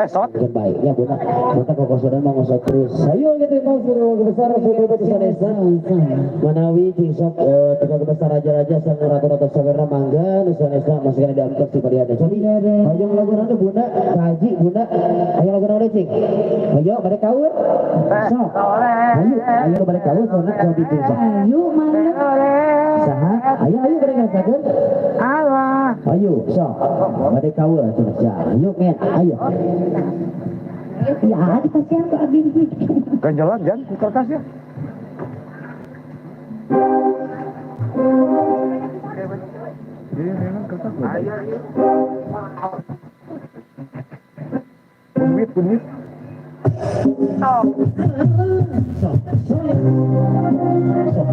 Terus baik ya bunda, mata kok sudah mau ngosot terus. Ayo kita tahu sudah besar sudah besar desa. Manawi cingsok tiga besar raja-raja sang ratu-ratu sawerna mangga nusa desa masih ada diangkat si pada ada. Ayo lagu nanti bunda, kaji bunda. Ayo lagu nanti cing. Ayo pada kaur. Sok. Ayo ayo pada kaur soalnya jadi cingsok. Ayo mana? Saha. Ayo ayo pada ngasakeun. Allah. Ayo sok. Pada kaur cenah. Ayo men, ayo. Ya, dikasihan ke abdi. Ganjalan jan ku kertas ya. Iya, memang kertas. Kunyit, kunyit. Sok. Sok. Sok.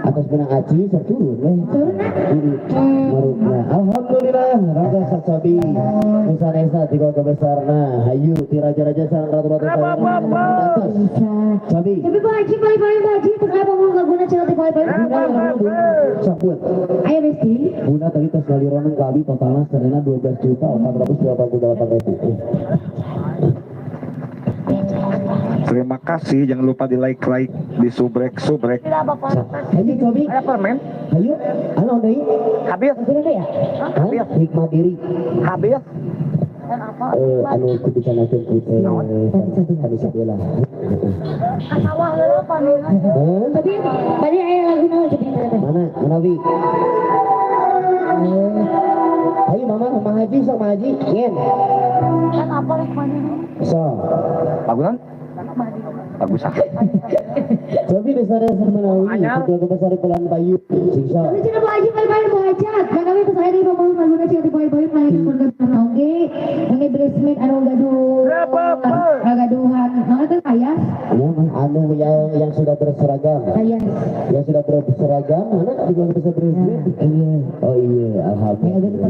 Atas benang aci turun weh. Turun. Alhamdulillah raga sasabi Nusa tiga kebesarna hayu ti raja-raja sareng ratu-ratu sabi. Tapi Bu Haji balik-balik Bu Haji teu ngomong laguna cenah teh balik-balik. Sapun. Aya besti. Bunda tadi tos galironan ka abi totalna sadayana 12.488.000. Terima kasih, jangan lupa di like, di subrek. Hayu cobi. Ada permen. Hayu, anu deui. Habis. Habis. Hikmah diri. Habis. Anu kubicanakeun ku teh. Tadi sabela. Sawah heula panen. Tapi bari aya lagu naon cobi teh. Mana? Manawi. Ayo mama, Mama Haji sok Mama Haji, ngen. Kan apa rek maneh? So. Lagu naon? Lagu sakit. Cobi besar Manawi, keluarga besar Pelan Bayu. Singsa. Tapi cenah Bu Haji bye-bye Bu Hajat. Kami teh saya di pamulung laguna cenah teh bye-bye mah keluarga besar oge. Mangga bresmen anu gaduh. Gagaduhan. Naon teh ayah? Ya, anu yang sudah berseragam. Ayah. Yang sudah berseragam, mana juga bisa beresmen? Iya. Oh iya, alhamdulillah.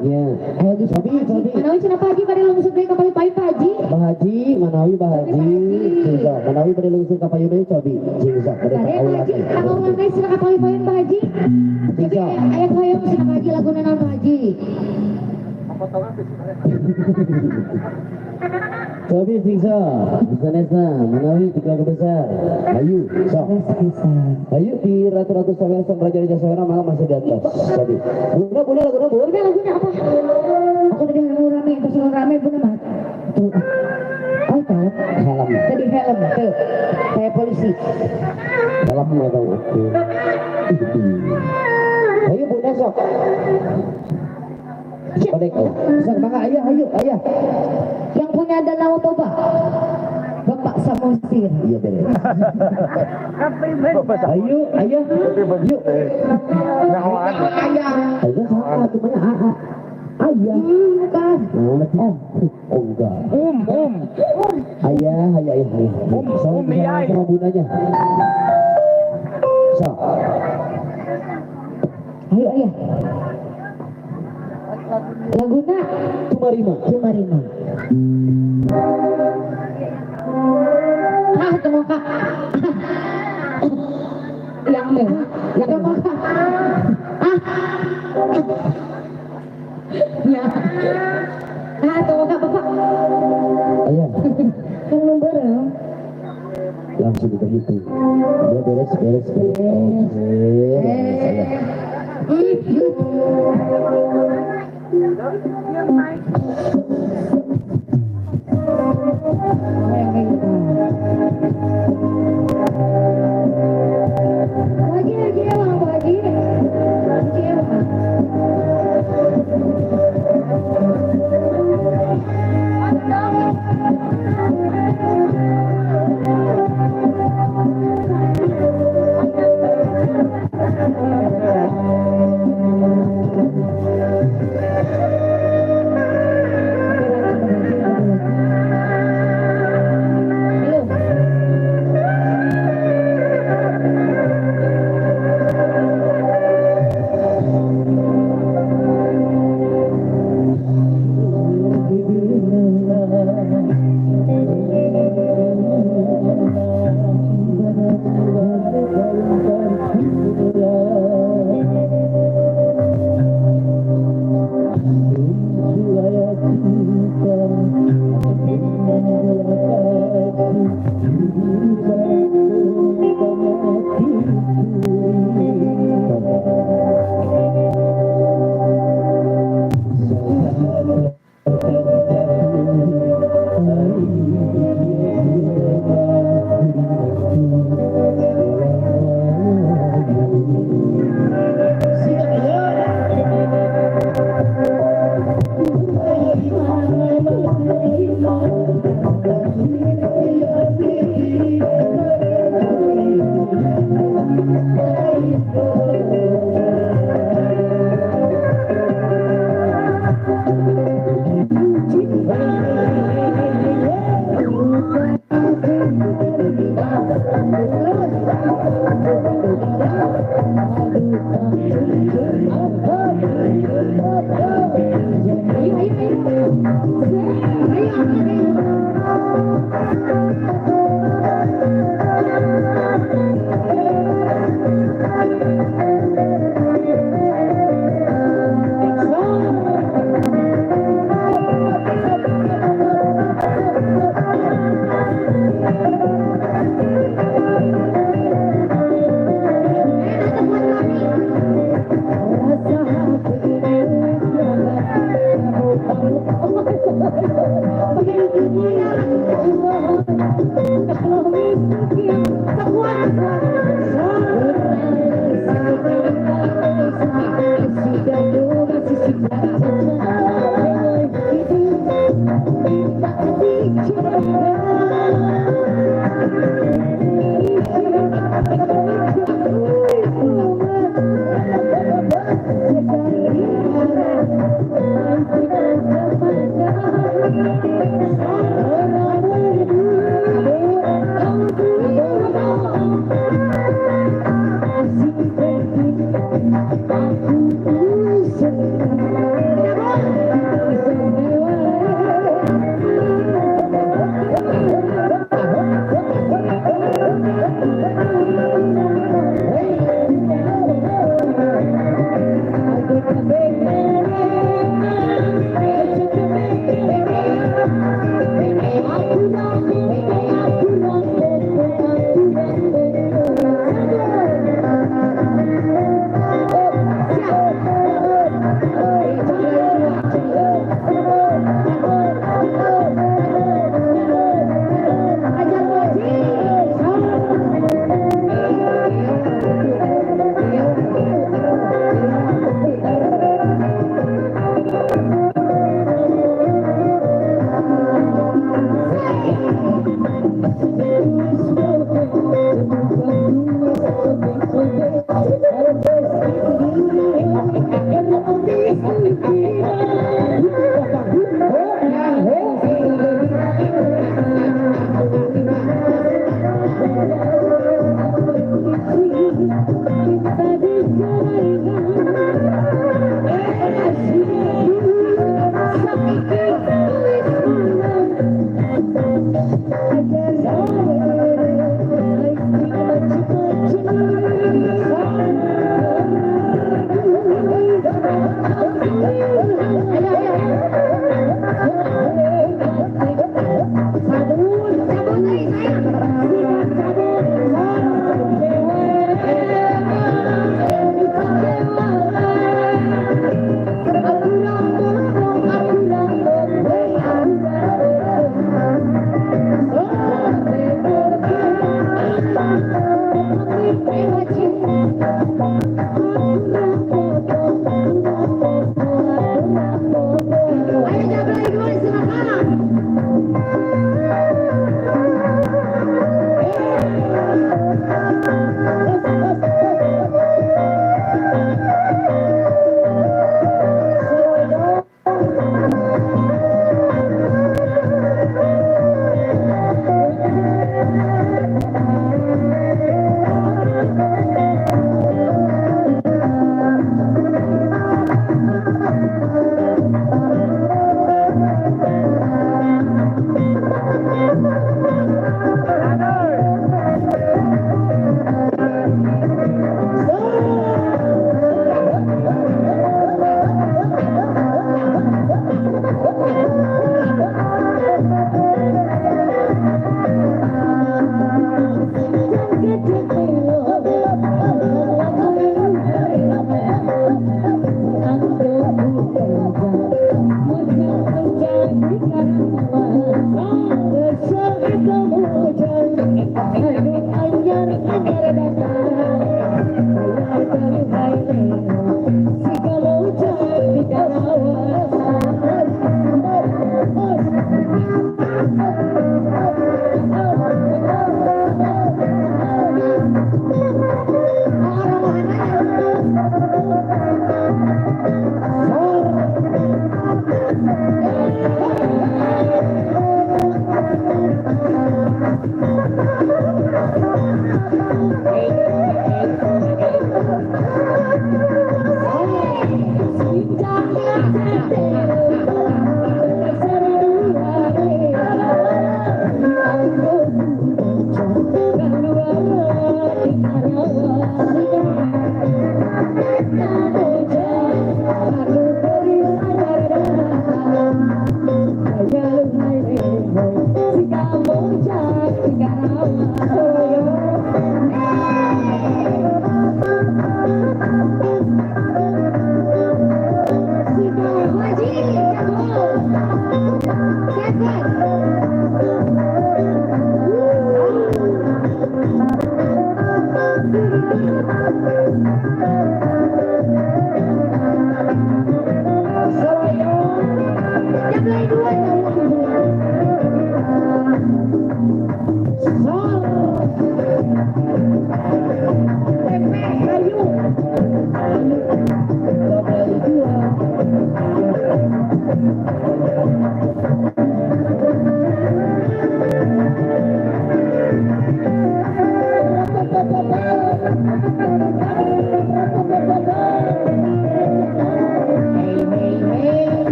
Iya. Ayo geus Cobi, cobi. Manawi cenah Pak Haji bade langsung deui ka Pali Pak Haji. Pak Haji, Manawi Pak Haji. Singsa, Manawi bade langsung ka payun deui cobi. Singsa, bade ka Bade Pak aula. Haji, ka aula deui cenah ka payun Pak Haji. Singsa. Aya hoyong cenah Pak Haji laguna naon Pak Haji? Cobi singsa, Sanesa, Manawi tiga besar. Ayu, sok. Ayu di ratu-ratu sawera sang raja-raja sawera malah masih di atas. Cobi. Bunda, bunda laguna bunda. Bunda laguna apa? Aku tadi anu rame, pas rame bunda mah. Tuh. Oh, tahu. Helm. Tadi helm tuh. Kayak polisi. Helm nggak tahu. Ayo bunda sok. Balik. Sok mangga ayah, ayo ayah. Yang punya Danau Toba, Bapak Samosir. Iya beres. Ayo, ayah, yuk. Ayah. Ayah sama tuh banyak AA. Ayah. Bukan. Oh enggak. Ayah, ayah, ayah, ayah. Sama bundanya. So. Ayo ayah. Laguna Tumarima. Tumarima. Ah, tunggu kak. Yang mewah. Yang tunggu kak. Ah. Ya. Ah, tunggu kak bapak. Ayah. Kan nomor. Langsung kita hitung. Udah beres, beres, beres. Oke, beres ayah. Haji, haji, emang Bu Haji. Haji, emang. Thank you.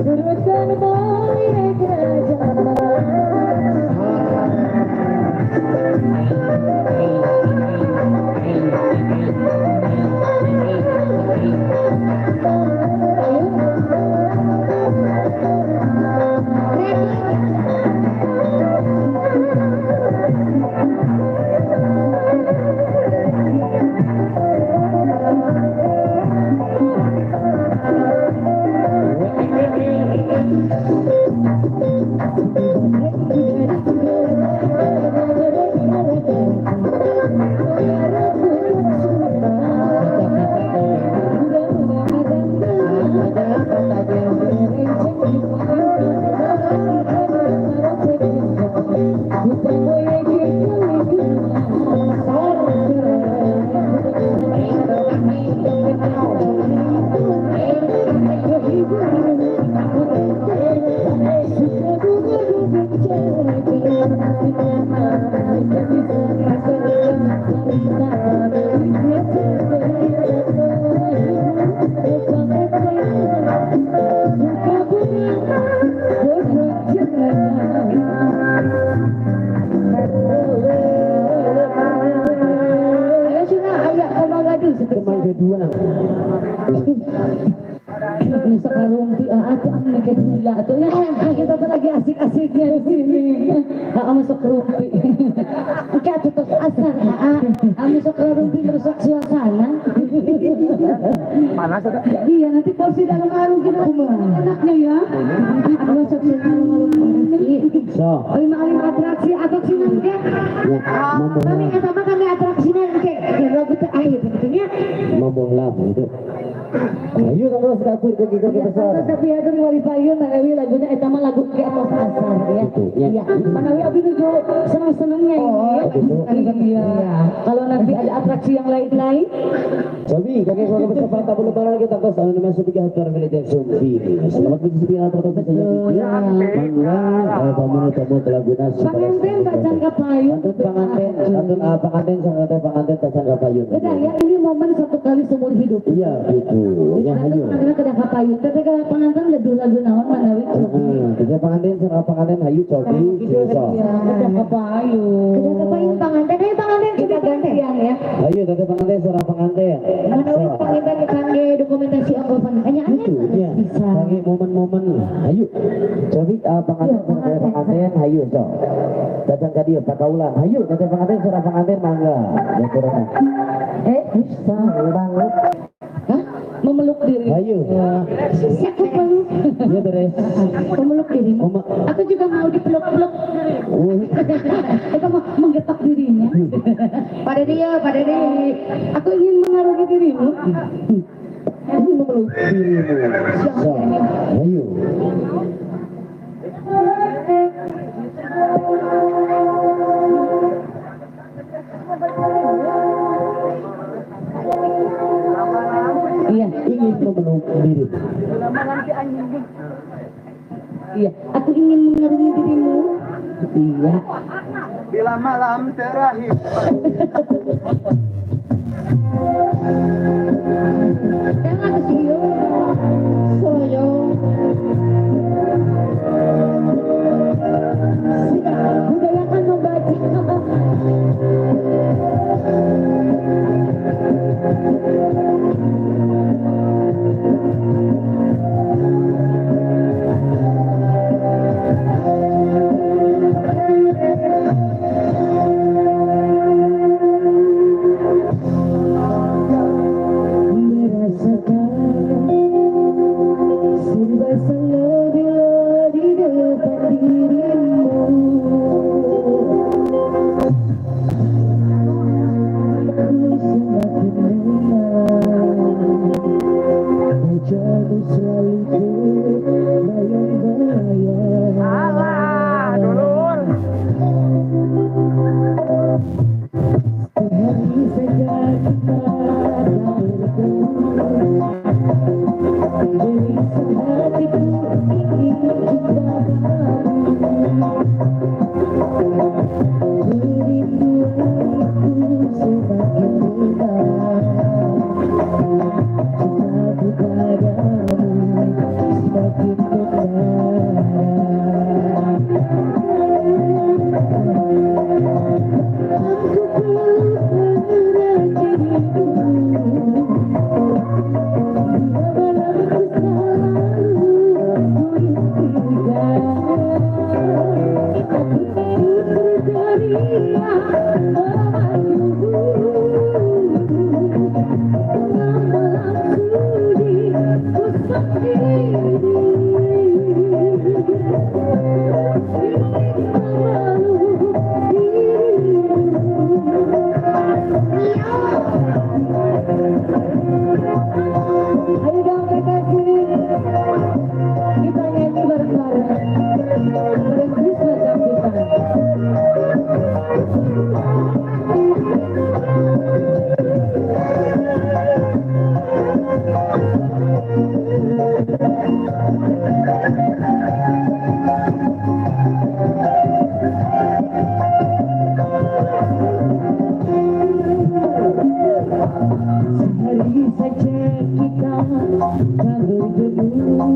Teruskan proyek Kita lagi asik-asiknya di sini. Masuk rumpi. Enggak tutup asar. Masuk rumpi merusak suasana. Panas ada? Iya, nanti porsi dalam karung kita enaknya ya. Masuk dalam So. Lima atraksi atau sih nanti. Kami kata kami atraksi nanti. Lagu terakhir tentunya. Ngomong lama itu. Ayo terus aku ikut besar. Tapi ada wali payun manawi lagunya eta mah lagu ke atas asar ya. Iya. Manawi abi nuju seneng-senengnya ini. Iya. Kalau nanti ada atraksi yang lain-lain. Cobi, kakek keluarga besar para tamu lebaran kita terus anu masuk tiga hatur militer sumpi. Selamat mencicipi alat protes saja. Mangga pamun tamu telaguna. Panganten bacang kapayun. Panganten, panganten sangat panganten bacang kapayun. Udah ya, ini momen satu kali seumur hidup. Iya, gitu. Ya hayu. Pengantin kedah kapayun. Tapi kalau pengantin gaduh lagu naon manawi. Heeh, pengantin sareng pengantin hayu cobi. Kedah kapayun. Kedah kapayun pengantin. Ayo pengantin kita gantian ya. Hayu teteh pengantin sareng pengantin. Manawi pengantin kangge dokumentasi anggopan. Hanya itu ya. Bisa. Kangge momen-momen. Hayu. Cobi pengantin sareng pengantin hayu sok. Datang ka dieu pakaulan. Hayu teteh pengantin sareng pengantin mangga. Jaturana. Bisa banget. Hah? Memeluk diri. Ayo. Aku peluk. Iya beres. Memeluk dirimu. Aku juga mau dipeluk-peluk. Itu mau menggetok dirinya. Pada dia, pada dia. Aku ingin mengarungi dirimu. Ingin memeluk dirimu. So, ayo. Iya, ingin memeluk diri. Iya, aku ingin mengarungi dirimu. Iya. Bila malam terakhir. Jangan kesio, soyo. Sudah, budayakan membaca. Semakin membara. Aku peluk erat dirimu, bila malamku selalu kuimpikan. Aku takut berteriak memanggilmu, tengah malam sunyi ku sendiri. Ingin memeluk dirimu. Ayo dong kekasih, kita nyanyi bareng-bareng. Bareng Krisna Dangdutan. Sehari saja kita tak bertemu,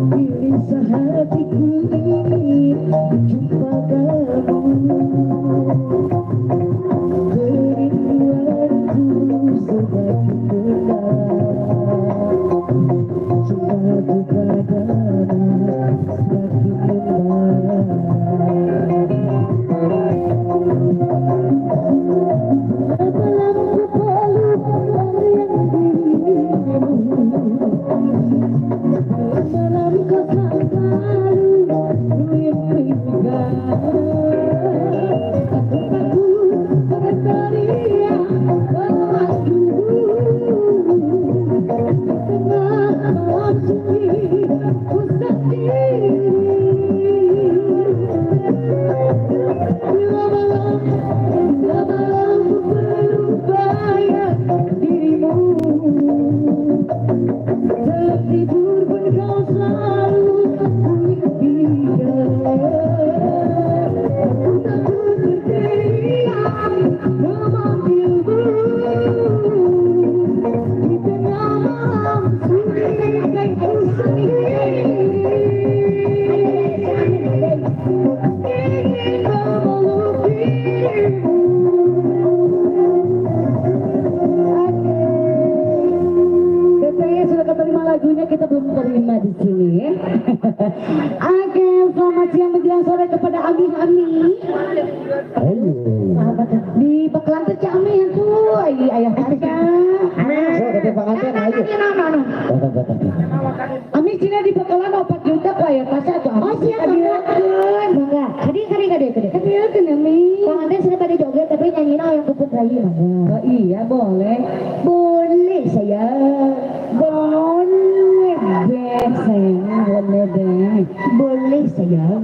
gelisah hatiku ingin jumpa kamu. Kerinduanku semakin mendalam, cintaku padamu semakin membara. Malam ku peluk bayang dirimu, malam ku selalu mimpikan. Aku takut berteriak memanggilmu, di tengah malam sunyi ku sendiri. Bila malam ku peluk bayang dirimu, tertidur pun kau selalu kuimpikan. Aku takut berteriak memanggilmu, di tengah malam sunyi ku sendiri. Ingin memeluk dirimu. Oke, Teteh sudah keterima lagunya, kita belum terima di sini ya. Oke, selamat siang menjelang sore kepada Ami Ami. Ayo. Sahabat di Bakelan teh Cak Ami tuh, ayah kakak. So, teteh panganten ayo. Datang datang. Ami cina di Bakelan 4 juta kok ayah tasya tuh. Oh siap, mangga. Mangga. Kadi kadi kadi kadi. Kadieukeun Ami. Panganten sudah pada joget tapi nyanyinya yang puput lagi mangga. Oh iya boleh. Boleh sayang. Boleh deh sayang, boleh deh. Boleh sayang.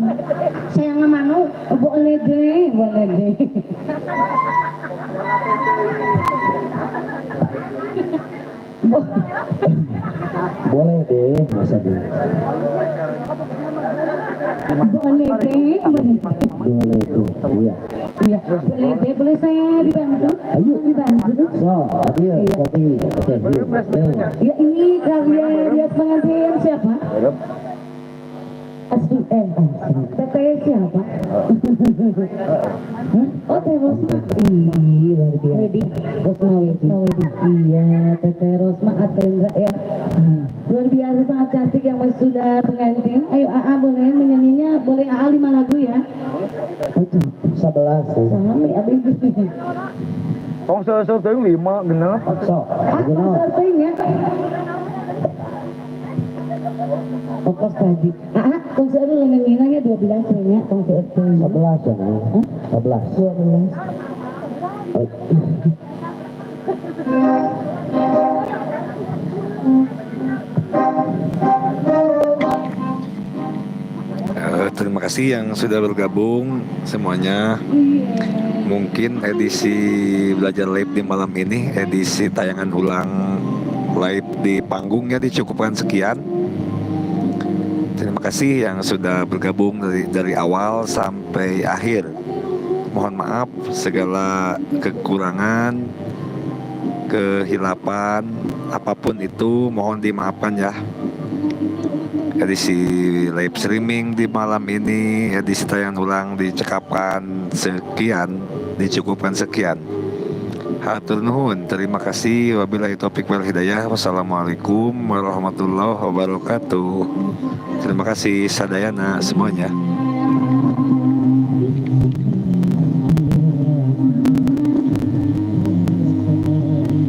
Sayang manu. Boleh deh, boleh deh. Boleh deh, masa deh. Boleh deh, boleh. Boleh tuh. Iya. Iya, boleh deh, boleh saya dibantu? Ayo. Dibantu. So, iya, kopi. Oke, iya. Ya ini karya rias pengantin siapa? Asli, Teteh siapa? Hah? Oh, Teh Rosma. Iya, luar biasa. Rosma Wedi. Iya, Teteh Rosma Atendra ya. Luar biasa, sangat cantik yang masih sudah pengantin. Ayo AA boleh menyanyinya, boleh AA 5 lagu ya. Oh, 11. Sami abis. Tong seueur teuing 5 genep. So, Ah, genep. teuing ya. Pokok tadi. Ah, tong seueur nyanyinya 12 nya, tong seueur teuing. 11 ya, Nang. 11. 12. Terima kasih yang sudah bergabung semuanya. Mungkin edisi belajar live di malam ini, edisi tayangan ulang live di panggungnya dicukupkan sekian. Terima kasih yang sudah bergabung dari awal sampai akhir. Mohon maaf segala kekurangan, kehilapan, apapun itu mohon dimaafkan ya. Edisi live streaming di malam ini, edisi tayang ulang dicekapkan sekian, dicukupkan sekian. Hatur nuhun, terima kasih. Wabillahi taufik wal hidayah. Wassalamualaikum warahmatullahi wabarakatuh. Terima kasih sadayana semuanya.